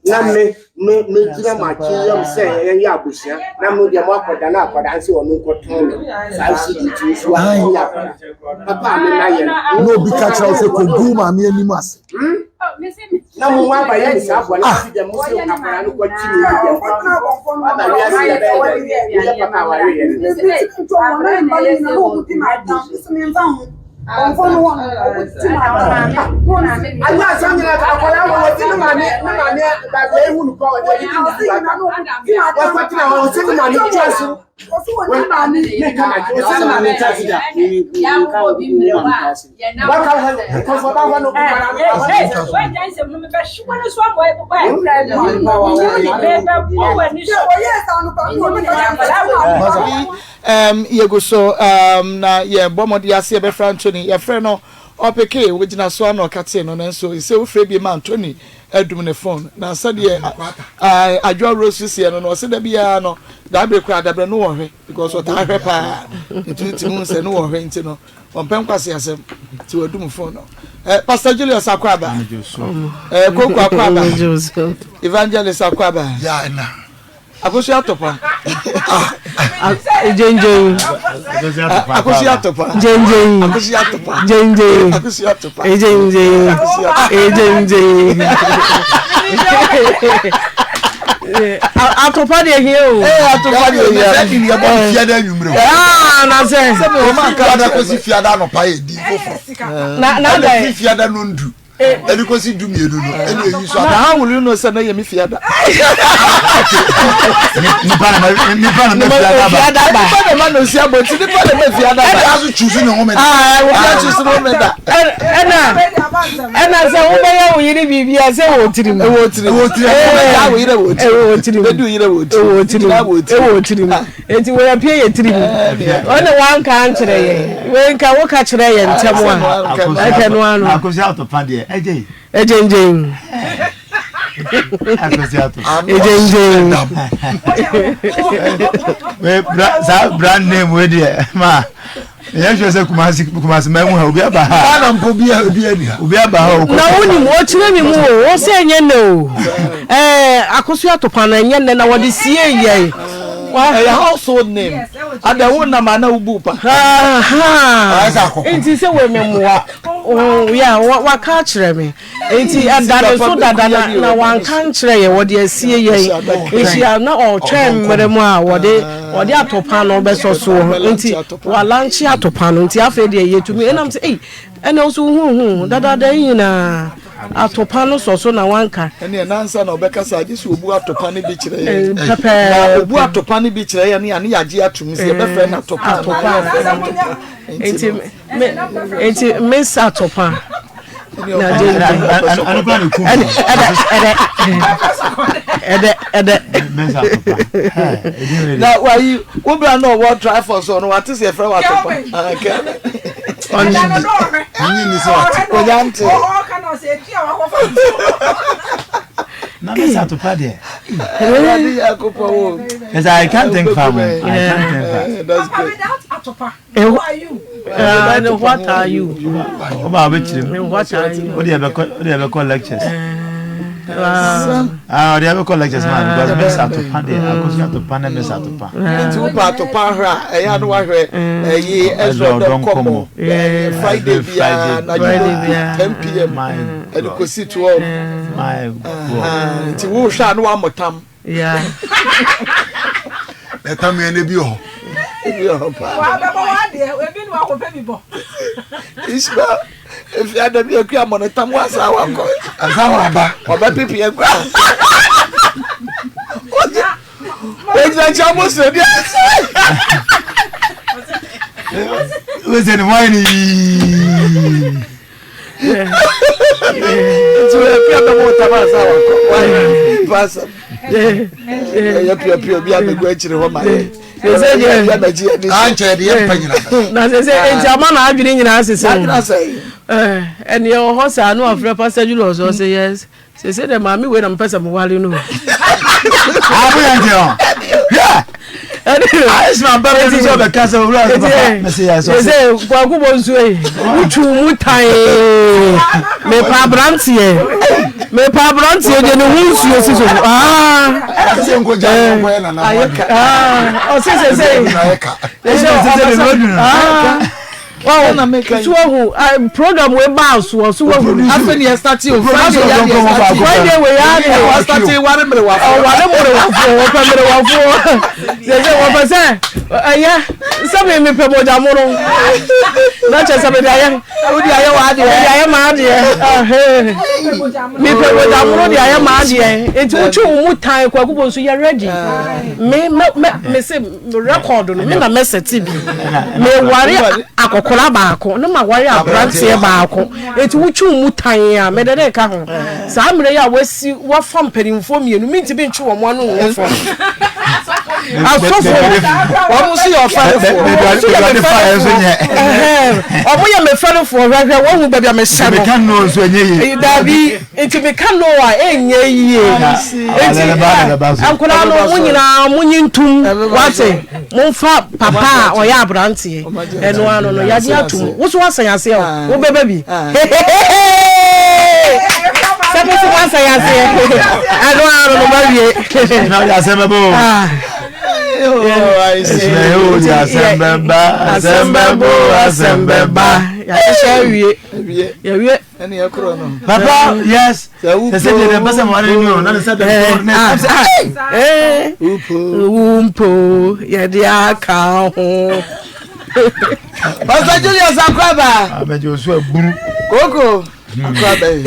Na me me me gyina mo akyi yam sɛ yɛyɛ abusua na mo deɛ mo akɔda na akɔda nse wɔn nkɔtɔn no saa si di ti nso a ɛnyɛ akɔda papa a me na yɛ no. Na obi ka kyerɛ wo sɛ kɔgu maame anim ase. Na mo mo aba yɛ ne saa bɔ na si deɛ mo sɛ akɔda no kɔ kyi ne deɛ aba wiase yɛ bɛyɛ dɛ yɛ papa a ware yɛ no. Anyɛ asɛm nyina ka akwadaa wɔ wɔdi ne maame ne maame baabi a ehu no kɔ ɔde ɔde di ne maame wɔkɔ tena hɔ ɔsɛ ne maame twa so wɔn maame ne ka ma ɔsɛ ne maame twa so da wɔka hɔ nkɔfɔ ba hɔ no nkwadaa no Um, yɛgu so um, na yɛbɔ mmɔden ase yɛbɛfrɛ Anthony. Yɛfrɛ no ɔpekee, wogyina so ano ɔkatee no, nanso sɛ wofrɛ bi ma Anthony adum ne phone. Na sɛdeɛ Adwoa Rose seɛ no, na ɔsɛ da biara no, daa bere koraa dabrɛ no wɔhwɛ because ɔtaa hwɛ paa. Nti wotumi hu sɛ no wɔhwɛ nti no ɔmpɛ nkwasi asɛm nti wadum phone no. Eh, Pastor Julius Akwaaba, eh, Koko Akwaaba, Evangelist Akwaaba. Yeah, na. Akosi atɔpa. Gyengyeng. Akosi atɔpa. Gyengyeng. Akosi atɔpa. Gyengyeng. Akosi atɔpa. Gyengyeng. Gyengyeng. Atɔpa deɛ hia o. Ee atɔpa deɛ hia. Sɛ ni yɛ bɔ fiada enyimire o. Aa na sɛ. Sɛ mi wɔn aka. Fiada kosi fiada anɔpa yɛ di foforɔ. Na na dɛ. Ɛna fi fiada nondu. Ɛde kɔsi 12 no ɛna eyi so aba. Na how will you know sɛ na yɛ mi fiada. Nipa na ma nipa na ma fiada ba. Nipa na ma na osi abɔnten nipa na ma fiada ba. Ɛna aso choose ne home da. Aa obi achoose ne home da. Ɛna ɛna sɛ wobɛyɛ wo yere biribi a sɛ wɔ tirim. Ɛwɔ tirim. Ɛwɔ tirim. Ɛwɔ wo yere wɔ tirim. Ɛwɔ tirim. Bɛdu yere wɔ tirim. Ɛwɔ tirim. Ɛwɔ tirim. Enti wei apue yɛ tiri mu. Ɔne wanka ankyerɛ yɛn. Wei nka woka kyerɛ yɛn ntɛm a. Ɛkɛ no ano. Akosi atopa deɛ ɛgye yi. Ɛgyengyen. Akosi atopa. Ɛgyengyen. Wei bra saa brand name wei deɛ ma. Yɛn hwɛ sɛ Kumasi Kumasi mɛ mu ha obi aba ha. Ghana mpo bi obi ani ha. Obi aba ha o. Na wonim wɔkyerɛ mi mu o wɔsɛ ɛnyɛ nnɛ o ɛɛ akosua atopa no ɛnyɛ nnɛ na wɔde sie yɛn. Ɛyɛ household name. Ada wo nam ana wo bu pa. Nti sɛ wei mɛmoa ya waka akyerɛ me nti ɛda ne so dada na na wanka nkyerɛ yɛ wɔde asie yɛn nhyia na ɔtwɛn mmerɛ mu a wɔde wɔde atopa no bɛsɔ soɔ nti walankye atopa no nti afei deɛ yɛtumi ɛnam sɛ ei ɛna nso huhu dadaada yi nyinaa atopa no sɔ so na wanka. Ɛneɛ nansa na ɔbɛkasa agye sɛ obu atopa no bi kyerɛ yɛn. Pɛpɛɛpɛ. Na obu atopa no bi kyerɛ yɛn a ne yɛagye atum sɛ yɛbɛfrɛ no atopa. Atopa. Nti me nti miss atopa. Na gye ɛdɛ ɛdɛ ɛdɛ ɛdɛ. Miss atopa. Na wayi wo bra na ɔwɔ trifle so no wate sɛ yɛfrɛ wɔ atopa. Onyante. Na miss atopa deɛ. Awurade Nyankopɔn o. Yes, I can't think far. I can't think far. That's good. Atopa. Who are you? Uh, what are you? O ba bɛ kyerɛ mu. What are you? O de yɛ bɛ kɔ o de yɛ bɛ kɔ lectures. Ah, o de yɛ bɛ kɔ lectures ma because miss atopa de akosi atopa ne miss atopa. Nti wo pa atopa ahwɛ a ɛyɛ ano wahwɛ ɛyi Ezra dɔ nkɔmɔ Friday biara na you 10 pm ɛde kɔsi 12. My God. Nti wo hwɛ a no wa mɔtam. Yeah. Ɛta mmiɛ no ebi wɔ hɔ. Ebi wɔ hɔ paa. Wabɛbɔ w'adeɛ, ebi ni wakɔpɛ bi bɔ. Ismael, efi ada bi akua mɔ ne tam wasa wakɔ. Asa waba. Ɔbɛ pipi akua. Ogyina nkyɛn ɔmo sɛ bi ase. Wosɛ ne ho ayɛ ne yii. Nti wɔ akua bɛ mɔ tam asa wakɔ. Wayɛ mpa asɛm. Ɛyɛ piapia bi abɛgu akyire hɔ ma yɛ. Sɛ deɛ ankyɛ deɛ mpa nyina. Na sɛ sɛ nti ama na adwene nyinaa sese o. Adwene asɛe. Ɛneɛ wɔ hɔ saa na wafrɛ Pastor Julius ɔsɛ yes. Sese dɛ maame wei na mepɛ sɛ meware no. Abo yɛn ti hɔ. Hwɛ. Ayisma ba bɛ sɛ ɔbɛka sɛ owura sɛ papa mɛsɛ yɛ sɛ. Sese kwaku bɔ nsuo yi wotwi mu tan mepa aberanteɛ mepa aberanteɛ deɛ ne ho nsuo si so. Ɛsɛ nkogya nkɔyɛ nana ho ade. Ɔsɛ sese. Sese sese de no. Wahu, so wahu, ah, program wei baa soɔ, so wahu. Afei ni ɛsitati o, Friday ya ni ɛsitati. Friday wei ya ni. Ɛsitati ware mmerewafoɔ. Ɔware mmerewafoɔ, wɔpɛ mmerewafoɔ. Sɛ sɛ wɔpɛ sɛ ɛyɛ sɛ mi mi pɛ mogya mono. Na kyerɛ sɛ mi de ayɛ. O de ayɛ wa adeɛ. Mi de ayɛ maa adeɛ. Mi pɛ mogya mono de ayɛ maa adeɛ. Nti wotwi wo mu tan kwaku bɔ nso yɛ ready. Me me me me se. Record no me na mɛsɛte bi. Meware akɔkora baako ne maware aberanteɛ baako. Enti wotwe wo mu tan a mede ne ka ho. Saa mmerɛ yi a wasi wafa mpanimfoɔ mmienu mentumi ntwe wɔn ano ngu fam. Asɔfoɔ wɔn nso yɛ ɔfɛrefoɔ. Wɔn nso yɛ mefɛrefoɔ. Wɔn yɛ mefɛrefoɔ hwɛhwɛ wɔn hu baabi a mehyɛ no. Meka no nso ɛnyɛ yie. Dabi nti meka no a ɛnyɛ yie. Enti nkwadaa no mo nyinaa mo nyi ntum wate momfa papa a ɔyɛ aberanteɛ ɛno ano no yɛagye atum wo so woasɛn aseɛ o wobɛba bi sɛ mo so moasɛn aseɛ ɛno ano no mawie asɛm bɛba o asɛm bɛba asɛm bɛba asɛm bɛba yɛahyehyɛ awie yɛwie Ɛne ɛkorɔ no. Papa yes. Sɛ sɛ deɛ mpɛ sɛ meware ni o na ne sɛ dɛ ne sɛ Upo mpo yɛde aka ho. Pastor Julius Akwaba. Abɛgye osu aburu. Koko akora bɛyi.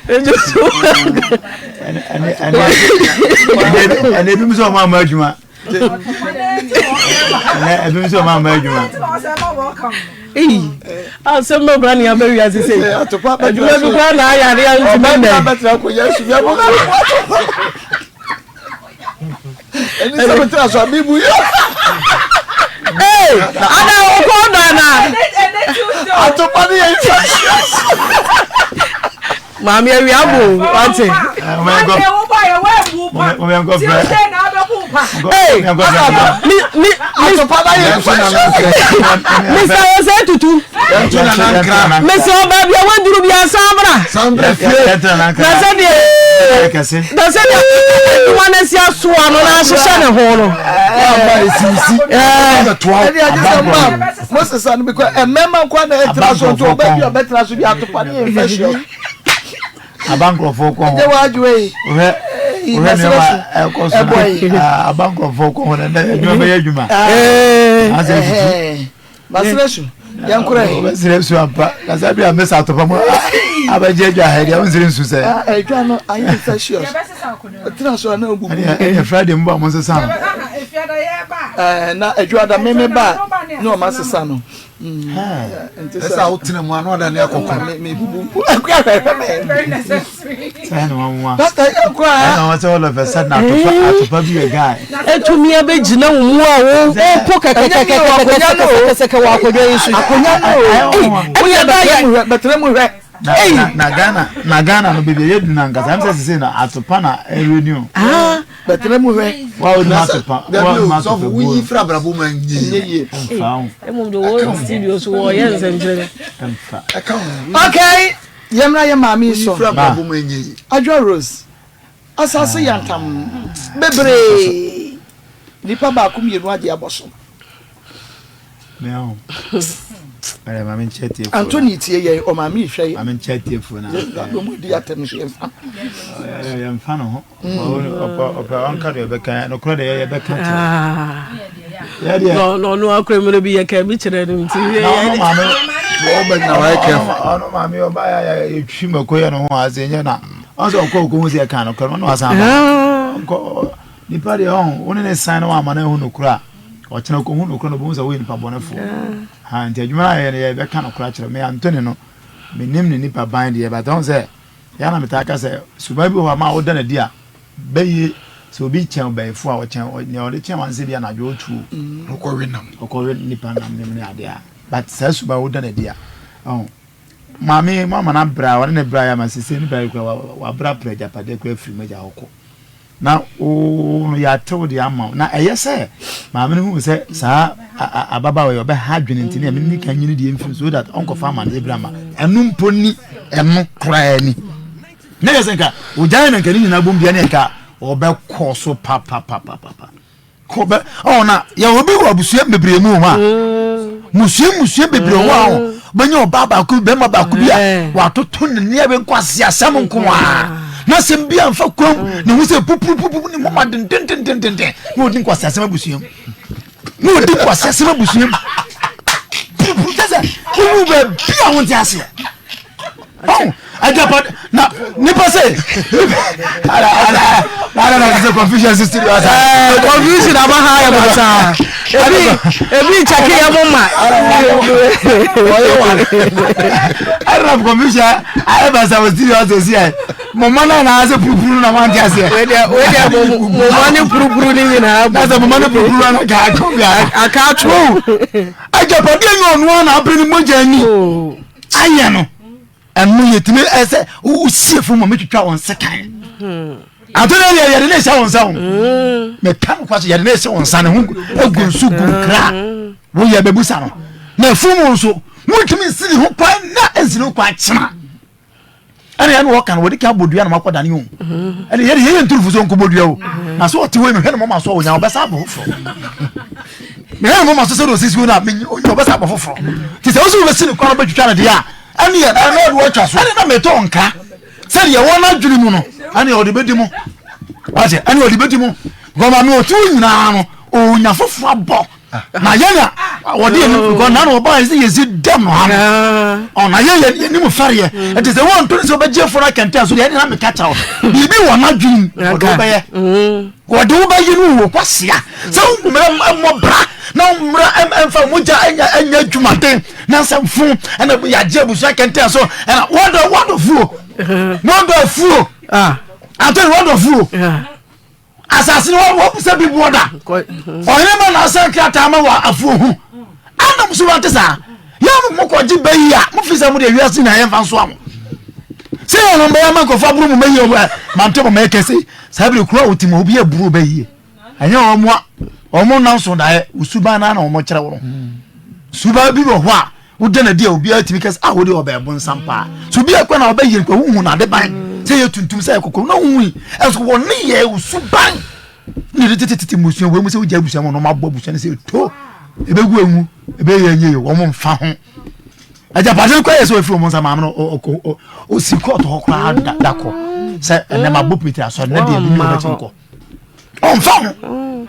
Ɛnna ebi sɛ ɔmo ama adwuma. Ɛnna ebi sɛ ɔmo ama adwuma. Eyi asɛm bɛ kura ni abɛ wiase sɛ adwuma bi kura na ayare a ntumi nɛ. Ɛni sɛ mi tena so a mi bu yɛ. Ee ada okɔ dana. Atopa ni yɛ infectious. Maame awia bo wate. Ee mi mi Mr. Ose Tutu. Mr. Ọba bi a waduru bi asan bra. Na sɛ deɛ na sɛ deɛ adwuma no asi asoa no na ahyehyɛ ne ho no. Ɛdi agye sɛ mmaa moses ano bi kɔ mmarima nkwa na ɛtena so nti ɔbɛ bi a ɔbɛtena so bi atopa ne yɛ infectious. Aba nkurɔfoɔ kɔ ho. Ɛgye wɔ adwoa yi. Wohwɛ wohwɛ nneɛma ɛkɔ so na aba nkurɔfoɔ kɔ ho na ɛnɛ adwuma bɛyɛ adwuma. Asɛ tutu. Masrɛ su yɛnkorɛ. Wobɛsrɛ su ampa na sɛ bi a mesa atopa mu abɛgye adwa ha deɛ wonsrɛ nsu sɛ. Adwa no ayɛ infectious. Tena so a na obubu. Ɛyɛ Friday mu ba mo nsesa no. Na adwa da meme ba na ɔma sesa no. Ɛsɛ a wotena mu ano ada ne akɔkɔ. Mebubu akua hwɛhwɛ me. Sɛ na wanwa. Pastor yɛ kɔ a. Ɛna wɔn sɛ all of a sudden atopa atopa bi yɛ guy. Etumi abɛgyina wo mu a wo po kɛkɛkɛkɛkɛkɛkɛkɛ wɔ akonnwa yi so. Akonnwa no o. Ɛyɛ da yɛ. Bɛtɛrɛ mu hwɛ. Na na Ghana na Ghana no beebi a yɛdu na nkasa ɛm sɛ sese na atopa na ɛrɛ ni o. Bɛtɛrɛ mu hwɛ. Wa o ma atopa wa o ma atopa bu. Woyi fira abrabɔ mu ɛnyɛ yie. Ɛnfa ho. Ɛmum de wɔ studio so wɔ yɛ nsɛnkyerɛ. Ɛnfa. Ɛka ho. Okay. Yɛmmra yɛ maame yi so. Adwoa Rose, asase yantam bebree, nipa baako mmienu agye abɔ so. Anthony tie yɛn, ɔmaame yi hwɛ yɛn. Yɛn di atɛm so yɛmfa. Yɛmfa no ho. Ɔpɛ ɔnka deɛ ɔbɛka nokorɛ deɛ yɛbɛka kyerɛ. Na ɔno akora mmerɛ bi yɛka bi kyerɛ no nti. Ɔno maame ɔbɛnyina wayɛ careful. Ɔno maame ɔba yɛ yɛtwi mako yɛ no ho ase nyɛ na ɔsɛ ɔkɔ ɔkɔ hu sɛ ɛka nokorɛ no ɔno wasan ba. Ɔnkɔ nipa deɛ ɔho wo ne ne san no wama no ahu nokorɛ a ɔkyena ɔkɔ hu nokorɛ no ɔbɛhu sɛ woyɛ nipa bɔnefoɔ. Ha nti adwuma no a yɛyɛ no yɛbɛka nokorɛ akyerɛ me Anthony no menim ne nipa ban deɛ but ɔho sɛ Ɛyɛ a na metaa ka sɛ, suban bi wɔ hɔ a ma woda no adi a, bɛye sɛ obi kyɛn ɔbɛyifo a, ɔkyɛn nea ɔde kyɛn wɔn sɛ bi anadwo otuo. Ɔkɔwe nam. Ɔkɔwe nipa nam ne ade a. But saa suban woda no adi a, ɔho. Maame mo ama no abra, ɔne ne bra yɛ ama sese nipa yi kura wabra pere agyapadeɛ kura firi mu agya hɔ kɔ. Na wo no yɛatew de ama wo. Na ɛyɛ sɛ maame no hu sɛ saa ababaawa yi ɔbɛha adwene nti ne ɛmene ne kan nyini deɛ mfiri so that ɔnkɔfa amaneɛ bi ama ɛno mpo ni ɛno koraa ni na yɛ sɛ nka ogyae na nka ne nyinaa bom bia ne nka ɔbɛkɔ so papapapapa Kɔ ɔ na yɛwɔ bi wɔ abusua bebree mu hɔ a musua musua bebree wɔ hɔ a bɛnyɛ ɔbaa baako bi bɛrima baako bi a watoto ne nneɛma nkwasi asɛm nko a na asɛm bi anfa kurom ne ho sɛ pupupupu ne moma dendendendenden na ɔdi nkwasi asɛm abusua mu na ɔdi nkwasi asɛm abusua mu pupu kyɛ sɛ wowu baabi a wonte aseɛ ɔn agyapade na nipa sɛ ala ala ala na sɛ confusion si studio asa eh, confusion aba ha yɛ basa ebi ebi nkyɛke yɛ mo ma ɔyɛ wa ɛna confusion ayɛ basa wɔ studio asa si yɛ mo ma na na ase purupuru na wante aseɛ wedeɛ wedeɛ mo mo ma ne purupuru ne nyinaa na sɛ mo ma ne purupuru na ka atwo bi aka atwo agyapadeɛ nyɛ ɔno a na abere ne mogya ni oh. ayɛ no ɛno yɛtumi ɛsɛ wosie fo ma metwitwa wɔn sekan hmm. ato ne yɛ yɛde ne hyɛ wɔn nsa ho hmm. meka no kwa so yɛde ne hyɛ wɔn nsa ne ho egu nsu gu nkra hmm. woyɛ bɛbusa no na ɛfo mu nso wontumi nsi ne ho kwan na nsi ne ho kwan kyena ɛna yɛne wɔka no wɔde ka bɔ dua na makɔ dane o ɛne yɛde yɛyɛ nturufo so nkɔbɔ dua o na sɛ ɔte hɔ yi mehwɛ ne mɔma so a ɔnya ɔbɛsa abɔ foforɔ mehwɛ ne mɔma so sɛ de ɔsisi no a ɔnya ɔbɛsa abɔ foforɔ nti sɛ wo sɛ wobɛsi ne kwan wobɛtwitwa no deɛ a ɛne yɛ ɛne ɔde wɔatwa so ɛne na metɔ nka sɛdeɛ wɔn adwene mu no ɛne ɔde bɛdi mu wate ɛne ɔde bɛdi mu gɔma me ɔte wo nyinaa no ɔnya foforɔ abɔ. Na yɛn a wɔde yɛn because na na ɔbaa yɛ sɛ yɛsi dɛm no ha no ɔna yɛ yɛ yɛ nimu fɛreɛ ɛte sɛ wɔn ntoni sɛ ɔbɛgye fo no akɛntɛn so deɛ ɛde na meka kyɛw biribi wɔ n'adwene mu ɔde wobɛyɛ wɔde wobɛyɛ no wɔ kwasia sɛ mmerɛ mmɔ bra na mmerɛ mfa mogya ɛnyɛ adwumaden na nsɛmfo ɛna yɛagye abusua kɛntɛn so ɛna wɔdɔ wɔdɔ fuo wɔdɔ afuo atɔ wɔdɔ fuo Asase no wɔbisa bi boɔ da. Ɔhene ma n'asɛn krataa ma wɔ afuo ho. Anam so wante saa. Yɛ mo kɔgye bɛ yi a mo fi sɛ mo deɛ wiase nyinaa yɛmfa nsoa mo. Sɛ yɛn no bɛyɛ ama nkurɔfoɔ aboro mo bɛyie ɔmo mante mo mɛyɛ kɛse. Saa bere kuro a wote mu obi aburo bɛ yie. Ɛnyɛ wɔn a wɔn nam so daeɛ suban naa na wɔn kyerɛ wɔn. Suban bi wɔ hɔ a Woda no adi a obiara tumi ka sɛ ah wode ɔbɛn bonsam paa. So obi akɔ na ɔbɛyɛ nkwa wohu no ade ban sɛ yɛ tuntum sɛ yɛ kɔkɔɔ na wohu yi ɛnso wɔn ne yɛ osu ban na yɛde tetetete mmusua wɔ mu sɛ wogya abusua mu na wɔn abɔ abusua no sɛ eto ebegu enwu ebɛyɛ enye yɛ wɔn mfa ho agyapade no kɔ yɛ sɛ wɔafiri wɔn nsa maame no ɔkɔ osi kɔɔto hɔ koraa da kɔ sɛ ɛnɛ ma bɔ pete asɔre na deɛ ebi ne wɔn akyi nkɔ ɔmfa ho.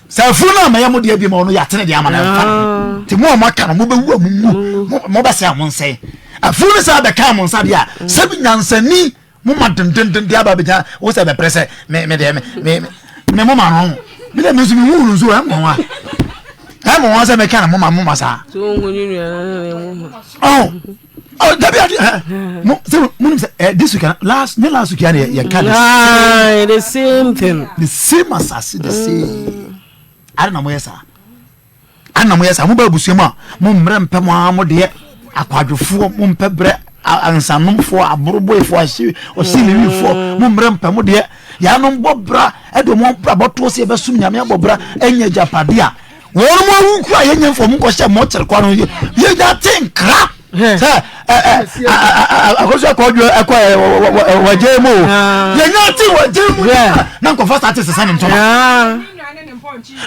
Sɛ afunu no ammɛyɛ mo deɛ bi ma ɔno yɛatene deɛ ama no ɛmfa ne ho ah. nti mo a moaka no mobɛwu a monwu mobɛsɛe a monsɛe afunu no sɛ abɛka mo nsa deɛ a mm. sɛbi nyansani moma dendenden deɛ aba bɛgyina wo sɛ bɛprɛ sɛ me me deɛ me me moma no ho me deɛ me nso mehu no nso ɛmmɔ ho a ɛmmɔ ho sɛ meka na moma moma saa oh. Oh, dabi adi ɛ mo sɛ mo nim sɛ ɛ this week last ne last week ya yɛ yɛ ka the same thing the same asase the same mm. adi na mo yɛ saa adi na mo yɛ saa mo bɛ abusua mu a mo mmerɛ mpɛ mo ara mo deɛ akwadwofoɔ mo mpɛ brɛ nsanomfoɔ aboroboefoɔ ɔsi ɔsi liwifoɔ mm. mo mmerɛ mpɛ mo deɛ yanom bɔ bra ɛde mo bra bɔtoɔ sɛ yɛbɛsom nyame abɔ bra ɛnyɛ agyapadeɛ a Wɔn mu awu kura yɛ nyɛ nfɔm nkɔhyɛ mɔkyere kwa no yɛ nya te nkra sɛ akɔsɔ akɔdwo ɛkɔ wɔgye mu o yɛ nya te wɔgye mu na nkɔfɔ sate sesa ne ntoma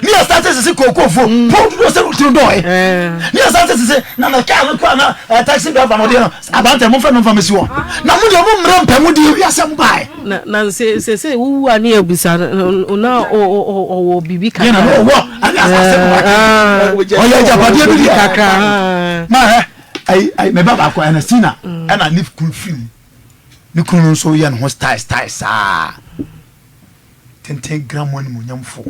ne yɛ sate sese kookofo po dodo sɛ tiri dɔɔ ne yɛ sate sese na na kaa no kura na taxi driver no deɛ no abantɛ mo fɛ no nfa mi si hɔ na mo deɛ mo mmerɛ mpɛ mo deɛ wiase mo baɛ. Na na se se se wowu a ne yɛbisa no na ɔwɔ biribi kakra. Yɛn na ɔwɔ ɛne asase no wa ɔyɛ agyapadeɛ bi deɛ kakra. Ma hɛ ayi ayi mɛ ba baako ɛna sina ɛna ne kunu firi mu ne kunu no nso yɛ ne ho style style saa tenten gram animuonyamfo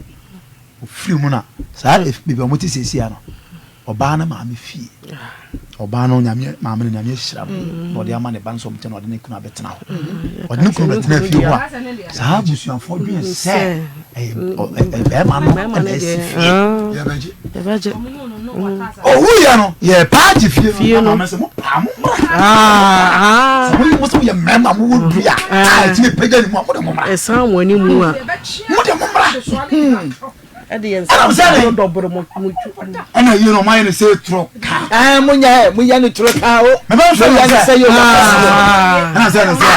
ofiri mu na saa beebi a wɔn te siesie ano. Ɔbaa no maame fie. Ɔbaa no nyame maame no nyame ahyira no mm. na ɔde ama ne ba no sɛ ɔmo kyɛ na ɔde ne kunu abɛtena hɔ. Mm. Ɔde ne kunu bɛtena fie hɔ a saa abusuafoɔ dwen sɛ ɛyɛ bɛrima no ɛna ɛsi fie. Yɛbɛgye. Owu yɛ no yɛ paagye fie no maame sɛ mo paa mo mmra. Sɛ mo mo sɛ mo yɛ mmarima mo wɔ dua a ɛtumi pagya ne mu a mo de mo mmra. Ɛsan wɔn anim a. Mo de mo mmra. Ɛde yɛn nsa Ɛna sɛ no dɔboro mo mo twu. Ɛna yie no ɔmo ayɛ no sɛ turo kaa. Ɛɛ mo nya ɛ mo nya no turo kaa o. Mɛ bɛ nfɛ Mo nya no sɛ yɛ ɔmo ɛna sɛ ɛna sɛ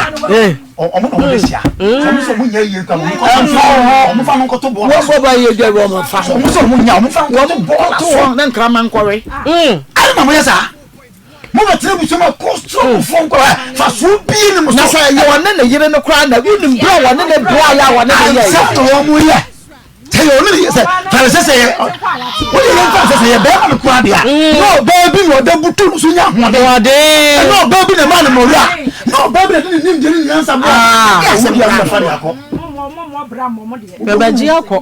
ɔmo na ɔmo de hyia. Ɔmo sɛ ɔmo nya yie nka ɔmo kɔ Ɛnfa wo ho. ɔmo fa no nkɔto bɔɔla Wɔn so. bɔ ba yɛ dwa wɔn fa ho. Ɔmo sɛ ɔmo nya ɔmo fa no nkɔto bɔɔla To so. hɔ na nkraman nkɔwe. Ɛna na mo yɛ saa. Mo bɛ tena busua mu a kɔ soro mo fo nkɔ ɛ fa so bie ne mo so. Na sɛ ɛyɛ ɔne ne yere no koraa na wonim berɛ a wɔne ne bra yɛ a wɔne ne yɛeɛ. Ansa na wɔn yɛ. Sɛ yɛ ɔno ne sɛ fɛrɛ sɛ sɛ yɛ wọ́n yɛ nfa sɛ sɛ yɛ bɛrima no kura deɛ na ɔbaa bi na ɔda butu no so nya ahoɔden ɛna ɔbaa bi na ɛma no mɔwura na ɔbaa bi na ɛde ne nimdeɛ ne nyansa bɔ ɛde asɛm kura no bɛfa de akɔ. Bɛbɛgye akɔ.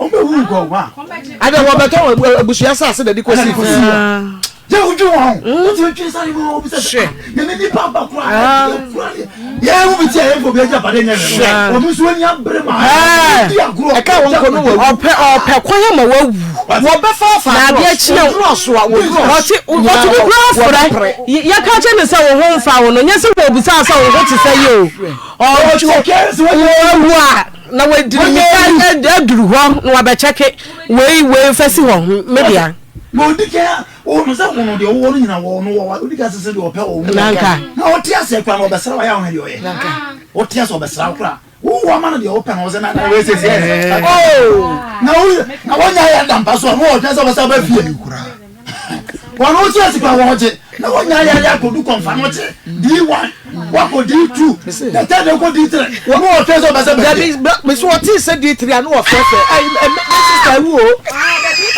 Ɔbɛwu nkɔ wa. Adɛ wɔbɛtɔ abusua asase na de kɔsi fie. Yɛ wodwi wɔn ho. Wotumi twe sáré mu obi sɛ hwɛ yɛn nipa ba kura kura yɛn mu bi ti a yɛn fɔ bi agya pade nyɛ hwɛ obi nso ani abere ma di agorɔ. Ɛka wɔn kɔ no wɔ ɔpɛ ɔpɛ kwan ama wawu. Wɔbɛfa afa na adeɛ kyi a wɔdurɔso a wɔdurɔso ɔte ɔtumi kura afrɛ yɛka kyɛ ne sɛ wo ho mfa wo no nyɛ sɛ wɔbusa sɛ wo ho te sɛ yɛ o ɔtwe wawu a na wadiri nika aduru hɔ na wabɛkyɛke wei wei fɛ si hɔ media. Na odi kan Wo no sɛ wo no deɛ wowɔ no nyina wɔ no wɔ wodi ka sese deɛ ɔpɛ wɔ mu nanka na ɔte aseɛ kora na ɔbɛsra wayɛ ahwɛ deɛ ɔyɛ nanka ɔte aseɛ ɔbɛsra wo kora wowɔ ama no deɛ wopɛ no ɔsɛ na na wei sese oh na wo na wɔnya yɛ dampa so a mo ɔtwɛn sɛ ɔbɛsɛ ɔbɛ fie wɔn wo te ase kora wɔn gye na wɔnya yɛ yɛ akɔdu kɔnfa no gye D1 wakɔ D2 the third kɔ D3 wɔn ɔtwɛn sɛ ɔbɛsɛ bɛ fie dabi mesi wɔte sɛ D3 a na wɔfrɛfrɛ ɛyi ɛ me sista ewu o.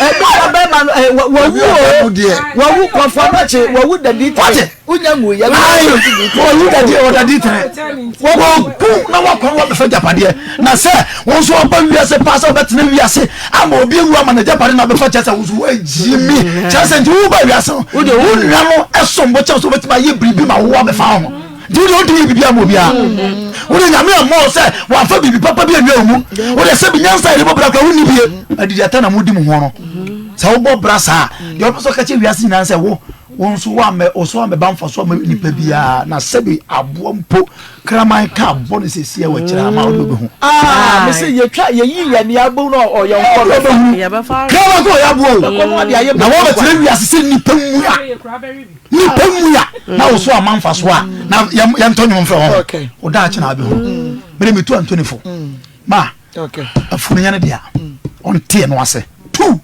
Ɛbi ka bɛrima no ɛ wawu o wawu kɔfɔ n'akyi wawu dadi tɛrɛ wonya ngu yɛ wawu dadi ɔdadi tɛrɛ wɔku na wakɔ na wabɛfɛ japadeɛ na sɛ wɔn nso ɔba wiase paa sɛ ɔbɛtena wiase ama obi ewu ama na japade na abɛfa kyɛ sɛ wɔn nso wɔagyi mi kyɛ sɛ nti woba wiase no wo nua no ɛsom bo kyɛw sɛ wobɛtumi ayɛ biribi ma wo abɛfa ho nti wode wotumi yɛ biribi ama obiara wode nyame ammɔ wo sɛ wamfa biribi papa bi anwia wo mu wode sɛ bi nyansa yɛde bɔ bra kora wonni bie adidi ata na modi mu ho no sɛ wobɔ bra saa deɛ wopɛ sɛ ɔka kyɛ wiase nyinaa sɛ wo wo nso woammɛ wo so ammɛba mfa so ama nipa biara na sɛbi aboa mpo kraman ka abɔ no sɛsi a wɔkyerɛ ama wode wobɛhu ah, mese yɛtwa yɛyi yɛ nea abom no ɔyɛ nkɔ bɛhunu kraman kɔ ɔyɛ aboa o na wɔbɛkyerɛ wiase sɛ nipa mu a nipa mu a na wo so ama mfa so a na yɛntɔ nwom mfrɛ wɔn wo daakye na abɛhu mm. mede metu antonifo mm. ma afunu yɛ no dea mm. ɔnteɛ no ase tu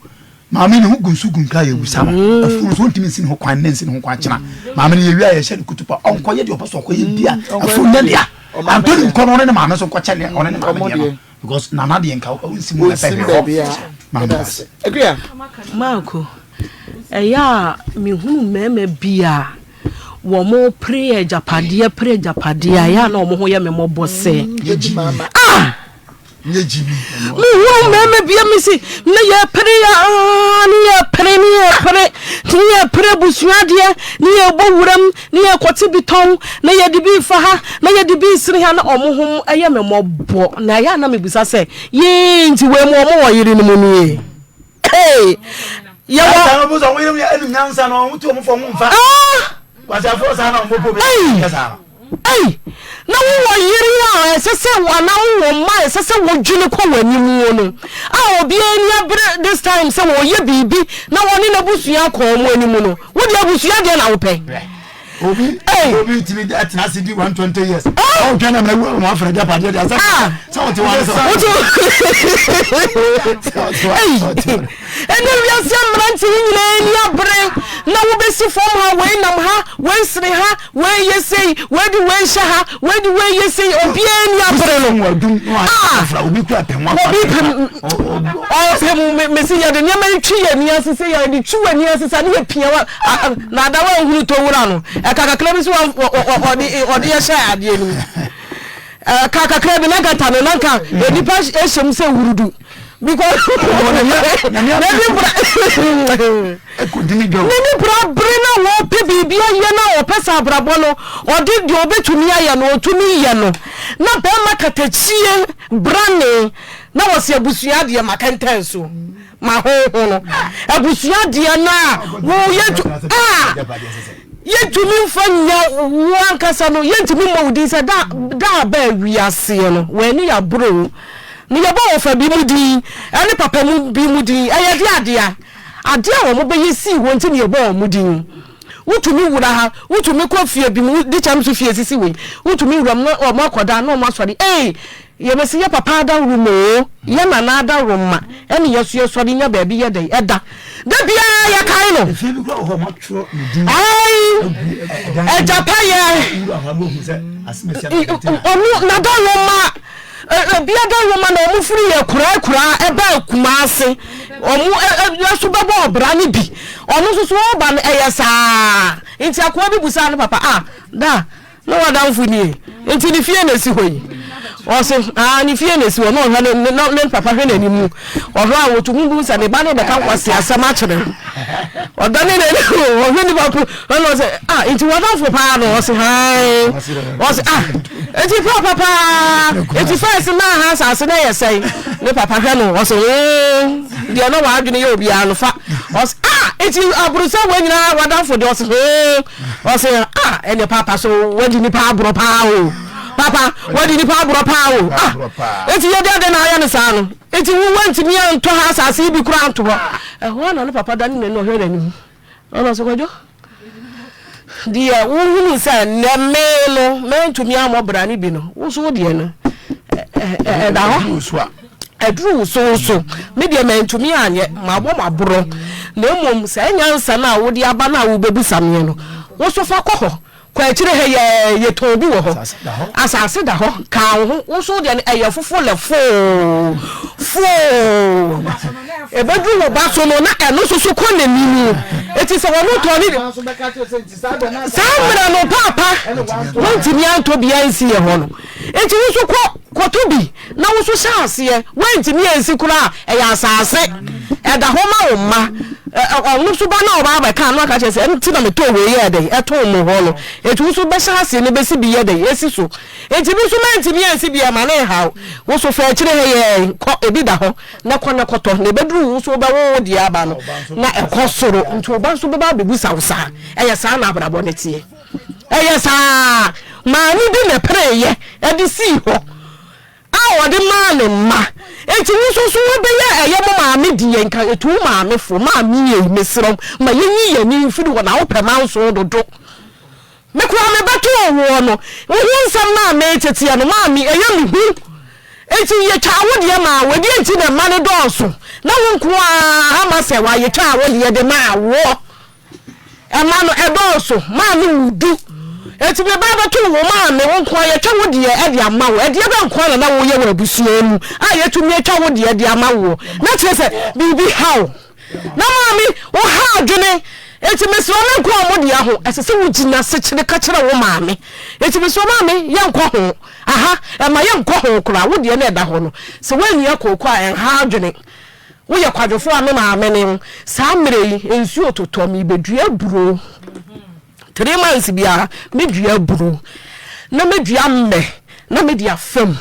maame ne ho gu nso gu nkra yɛ wusa no afunu so ntumi nsi ne ho kwan ne nsi ne ho kwan kyena maame no yɛwie a yɛhyɛ no kutupa ɔnkɔyɛ deɛ ɔpɛ so ɔkɔyɛ bia afunu yɛ dea antoni nkɔ no ɔne ne maame so nkɔkyɛ ne ɔne ne maame deɛ no because nana deɛ nka wonsi mu ɛbɛ hwɛ hɔ maame ase. Maako, ɛyɛ a mehunu mmarima bi a wɔpere agyapadeɛ pere agyapadeɛ a ɛyɛ a na wɔn ho yɛ me mmɔbɔ sɛ ah mehunu mmarima bi a mesi na yɛpere aa ne yɛpere ne yɛpere ne yɛpere abusua adeɛ ne yɛbɔ wuram Ne yɛ kɔte bi tɔn, na yɛde bi fa ha, na yɛde bi sene ha, na ɔmo ho yɛ me mmɔbɔ. Na ɛyɛ a na mebisa sɛ, yee nti wei mu ɔmo wɔ yere no mu nie? Hey! Yɛwɔ. Saa ɔmo sɛ ɔmo yere mu yɛ ɛnum nyansa na ɔmo tu ɔmo fɔ ɔmo nfa. Ah! Kwasiafoɔ saa na ɔmo po bi yɛ saa no. Ei! Na wowɔ yere a ɛsɛ sɛ anaa wowɔ mma a ɛsɛ sɛ wodwene kɔ w'anim no a obiara ani abere this time sɛ wɔyɛ biribi na wɔne n'abusua akɔ wɔn anim no, wo deɛ abusua deɛ na wopɛ. Obi obi tumi atena ase di 120 years. Ɔwɔ twɛn na mɛ wu wɔn afra gya padeɛ deɛ sɛ sɛ wɔte wɔn sɛ. Wote ei ɛnɛ wiase mmerante yi nyinaa ani abere na wobɛsi fam ha wei nam ha wei sere ha Wei yɛ sei, wei de wei hyɛ ha, wei de wei yɛ sei, obiara ni abere no. Ah! Obi kura pɛ mu Obi pɛ mu, ɔpɛ mu, me me si yɛde nneɛma yi twi yɛn ani ase sɛ yɛde twi w'ani ase sɛ ne yɛ pia wa, na ada wa nhunu to wura no, ɛka kakra bi so wa ɔde ɔde yɛ hyɛ adeɛ no mu. Ɛka kakra bi na nka ta no na nka nipa hyɛ mu sɛ wurudu. Because n'ani bra bere na wɔpɛ biribi ayɛ na ɔpɛ sɛ abrabɔ no ɔde deɛ ɔbɛtumi ayɛ no ɔtumi yɛ no na bɛrima katakyie brane na wɔsi abusua deɛ ma kɛntɛn so ma honho no abusua deɛ no a woyɛ a yɛntumi mfa nya wo ankasa no yɛntumi mmɔ wo din sɛ da da a bɛɛ wiaseɛ no wɔani yɛ aboro Ne yɛbɔ wɔfa bi mu din ne papa mu bi mu din. Ɛyɛ de adea. Adeɛ a wɔn bɛyɛ sii hɔ nti na yɛbɔ wɔn din. Wotumi wura ha, wotumi kɔ fie bi mu, de kyɛm so fie sisi wei. Wotumi wura mu na wɔn akɔda na wɔn asɔre. Ei, yɛbɛsi yɛ papa adaworo oo, yɛ nana adaworo ma, ɛne yɛso yɛsɔre nya baabi yɛ dɛn ɛda. Da biara yɛkae no. Efie bi kura wɔ hɔ a wɔatwerɛ ne din Ai, agu ɛdan no agyapa yɛ. Wura hɔ a wɔhu sɛ asɛm asi ama Ɔno n'adaworo ma. Ebia da nwoma na wɔn firi yɛ kuraa kuraa ɛbaa Kumase wɔn ɛso bɛbɔ ɔbra no bi ɔno nso so ɔba no ɛyɛ saa nti akoa bi busaa ne papa ah da na wadamfo nie nti ne fie na esi hɔ yi ɔse ah ne fie na esi hɔ na ɔhwɛ ne ne ne papa hwɛ n'anim mu ɔhwɛ a wɔtu ho bu sɛ ne ba no bɛka nkwasi asɛm akyerɛ no ɔda ne n'anim ɔhwɛ nipa ko ɛna ɔsɛ ah nti wadamfo paa no ɔse hann ɔse ah nti papa paa nti fɛs na aha asase na yɛ sɛn ne papa hwɛ no ɔse oo deɛ na wadwene yɛ obiara no fa ɔse ah nti aburusɛ wɔ nyinaa wadamfo deɛ ɔse oo ɔse ah ɛne papa so wadi nipa aborɔ paa o papa wadi nipa aborɔ paa o ah nti yɛ deɛ de na ayɛ no saa no nti wo wantumi antɔ ha asase yi bi koraa anto hɔ ɛhɔ na ne papa da ne n'ani ɔhwɛ n'anim Ɔno nso Kwadwo, deɛ wohunu sɛ nnɛ me no mantumi ammɔ bra no bi no, wo nso wo deɛ no ɛda hɔ. Ɛduru wo so nso, me deɛ mantumi anyɛ, mabɔ m'aborɔ. Na mmom saa nyansa no a wode aba no a wobɛbisa meɛ no, wo nso fa kɔ hɔ. Kɔ akyire ha yi ara, yɛtɔn bi wɔ hɔ. Asase da hɔ. Ka wo ho. Wo nso wo deɛ no, ɛyɛ fofo lɛ foo, foo. Ɛbɛduru wo ba so no, na ɛno nso so kɔ n'anim. Enti sɛ wɔn tɔn ne saa mmerɛ no, paapa, wontumi antɔ bi ansi yɛ hɔ no. Enti wo nso kɔ kɔtɔ bi na wo nso hyɛ aseɛ. Woantumi ansi koraa a, ɛyɛ asase. Ɛda hɔ ma wo mma. Ɔno nso ba no a ɔba abɛka no aka kyerɛ sɛ, ɛno nti na metɔɔ wei yɛɛ dɛn ɛtoo mo hɔ no. Enti wo nso bɛhyɛ aseɛ na bɛsi bi yɛ dɛn ɛsi so. Enti me nso mantumi ansi bi ɛma no nhaw. Wo nso fa akyire ha yi ara kɔ, ebi da hɔ na kɔ na kɔtɔ na ɛbɛduru wo nso wobɛwo wo deɛ aba no na ɛkɔ soro. Nti wo ba nso bɛba abɛbusa wo saa. Ɛyɛ saa na abrabɔ no teɛ. Ɛyɛ saa. Maame bi na ɛpereeɛ de sii hɔ a ɔde maa ne mma. Enti wo nso so wobɛyɛ ɛyɛ mo maame deɛ nka ɛtu wo maame fo. Maame ei, mesrɛ wo, ma yɛnyi yɛn ani mfiri hɔ na wopɛ manso dodo. Me koraa mebɛtoo woɔ no, wo ho nsɛm no a mereteteɛ no, maame, ɛyɛ me hu. Enti yɛtwaa wo deɛ maa wo. Ɛdeɛn nti na mma no dɔɔso na wo nko ara ama sɛ wɔayɛtwaa wo deɛ de maa woɔ? Ɛma no ɛdɔɔso maa no wu du. Enti me ba bɛtoo wo maame, wo nko ara yɛtwa wo deɛ de ama wo. Ɛdeɛ bɛn nko ara na na woyɛ wɔ abusua mu a yɛatumi atwa wo deɛ de ama woɔ? Na kyerɛ sɛ biribi ha wo. Na maame, wo ha adwene. Enti mesrɛ wo menkɔ wɔn deɛ ho. Ɛsɛ sɛ wogyina sekyere ka kyerɛ wo maame. Enti mesrɛ wo maame, yɛnkɔ ho. Aha, ɛma yɛnkɔ ho koraa. Wo deɛ na ɛda hɔ no, sɛ woannua kooko a, ɛnha adwene. Woyɛ kwadwofoɔ a me maame ne wo. Saa mmerɛ yi, nsuo totɔ, merebɛdua aburo. Three months biara, mɛdua aburo. Na mɛdua mmɛ, na mede afa mu.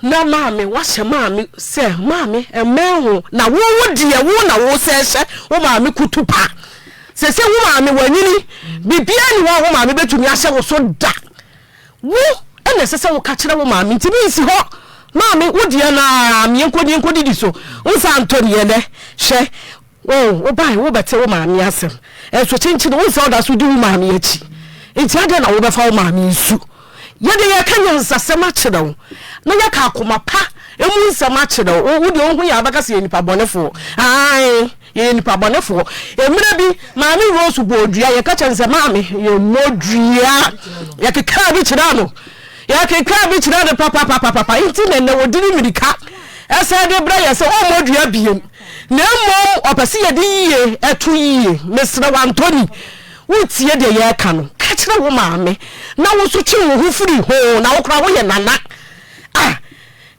Na maame, woahyɛ maame sɛ, maame, mmɛn ho. Na wo wo deɛ, wo na wo sɛ hyɛ wo maame kutupa. Sese wo maame wanyini, biribiara nni hɔ a wo maame bɛtumi ahyɛ wo so da. Wo na ɛsɛ sɛ woka kyerɛ wo maame, nti mensi hɔ. Maame, wo deɛ no ara, meɛnkɔdi nkɔdidi so. Wo nsa antɔ ni ɛnɛ. Hwɛ, oh, wobae, wobɛte wo maame asɛm. Nso kyenkyen, wo nsa woda so di wo maame akyi. Nti adɛn na wobɛfa wo maame nsu? Yɛde yɛka nyansasɛm akyerɛ wo, na yɛka akoma pa mu nsɛm akyerɛ wo. Wo deɛ wohu yɛn a wobɛka sɛ yɛyɛ nnipa bɔnefoɔ. Aane, yɛyɛ nnipa bɔnefoɔ. Mmerɛ bi, Maame Rose bɔɔ dua, yɛka kyerɛɛ no sɛ, Maame, yɛmmɔ dua. Yɛkekaa bi kyerɛɛ no. Yɛkekaa bi kyerɛɛ no papapapapa. Nti na ɛnnɛ wɔdi ne mmirika sɛ de brɛ yɛn sɛ ɔmmɔ dua bio, na mmom ɔpɛ sɛ yɛde yie to yie. Mesrɛ wo, Anthony, Woretie deɛ yɛreka no? Ka kyerɛ wo maame na wo nso twe wo ho firi ho na wo koraa woyɛ nana. Ah,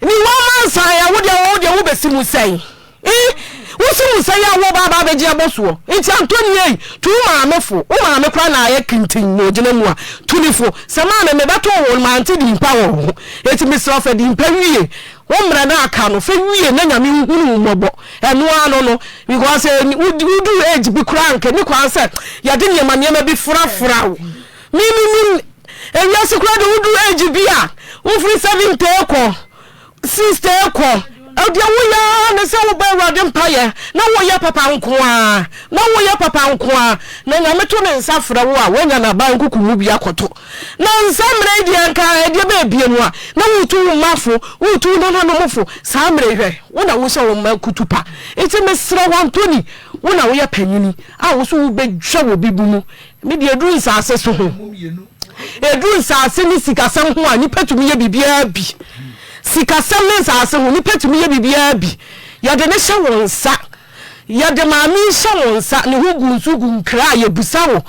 ni wɔn amansan a wo deɛ wo deɛ wobɛsi mu sɛn? Eh, wosi mu sɛn a wo ba aba abɛgye abɔ soɔ? Nti Anthony ei, tu wo maame fo. Wo maame koraa na ayɛ kintin na ɔgyina mu a, tu ne fo. Sɛ maame mebɛto wo no mante din pa wɔ wo ho. Enti mesrɛ wo fa din pa wie. Wo mmerɛ no aka no fɛ wie na Nyame nhunu wo mmɔbɔ ɛno ara no no because woduru age bi koraa anka ɛni kwan sɛ yɛde nneɛma nneɛma bi frafra wo me me nim ewiase koraa de woduru age bi a wofiri 70 kɔ 60 kɔ deɛ woyɛ ara ne sɛ wobɔ Awurade mpaeɛ na woyɛ papa nko ara na woyɛ papa nko ara na Nyame to ne nsa frɛ wo a woanya n'aban nkuku mu bi akɔto Na nsa mmerɛ yi deɛ anka ɛdeɛ bɛyɛ bie mu a, na woretu wo mma fo, woretu wo nananom fo. Saa mmerɛ yi hwɛ, wo na wohyɛ wo mma kutupa. Nti mesrɛ wo Anthony, wo na woyɛ panyini a wo so wobɛdwa wɔ bi mu. Me deɛ ɛduru nsaase so ho, ɛduru nsaase ne sikasɛm ho a, nipa tumi yɛ biribiara bi. Sikasɛm ne nsaase ho, nipa tumi yɛ biribiara bi. Yɛde no hyɛ wo nsa. Yɛde maame yi hyɛ wo nsa, ne ho gu nsu gu nkra a, yɛbisa wo.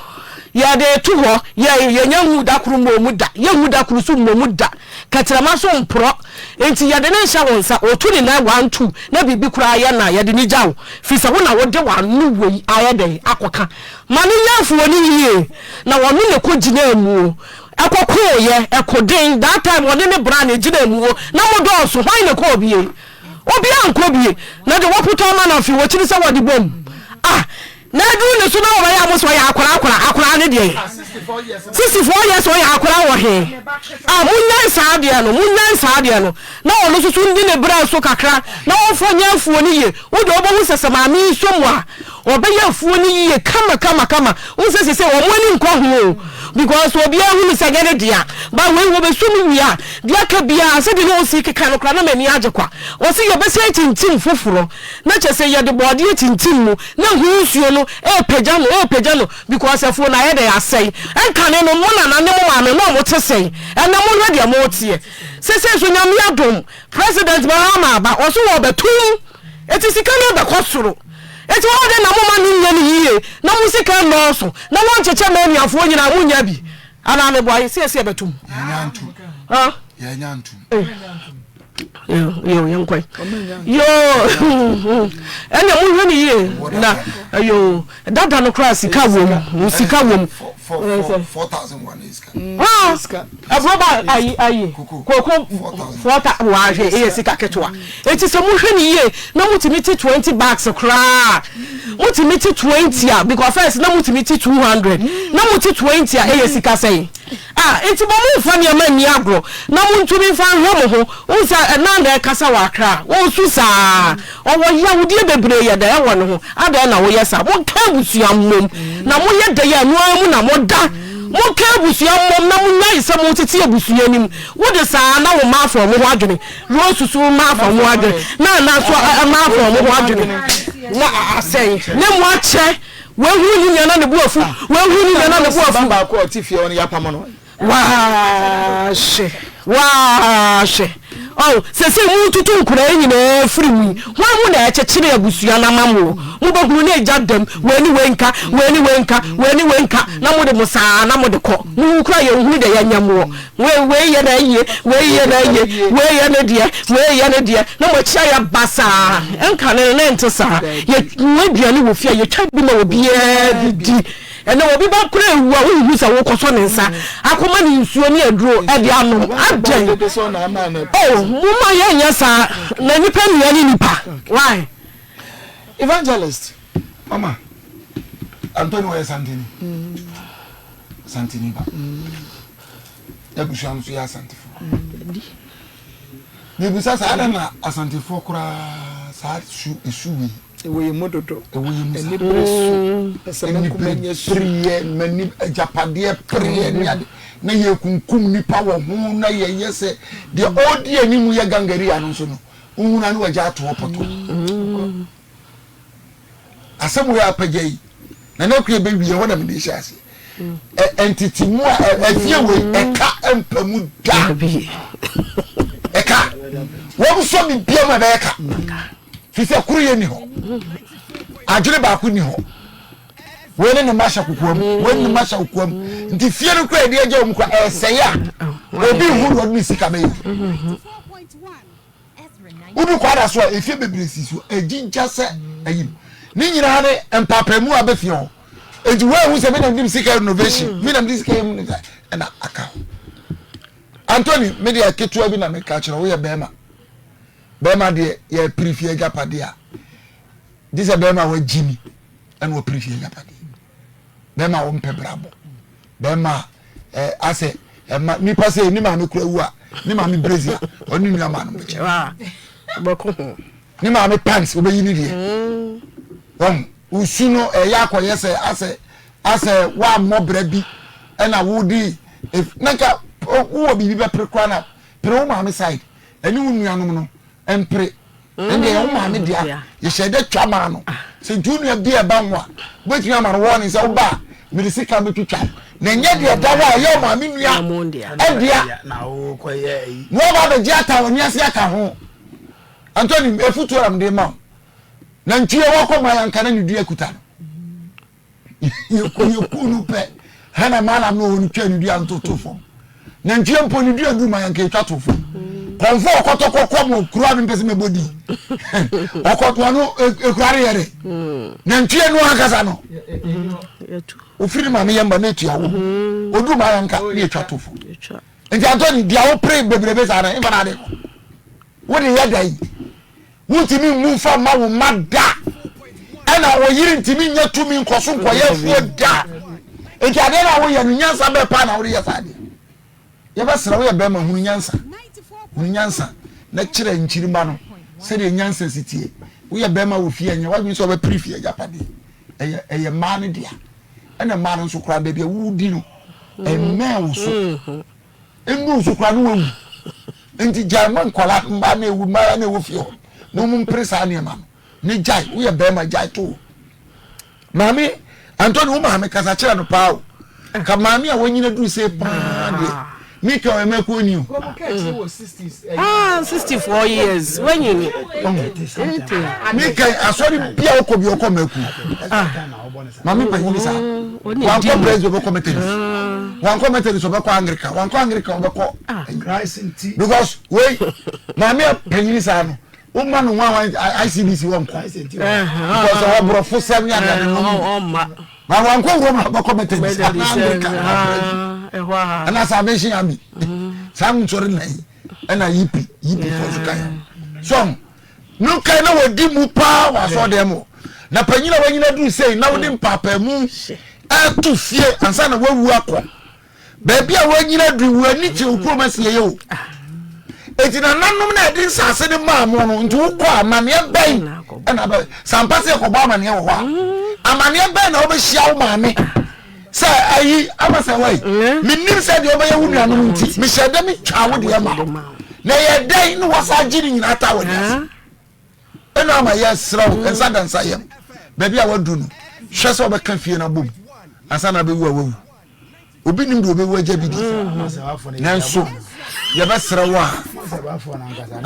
Yɛde reto hɔ, yɛ, yɛnya nhuu da koro mmɔɔ mu da, yɛnhu da koro nso mmɔ mu da. Kɛtrɛma nso mporɔ. Enti yɛde no rehyɛ wo nsa, ɔtu ne nan one, two, na biribi koraa yɛ no a, yɛde no gya wo. Firi sɛ wo na wode w'ano wei ayɛ dɛn akɔka. Ma no nyɛ afuo no yie, na ɔno na ɛkɔgyinaa muo, ɛkɔkoeɛ, ɛkoden. That time ɔne ne bra na ɛgyinaa muo, na modɔɔso, hwan na ɛkɔɔ bie? Obiara nkɔ bie na deɛ wɔpotɔ ama no afe wɔkyiri sɛ wɔde bom ah na aduru ne so na wɔbɛyɛ amo sɛ ɔyɛ akora akora akora ne deɛ 64 years ɔyɛ akora wɔ he ah monyan saa deɛ no monyan saa deɛ no na ɔno nso so ndi ne berɛ so kakra na ɔmfa nyɛ afuo no yie wo deɛ wobɛhu sɛ sɛ maame yi sɔ mu a. Wɔbɛyɛ afuo no yie kama kama kama. Wohu sɛ seesei wɔn ani nkɔ ho o because obiara hunu sɛ ɛnyɛ ne dea. But wei wɔbɛsu no wie a, deɛ aka biara sɛdeɛ na ɔsi keka no koraa na m'ani agye kwa. Ɔse yɛbɛsan atintim foforɔ na kyerɛ sɛ yɛde bɔɔdeɛ tintim mu na ho nsuo no repagya no repagya no because afuo no ayɛ dɛn asɛe. Ɛnkane no mo nana ne mo maame na wɔte sɛn? Ɛnnɛ monhwɛ deɛ moteɛ. Seesei nso Nyame adom President Mahama aba ɔse wɔbɛtom. Enti sika no bɛkɔ soro. Enti wɔn de na moma no nyɛ no yie na mo sika nnɔɔso na wɔnkyekyɛ ma anuafoɔ nyinaa monnya bi anaa meboa yi sɛ yɛsɛ yɛbɛto mu. Yɛnya ntom. Yo yɛnkɔ yo ɛnna monhwɛ no yie na yo dada no koraa sika wom sika wom. Ɛboro ba ayi ayi koko fɔta wahwɛ ɛyɛ sika ketewa eti sɛ mohwɛ ne yie na motumi te 20 bags koraa motumi te 20 a because first na motumi te 200 na mote 20 a ɛyɛ sika sɛn a eti bɔ mo nfa nneɛma nni agorɔ na montumi nfa nhwɛ mo ho wohu sɛ ɛna na ɛkasa wɔ akra wɔn su saa Ɔwɔ yawdeɛ bebree yɛ dɛ wɔ ne ho adɛn na woyɛ saa monka abusua mmom na moyɛ dɛn a ɛno ara mu na moda monka abusua mmom na monyae sɛ motete abusua no mu wode saa na wo mma afa wɔn ho adwene Rose so mma afa wɔn ho adwene na Nana nso mma afa wɔn ho adwene na asɛe na mu akyɛ wahunu ne nua na ne bo afu wahunu ne nua na ne bo afu. Baako a ɔte fie hɔ no yɛapam no. Wahwɛ, wahwɛ. Oh, sɛsɛ mu tutu nkoraa yi nyinaa firi mu yi, hwan mu na ɛkyekyere abusua no ama mo? Mobɛhunu na egya dam, wei ne wei nka, wei ne wei nka, wei ne wei nka, na mode mo saa na mode kɔ. Mowu koraa yɛnhunu deɛ yɛnyɛ moɔ. Wei, wei yɛ na ayie, wei yɛ na ayie, wei yɛ ne deɛ, wei yɛ ne deɛ, na mo akyi ayɛ basaa. Ɛnkane no, na ɛnte saa. Yɛnoa aduane wɔ fie a, yɛtwa bi ma obiara bi di. Ɛnɛ obi ba koraa ewu a wonhu sɛ wokɔsɔ ne nsa akɔma no nsuo ne aduro de anom. Adɛn? Oh, momma yɛnyɛ saa na nipa nnua ne nipa. Why? Evangelist. Mama, Anthony wɔyɛ Santini. Santini ba. Abusua no nso yɛ Asantefo. Mebisa sɛ adɛn na Asantefoɔ koraa saa su esu wei. Ɛwɔ yɛn mu dodo. Ɛwɔ yɛn mu saa. Anibere su. Pɛsɛmenkomenya su. Anibereɛ, mani agyapadeɛ pereɛ ne ade. Na yɛkunkum nipa wɔ ho na yɛyɛ sɛ deɛ ɔredi anim yɛ gangaria no nso no, wohunu a na wagya ato hɔ pɔtɔɔ. Asɛm wei a apagya yi, Nana Akua bɛwie hɔ na mede hyɛ aseɛ. Ntetemu a afie wei ɛka mpa mu da. Ɛka. Wɔn sɔ bibia mu ɛbɛyɛ ka. Fi sɛ koro yɛ ni hɔ. Adwene baako ni hɔ. Wei ne ne mma hyɛ kokoa mu. Wei ne ne mma hyɛ kokoa mu. Nti fie no kura ɛde agya wɔn kura ɛsɛe a obi hu na ɔde ne sika bɛyɛ. Wodu Kwada so a, efie bebree si so. Egyigya sɛ ayi. Ne nyinaa ne mpaapaemu a bɛfie hɔ. Enti woahu sɛ me na mede sika renovation, me na mede sika mu ɛna aka hɔ. Anthony, me deɛ ketewa bi na meka kyerɛ woyɛ bɛrima. Bɛrima deɛ yɛpere fie agyapadeɛ a, gye sɛ bɛrima wagyi mi ɛna ɔpere fie agyapadeɛ. Bɛrima a wɔmpɛ brabɔ. Bɛrima a ɛ asɛ ɛma nipa sɛ ne maame kura wu a ne maame brezi a ɔne nua maa no bɛkyɛ. Bɛko ho. Ne maame pants ɔbɛyi ne deɛ. Wɔn osu no ɛyɛ akɔyɛ sɛ asɛ asɛ wammɔ brɛ bi ɛna wodi na nka wowɔ biribi bɛpere koraa na pere wo maame side ɛne wo nuanom no mpere. Ɛnde ɛyɛ wo maame dea. Yɛhyɛ dɛ twa maa no. Sɛ nti wo nua bi a ɛba ho a, wobɛtumi ama no wɔɔne sɛ woba a, mede sika bɛtwitwa wo. Na ɛnyɛ deɛ ɛda hɔ a ɛyɛ wo maame nua dea. Na woaba abɛgye ata w'ani ase aka ho. Anthony, afutuo na mede ma wo. Nantwie wakɔ man anka na ne dua kuta no. Yɛkuu no pɛ, hana malam no ɔwɔ no twa ne dua no toto fam. Nantwie mpo ne dua duru ma yɛnka ɛtwa to fam. Kɔmfo ɔkɔtɔkɔ kɔ mɔ kuro a mempɛ sɛ mɛbɔ din. Ɔkɔtoa no ekura ne yɛre. Nantwie no ankasa no. Ofiri ne maame yɛ mma na etua wo. Oduru ma yɛnka ne etwa to fam. Nti Anthony deɛ wopere bebrebe saa no mfa na ade kɔ. Wode yɛ dɛn? Wontumi mmu mfa mma wo mma da. Ɛna wo yere ntumi nya tumi nkɔ so nkɔyɛ afuo da. Nti adeɛ no a woyɛ no nyansa bɛɛ paa na wode yɛ saa adeɛ. Yɛbɛsrɛ woyɛ bɛrima hunu nyansa. Hunu nyansa na kyerɛ nkyirimma no sɛdeɛ nyansa si tie. Woyɛ bɛrima wɔ fie a nyɛ w'adwene sɛ wobɛpere fie agyapadeɛ. Ɛyɛ ɛyɛ mmaa no dea. Ɛna mmaa no nso koraa baabi a wodi no ɛmmɛn wo so. Ɛnnuru so koraa no wawu. Nti gyae ma nkwadaa mmaa na ewu mmaa na ɛwɔ fie hɔ na wɔn mpere saa nneɛma no. Ne gyae woyɛ bɛrima gyae to. Maame Anthony wo maame kasa kyerɛ no paa o. Ka maame a wanyina duru sei paa deɛ. Me ka ɔyɛ mɛko ni o. Ah, 64 years wanyini. Me ka asɔre bia wokɔ bi ɔkɔ mɛko. Maame panyini saa. Wankɔ Presby ɔbɛkɔ Methodist. Wankɔ Methodist ɔbɛkɔ Anglican. Wankɔ Anglican ɔbɛkɔ. Because wei maame panyini saa no. Wo ma no nwa ICBC wɔ nkɔ. Because ɔwɔ borɔfo sɛm ne adeade no mu. Na wankɔ Rome na ɔbɛkɔ Methodist anaa Anglican anaa anaa Salvation Army. Saa nsɔre na yi ɛna yipi yipi fɔ so kan. So no kan na wɔdi mu paa wɔ asɔɔdan mu. Na panyin a wanyina duru sei na wode mpaapaamu ɛto fie ansa na wawu akɔ. Baabi a woanyina aduru, wo ani kyerɛ wo kurom asieeɛ o. Enti nananom na ɛde nsase no maa mo no, nti wokɔ a amaneɛ bɛn ɛna bɛ sampa sɛ yɛkɔbɔ amaneɛ wɔ hɔ a amaneɛ bɛn na wobɛhyia wo maame sɛ ayi ama sɛ wai menim sɛ deɛ wobɛyɛ wo nuanom nti mehyɛ dɛ metwaa wo deɛ ma na ɛyɛ dɛn ne wɔsa gye ne nyinaa taa wɔ ase Ɛna ama yɛsrɛ wo, nsa da nsa yam, baabi a wadu no, hwɛ sɛ wobɛka fie no abom ansa na abɛwu a wawu. Obi nim deɛ ɔbɛwu agya bi di. Nanso yɛbɛsrɛ wo a,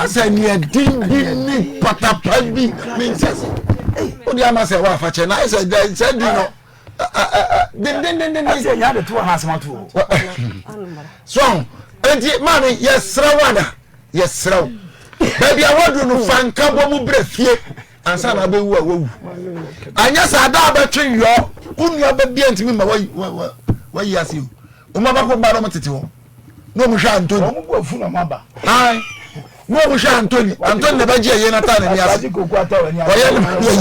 asɛ neɛden bi ne patapa bi menkyɛ sɛ wode ama sɛ woafa kyɛ na ayɛ sɛ sɛ di no dendendenden. So enti maame yɛsrɛ wo ana yɛsrɛ wo baabi a woadu no fa nka bɔ mu brɛ fie ansa na abɛwu a wawu anyɛ sɛ ada a bɛtwe yɔ wo nua bɛbia ntumi ma wayi ase o wɔn abakɔ ba na wɔn tete hɔ na wɔn hwɛ Antoni wɔn bu afu na wɔn aba na wɔn hwɛ Antoni Antoni na bɛgye ɛyɛ na taa n'ani ase ɔyɛ ne ma yɛ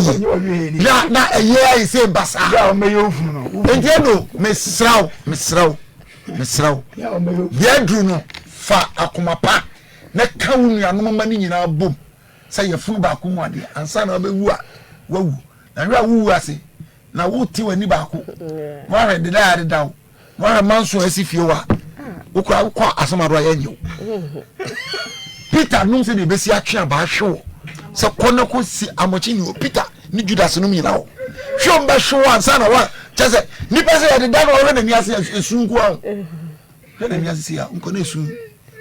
yie na na ɛyɛ ayɛ sɛ basaa nti ɛno mesrɛ wo mesrɛ wo Mesrɛ wo, deɛ aduru no, fa akoma pa na ka wo nuanom mma no nyinaa bom sɛ yafunu baako mu adeɛ ansa na wabɛwu a wawu. Na hwɛ a wowu ase na wote w'ani baako na wahwɛ deda a adeda wo na wahwɛ manso a asi fie hɔ a wokora wokɔ asɛm ado a yɛnyɛ wo. Peter nom sɛ deɛ ɛbɛsi atwe abaa hwe wɔ sɛ kɔ na kɔ si amɔkye ni o Peter ne Judas nom nyina hɔ hwɛ ɔm bɛhwe wɔ ansa na wa kyɛ sɛ nipa sɛ yɛde da na ɔhwɛ n'ani ase esu nko ahɔ hwɛ n'ani ase si a nkɔ na esu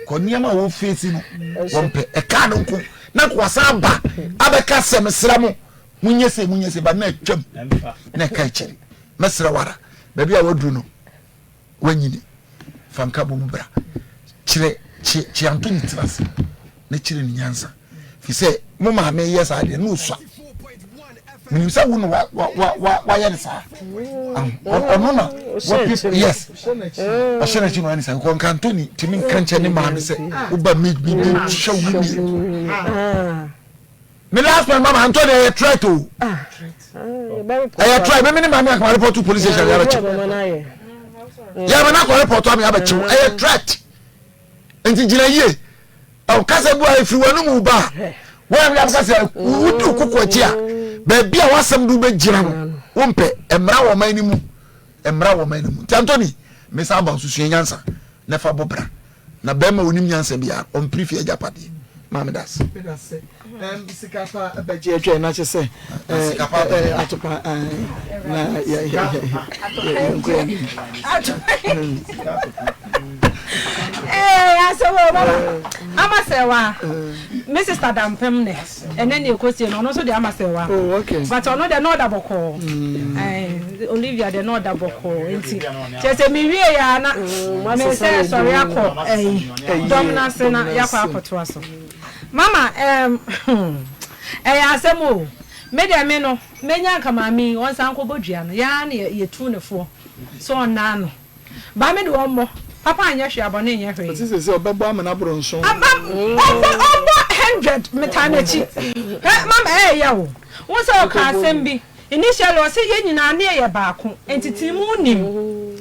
kɔ nneɛma a wɔfeesi no wɔn pɛ ɛkaa no nko na nko wasan aba abɛka sɛ mesrɛ mo monyɛ se monyɛ se ba na atwam na ɛka akyiri mɛsrɛ wara baabi a waduru no Wanyini. Fa nkabom bra. Kyerɛ kye kyeanto ne tiri ase na kyerɛ ne nyansa. Fi sɛ mo maame yɛ saa deɛ na osua. Menim sɛ wo na wa wa wa wa wayɛ ne saa. Ɔno na wapi yes. Ɔhyɛ n'akyi na ɔyɛ ne saa. Nkɔ nkanto ne tumi nka nkyɛn ne maame sɛ woba mi mi mi hyɛ wo mu mmienu. Me last man mama Anthony ɛyɛ threat o. Ɛyɛ threat. Mimi ne maame akoma report to police station yɛrɛ kyew. Yɛrɛ na akɔ report ami abɛkyew. Ɛyɛ threat. Nti gyina yie. Ɛwɔ kasa bu a efiri wɔn anum ba. Wɔn a wɔn kasa wudi koko akyi a baabi a wasɛm do bɛ gyina no wɔn pɛ mmara wɔ ɔman no mu mmara wɔ ɔman no mu. Nti Anthony mesa aba nso sua nyansa na fa bɔ bra. Na bɛrima a onim nyansa biara, ɔmpere fie agyapadeɛ. Maame da ase. Meda ase. Um, sika pa bɛgye atwa na kyɛ sɛ eh, atopa na yɛ yɛ yɛ yɛ nkɔ yɛ nim. Ee, asɛm o mama. Ama sɛ wa. Me sister dampem ne. Ɛnɛ ne ɛkɔsie no ɔno nso deɛ ama sɛ wa. Oh, okay. But ɔno deɛ na ɔda bɔkɔɔ. Mm. Olivia deɛ na ɔda bɔkɔɔ nti kyerɛ sɛ mewie yɛ a na mm, me sɛ sɔre akɔ ɛyi dɔm no ase na yɛakɔ akɔtoa so. Mama ɛm ɛyɛ asɛm o. Me deɛ me no menya nka maame yi ɔnsan nkɔbɔ dua no yɛa na yɛtu ne foɔ sɛ ɔnaa no. Ba me de ɔmmɔ. Papa nyɛ hwee abɔne nyɛ hwee. Ɔte sese ɔbɛbɔ amena boro nson. Aba ɔbɔ ɔbɔ hundred metaa n'akyi. Hɛ mama ɛɛya o. Wohu sɛ ɔka asɛm bi initially ɔse yɛn nyinaa ne yɛyɛ baako ntetemu nnim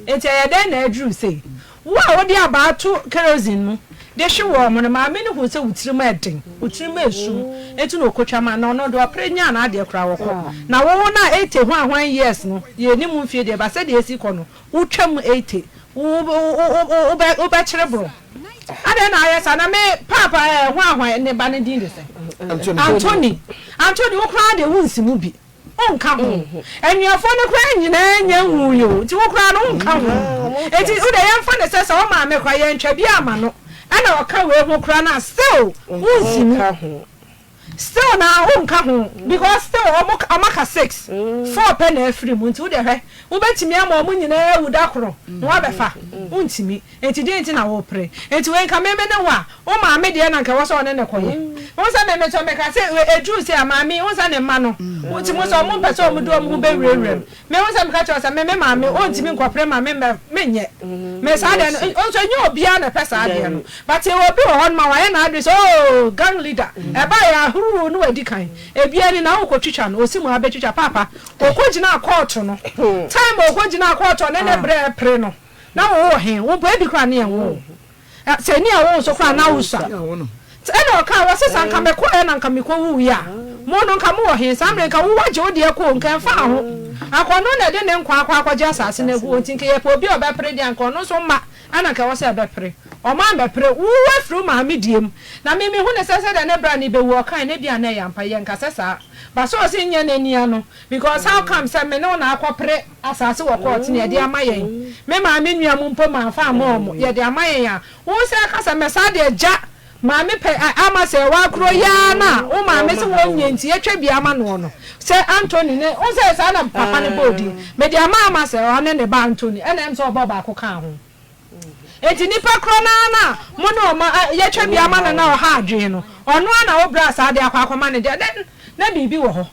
nti ɛyɛ dɛn na aduru sei. Wo a wode abaa to kerosene mu de hwe wɔn no, maame no huu sɛ wo tirim yɛ den, wo tirim yɛ sum, enti na ɔkɔtwa maa no. Na ɔno deɛ ɔpere nyaa n'adeɛ koraa ɔkɔ. Na wo no a 80 hwan hwan years no, yɛnnim wo mfeɛ deɛ, but sɛdeɛ ɛsi kɔ no, wotwa mu 80, wo wo wo wobɛ wobɛkyere borɔ. Adɛn na ayɛ saa? Na me paapa ɛɛ hwan hwan ne ba no din de sɛn? Anthony. Anthony. Anthony wo koraa deɛ wonsi mu bi. Wonka ho. Anuafoɔ no koraa nyinaa nnya nwuui o, nti wo koraa no wonka ho. Nti wo deɛ yɛmfa no sɛ sɛ wo maame koraa yɛntwa bi amma no ɛna ɔka wei ho koraa no a still wonsi mu. Still na wonka ho because still ɔmo ɔmo aka six, four pɛ na afiri mu nti wo deɛ hwɛ wobɛtumi ama ɔmo nyinaa awu da koro na woabɛfa? Wontumi. Enti deɛn nti na worepere? Enti wei nka me me ne wo a, wo maame deɛ na nka ɛwɔ sɛ ɔne no kɔyɛ. Wohu sɛ me metɔ meka sɛ ɛduru sei a, maame yi, wohu sɛ ne mma no, wote mu sɛ wɔn mpɛ sɛ wɔn de wɔn ho bɛwurawura mu. Me wohu sɛ meka kyerɛ wo sɛ me me maame ɔntumi nkɔpere ma me mmɛ menyɛ. Me saa deɛ no, nso ɛnyɛ obiara na ɛpɛ saa adeɛ no. But yɛwɔ obi wɔ hɔnom a wayɛ n'adwene sɛ oh gang leader, ɛbaeɛ a ahuruu na wadi kan. Ebia ni na wokɔtwitwa no, ɔsi mu abɛtwitwa. Paapa, ɔkɔgyinaa kɔɔto no, time a ɔkɔgyinaa kɔɔto ɔne ne brɛ repere no, Na wo wɔ he? Wo mpo ebi koraa ne yɛnwo wo. Sɛ ni a wo nso koraa na wo sua. Ɛna ɔkaa wɔ se sɛ anka mekɔɛ na anka mekɔ wuui a, mo no nka mo wɔ he? Saa mmerɛ nka wo wagye wo deɛ kɔ o, nka ɛmfaa ho. Anka ɔno na ɛde ne nkwa akɔ akɔgye asase no agu hɔ nti nka yɛpɛ obi a ɔbɛpere deɛ anka ɔno nso mma ɛna nka ɛwɔ sɛ ɛbɛpere. Ɔmo ammɛpere. Wo afiri wo maame deɛ mu. Na me mehu no sɛ sɛdeɛ ne bra no bɛwu ɔkae no ebia na ɛyɛ ampa, yɛnka sɛ saa. But sɛ ɔse nyɛ n'ani ano Because how come sɛ me ne wo na akɔ pere asase wɔ court na yɛde ama yɛn? Me maame nua mo mpo manfa amma wɔn, yɛde ama yɛn a, wo san ka sɛ mɛsan de agya maame pɛ ama sɛ wakuro yi ara no a wo maame se wɔnyɛ nti yɛtwa bi ama noɔ no sɛ Anthony ne wo sɛ saa na papa no bɔɔ din mede ama ama sɛ ɔne ne ba Anthony ɛna ɛm sɛ ɔbɔɔ baako kaa ho. Enti nipa korɔ no ara no a mo ne ɔma yɛtwa bi ama no na ɔha adwene no, ɔno ara na wo bra saa de akɔ akɔma no deɛ, then na biribi wɔ hɔ.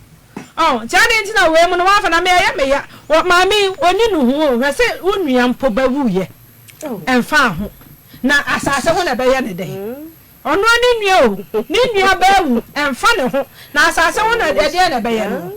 Ɔho, nti adɛn nti na wei mu no woamfa na me ɛyɛ me ya, wɔ maame yi ɔnni nuhu o, hwɛ sɛ wo nua mpo ba wuiɛ, ɛmfaa ho, na asase ho na ɛbɛyɛ no dɛn? Ɔno ara ne nua o, ne nua ba awu, ɛmfa ne ho, na asase ho na ɛdeɛn na ɛbɛyɛ no?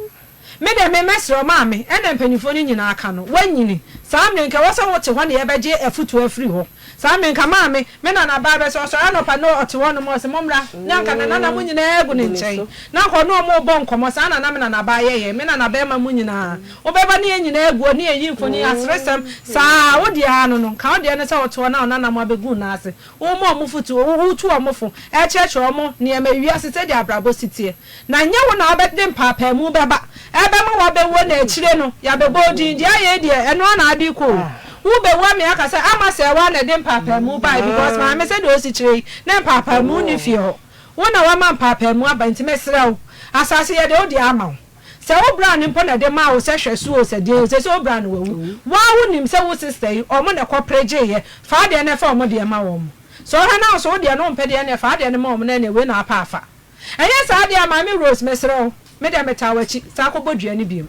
Me deɛ me mɛsrɛ wo maame, ɛna mpaninfoɔ no nyinaa ka no, woanyini, saa mmerɛ nka ɛwɔ sɛ wote hɔ na yɛbɛgye afutuo afiri hɔ, saa mmerɛ nka maame, me nana baa bɛ sɛ ɔsɔre anɔpa na ɔte hɔ nom ɔse mommra, na anka nana mo nyinaa gu ne nkyɛn, na anka ɔne wɔn rebɔ nkɔmmɔ, saa na na me nana baa yɛ yɛn, me nana bɛɛma mo nyinaa, wobɛba ne yɛn nyinaa agu hɔ ne yɛyi mfoni, aseresɛm, saa, wo deɛ ara no no, nka wo deɛ ne sɛ wote hɔ na wo nana mo abɛgu wo nan ase, Woma wɔn fotu, wotu wɔn fo, kyerɛkyerɛ wɔn nneɛma, wiase sɛdeɛ abrabɔ si teɛ. Na nyɛ wo na wobɛde mpaapaemu bɛba, ɛbɛma woabɛwuo na akyire no yɛabɛbɔ wo din. Deɛ ayɛ yi deɛ, ɛno ara na ade rekɔ o. Wobɛwu ama yɛaka sɛ ama sɛ wo ara na ɛde mpaapaemu baeɛ because maame sɛdeɛ ɔsi kyerɛ yi, na mpaapaemu nni fie hɔ. Wo na woama mpaapaemu aba nti mesrɛ wo, asase yɛde wo deɛ ama wo. Sɛ wo bra no mpo na ɛde maa wo sɛ hwɛ so o sɛ deɛn o seesei wo bra no wawu. Wo ara wo nim sɛ wo sister yi ɔmo na ɛkɔ pere gyeeɛ fa adeɛ no fa ɔmo deɛ ma wɔn. Sɛ ɔhwɛ na wo nso wo deɛ no wompɛ deɛ ɛneɛ fa adeɛ no ma wɔn na ɛneɛ wei na apɛ afa. Ɛnyɛ saa deɛ a Maame Rose mesrɛ wo me deɛ metaa w'akyi san kɔ bɔ dua no biom.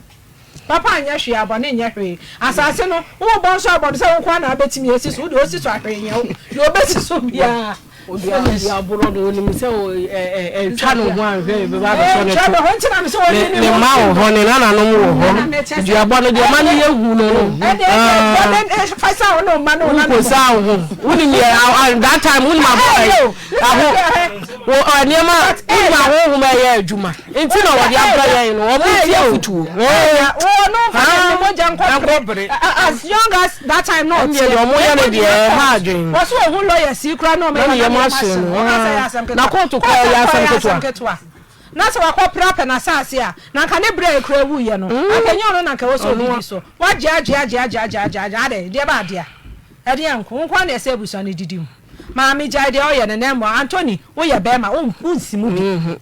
Papa nyɛ hwee a bɔne nyɛ hwee. Asase no wobɔ nso abɔ no sɛ wo nko ara na wobɛtumi asi so wo deɛ wosi so a hwee nyɛ wo deɛ ɔbɛsi so biara. Finish. Ɔde aboro no onim sɛ ɛtwa ne ho anhwɛ ɛbɛba abɛsɔ ne to. Ne mma wɔ hɔ ne nananom wɔ hɔ. Duabɔ no deɛ ma no yɛ hu no no. Wokosa wo ho. Wonim yɛ that time wonim abɔ aho nneɛma wonim ahohom ɛyɛ adwuma. Nti na wɔde abrɛ yɛn no, wɔn nti afutuo. Nkɔbere. As young as that time na ɔteɛ. Ɛndeɛ deɛ wɔn yɛ no deɛ ɛha adwene. Wɔso ohun lawyers yi koraa na wɔn yɛ na yɛm ahye no. Na kóòtù koraa yɛ asɛm ketewa. Na sɛ wakɔ pere apɛ n'asaase a, na nka ne brɛ ekura ewu yɛ no. Anka enye ɔno na nka ɛwɔ sɛ odidi so. Wagye agye agye agye agye agye agye adɛ deɛ ba adeɛ. Ɛdeɛ nko, wo nko ara na ɛsɛ abusua no didi mu. Maame gyae deɛ ɔyɛ no na mmoa. Anthony woyɛ bɛɛma wo nsi mu bi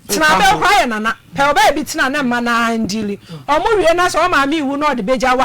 tena bɛ wo koraa yɛ nana pɛ ɔbaa bi tena na mma no ara ndili ɔmo wie na sɛ ɔmaame wu na ɔde bɛgya wo a.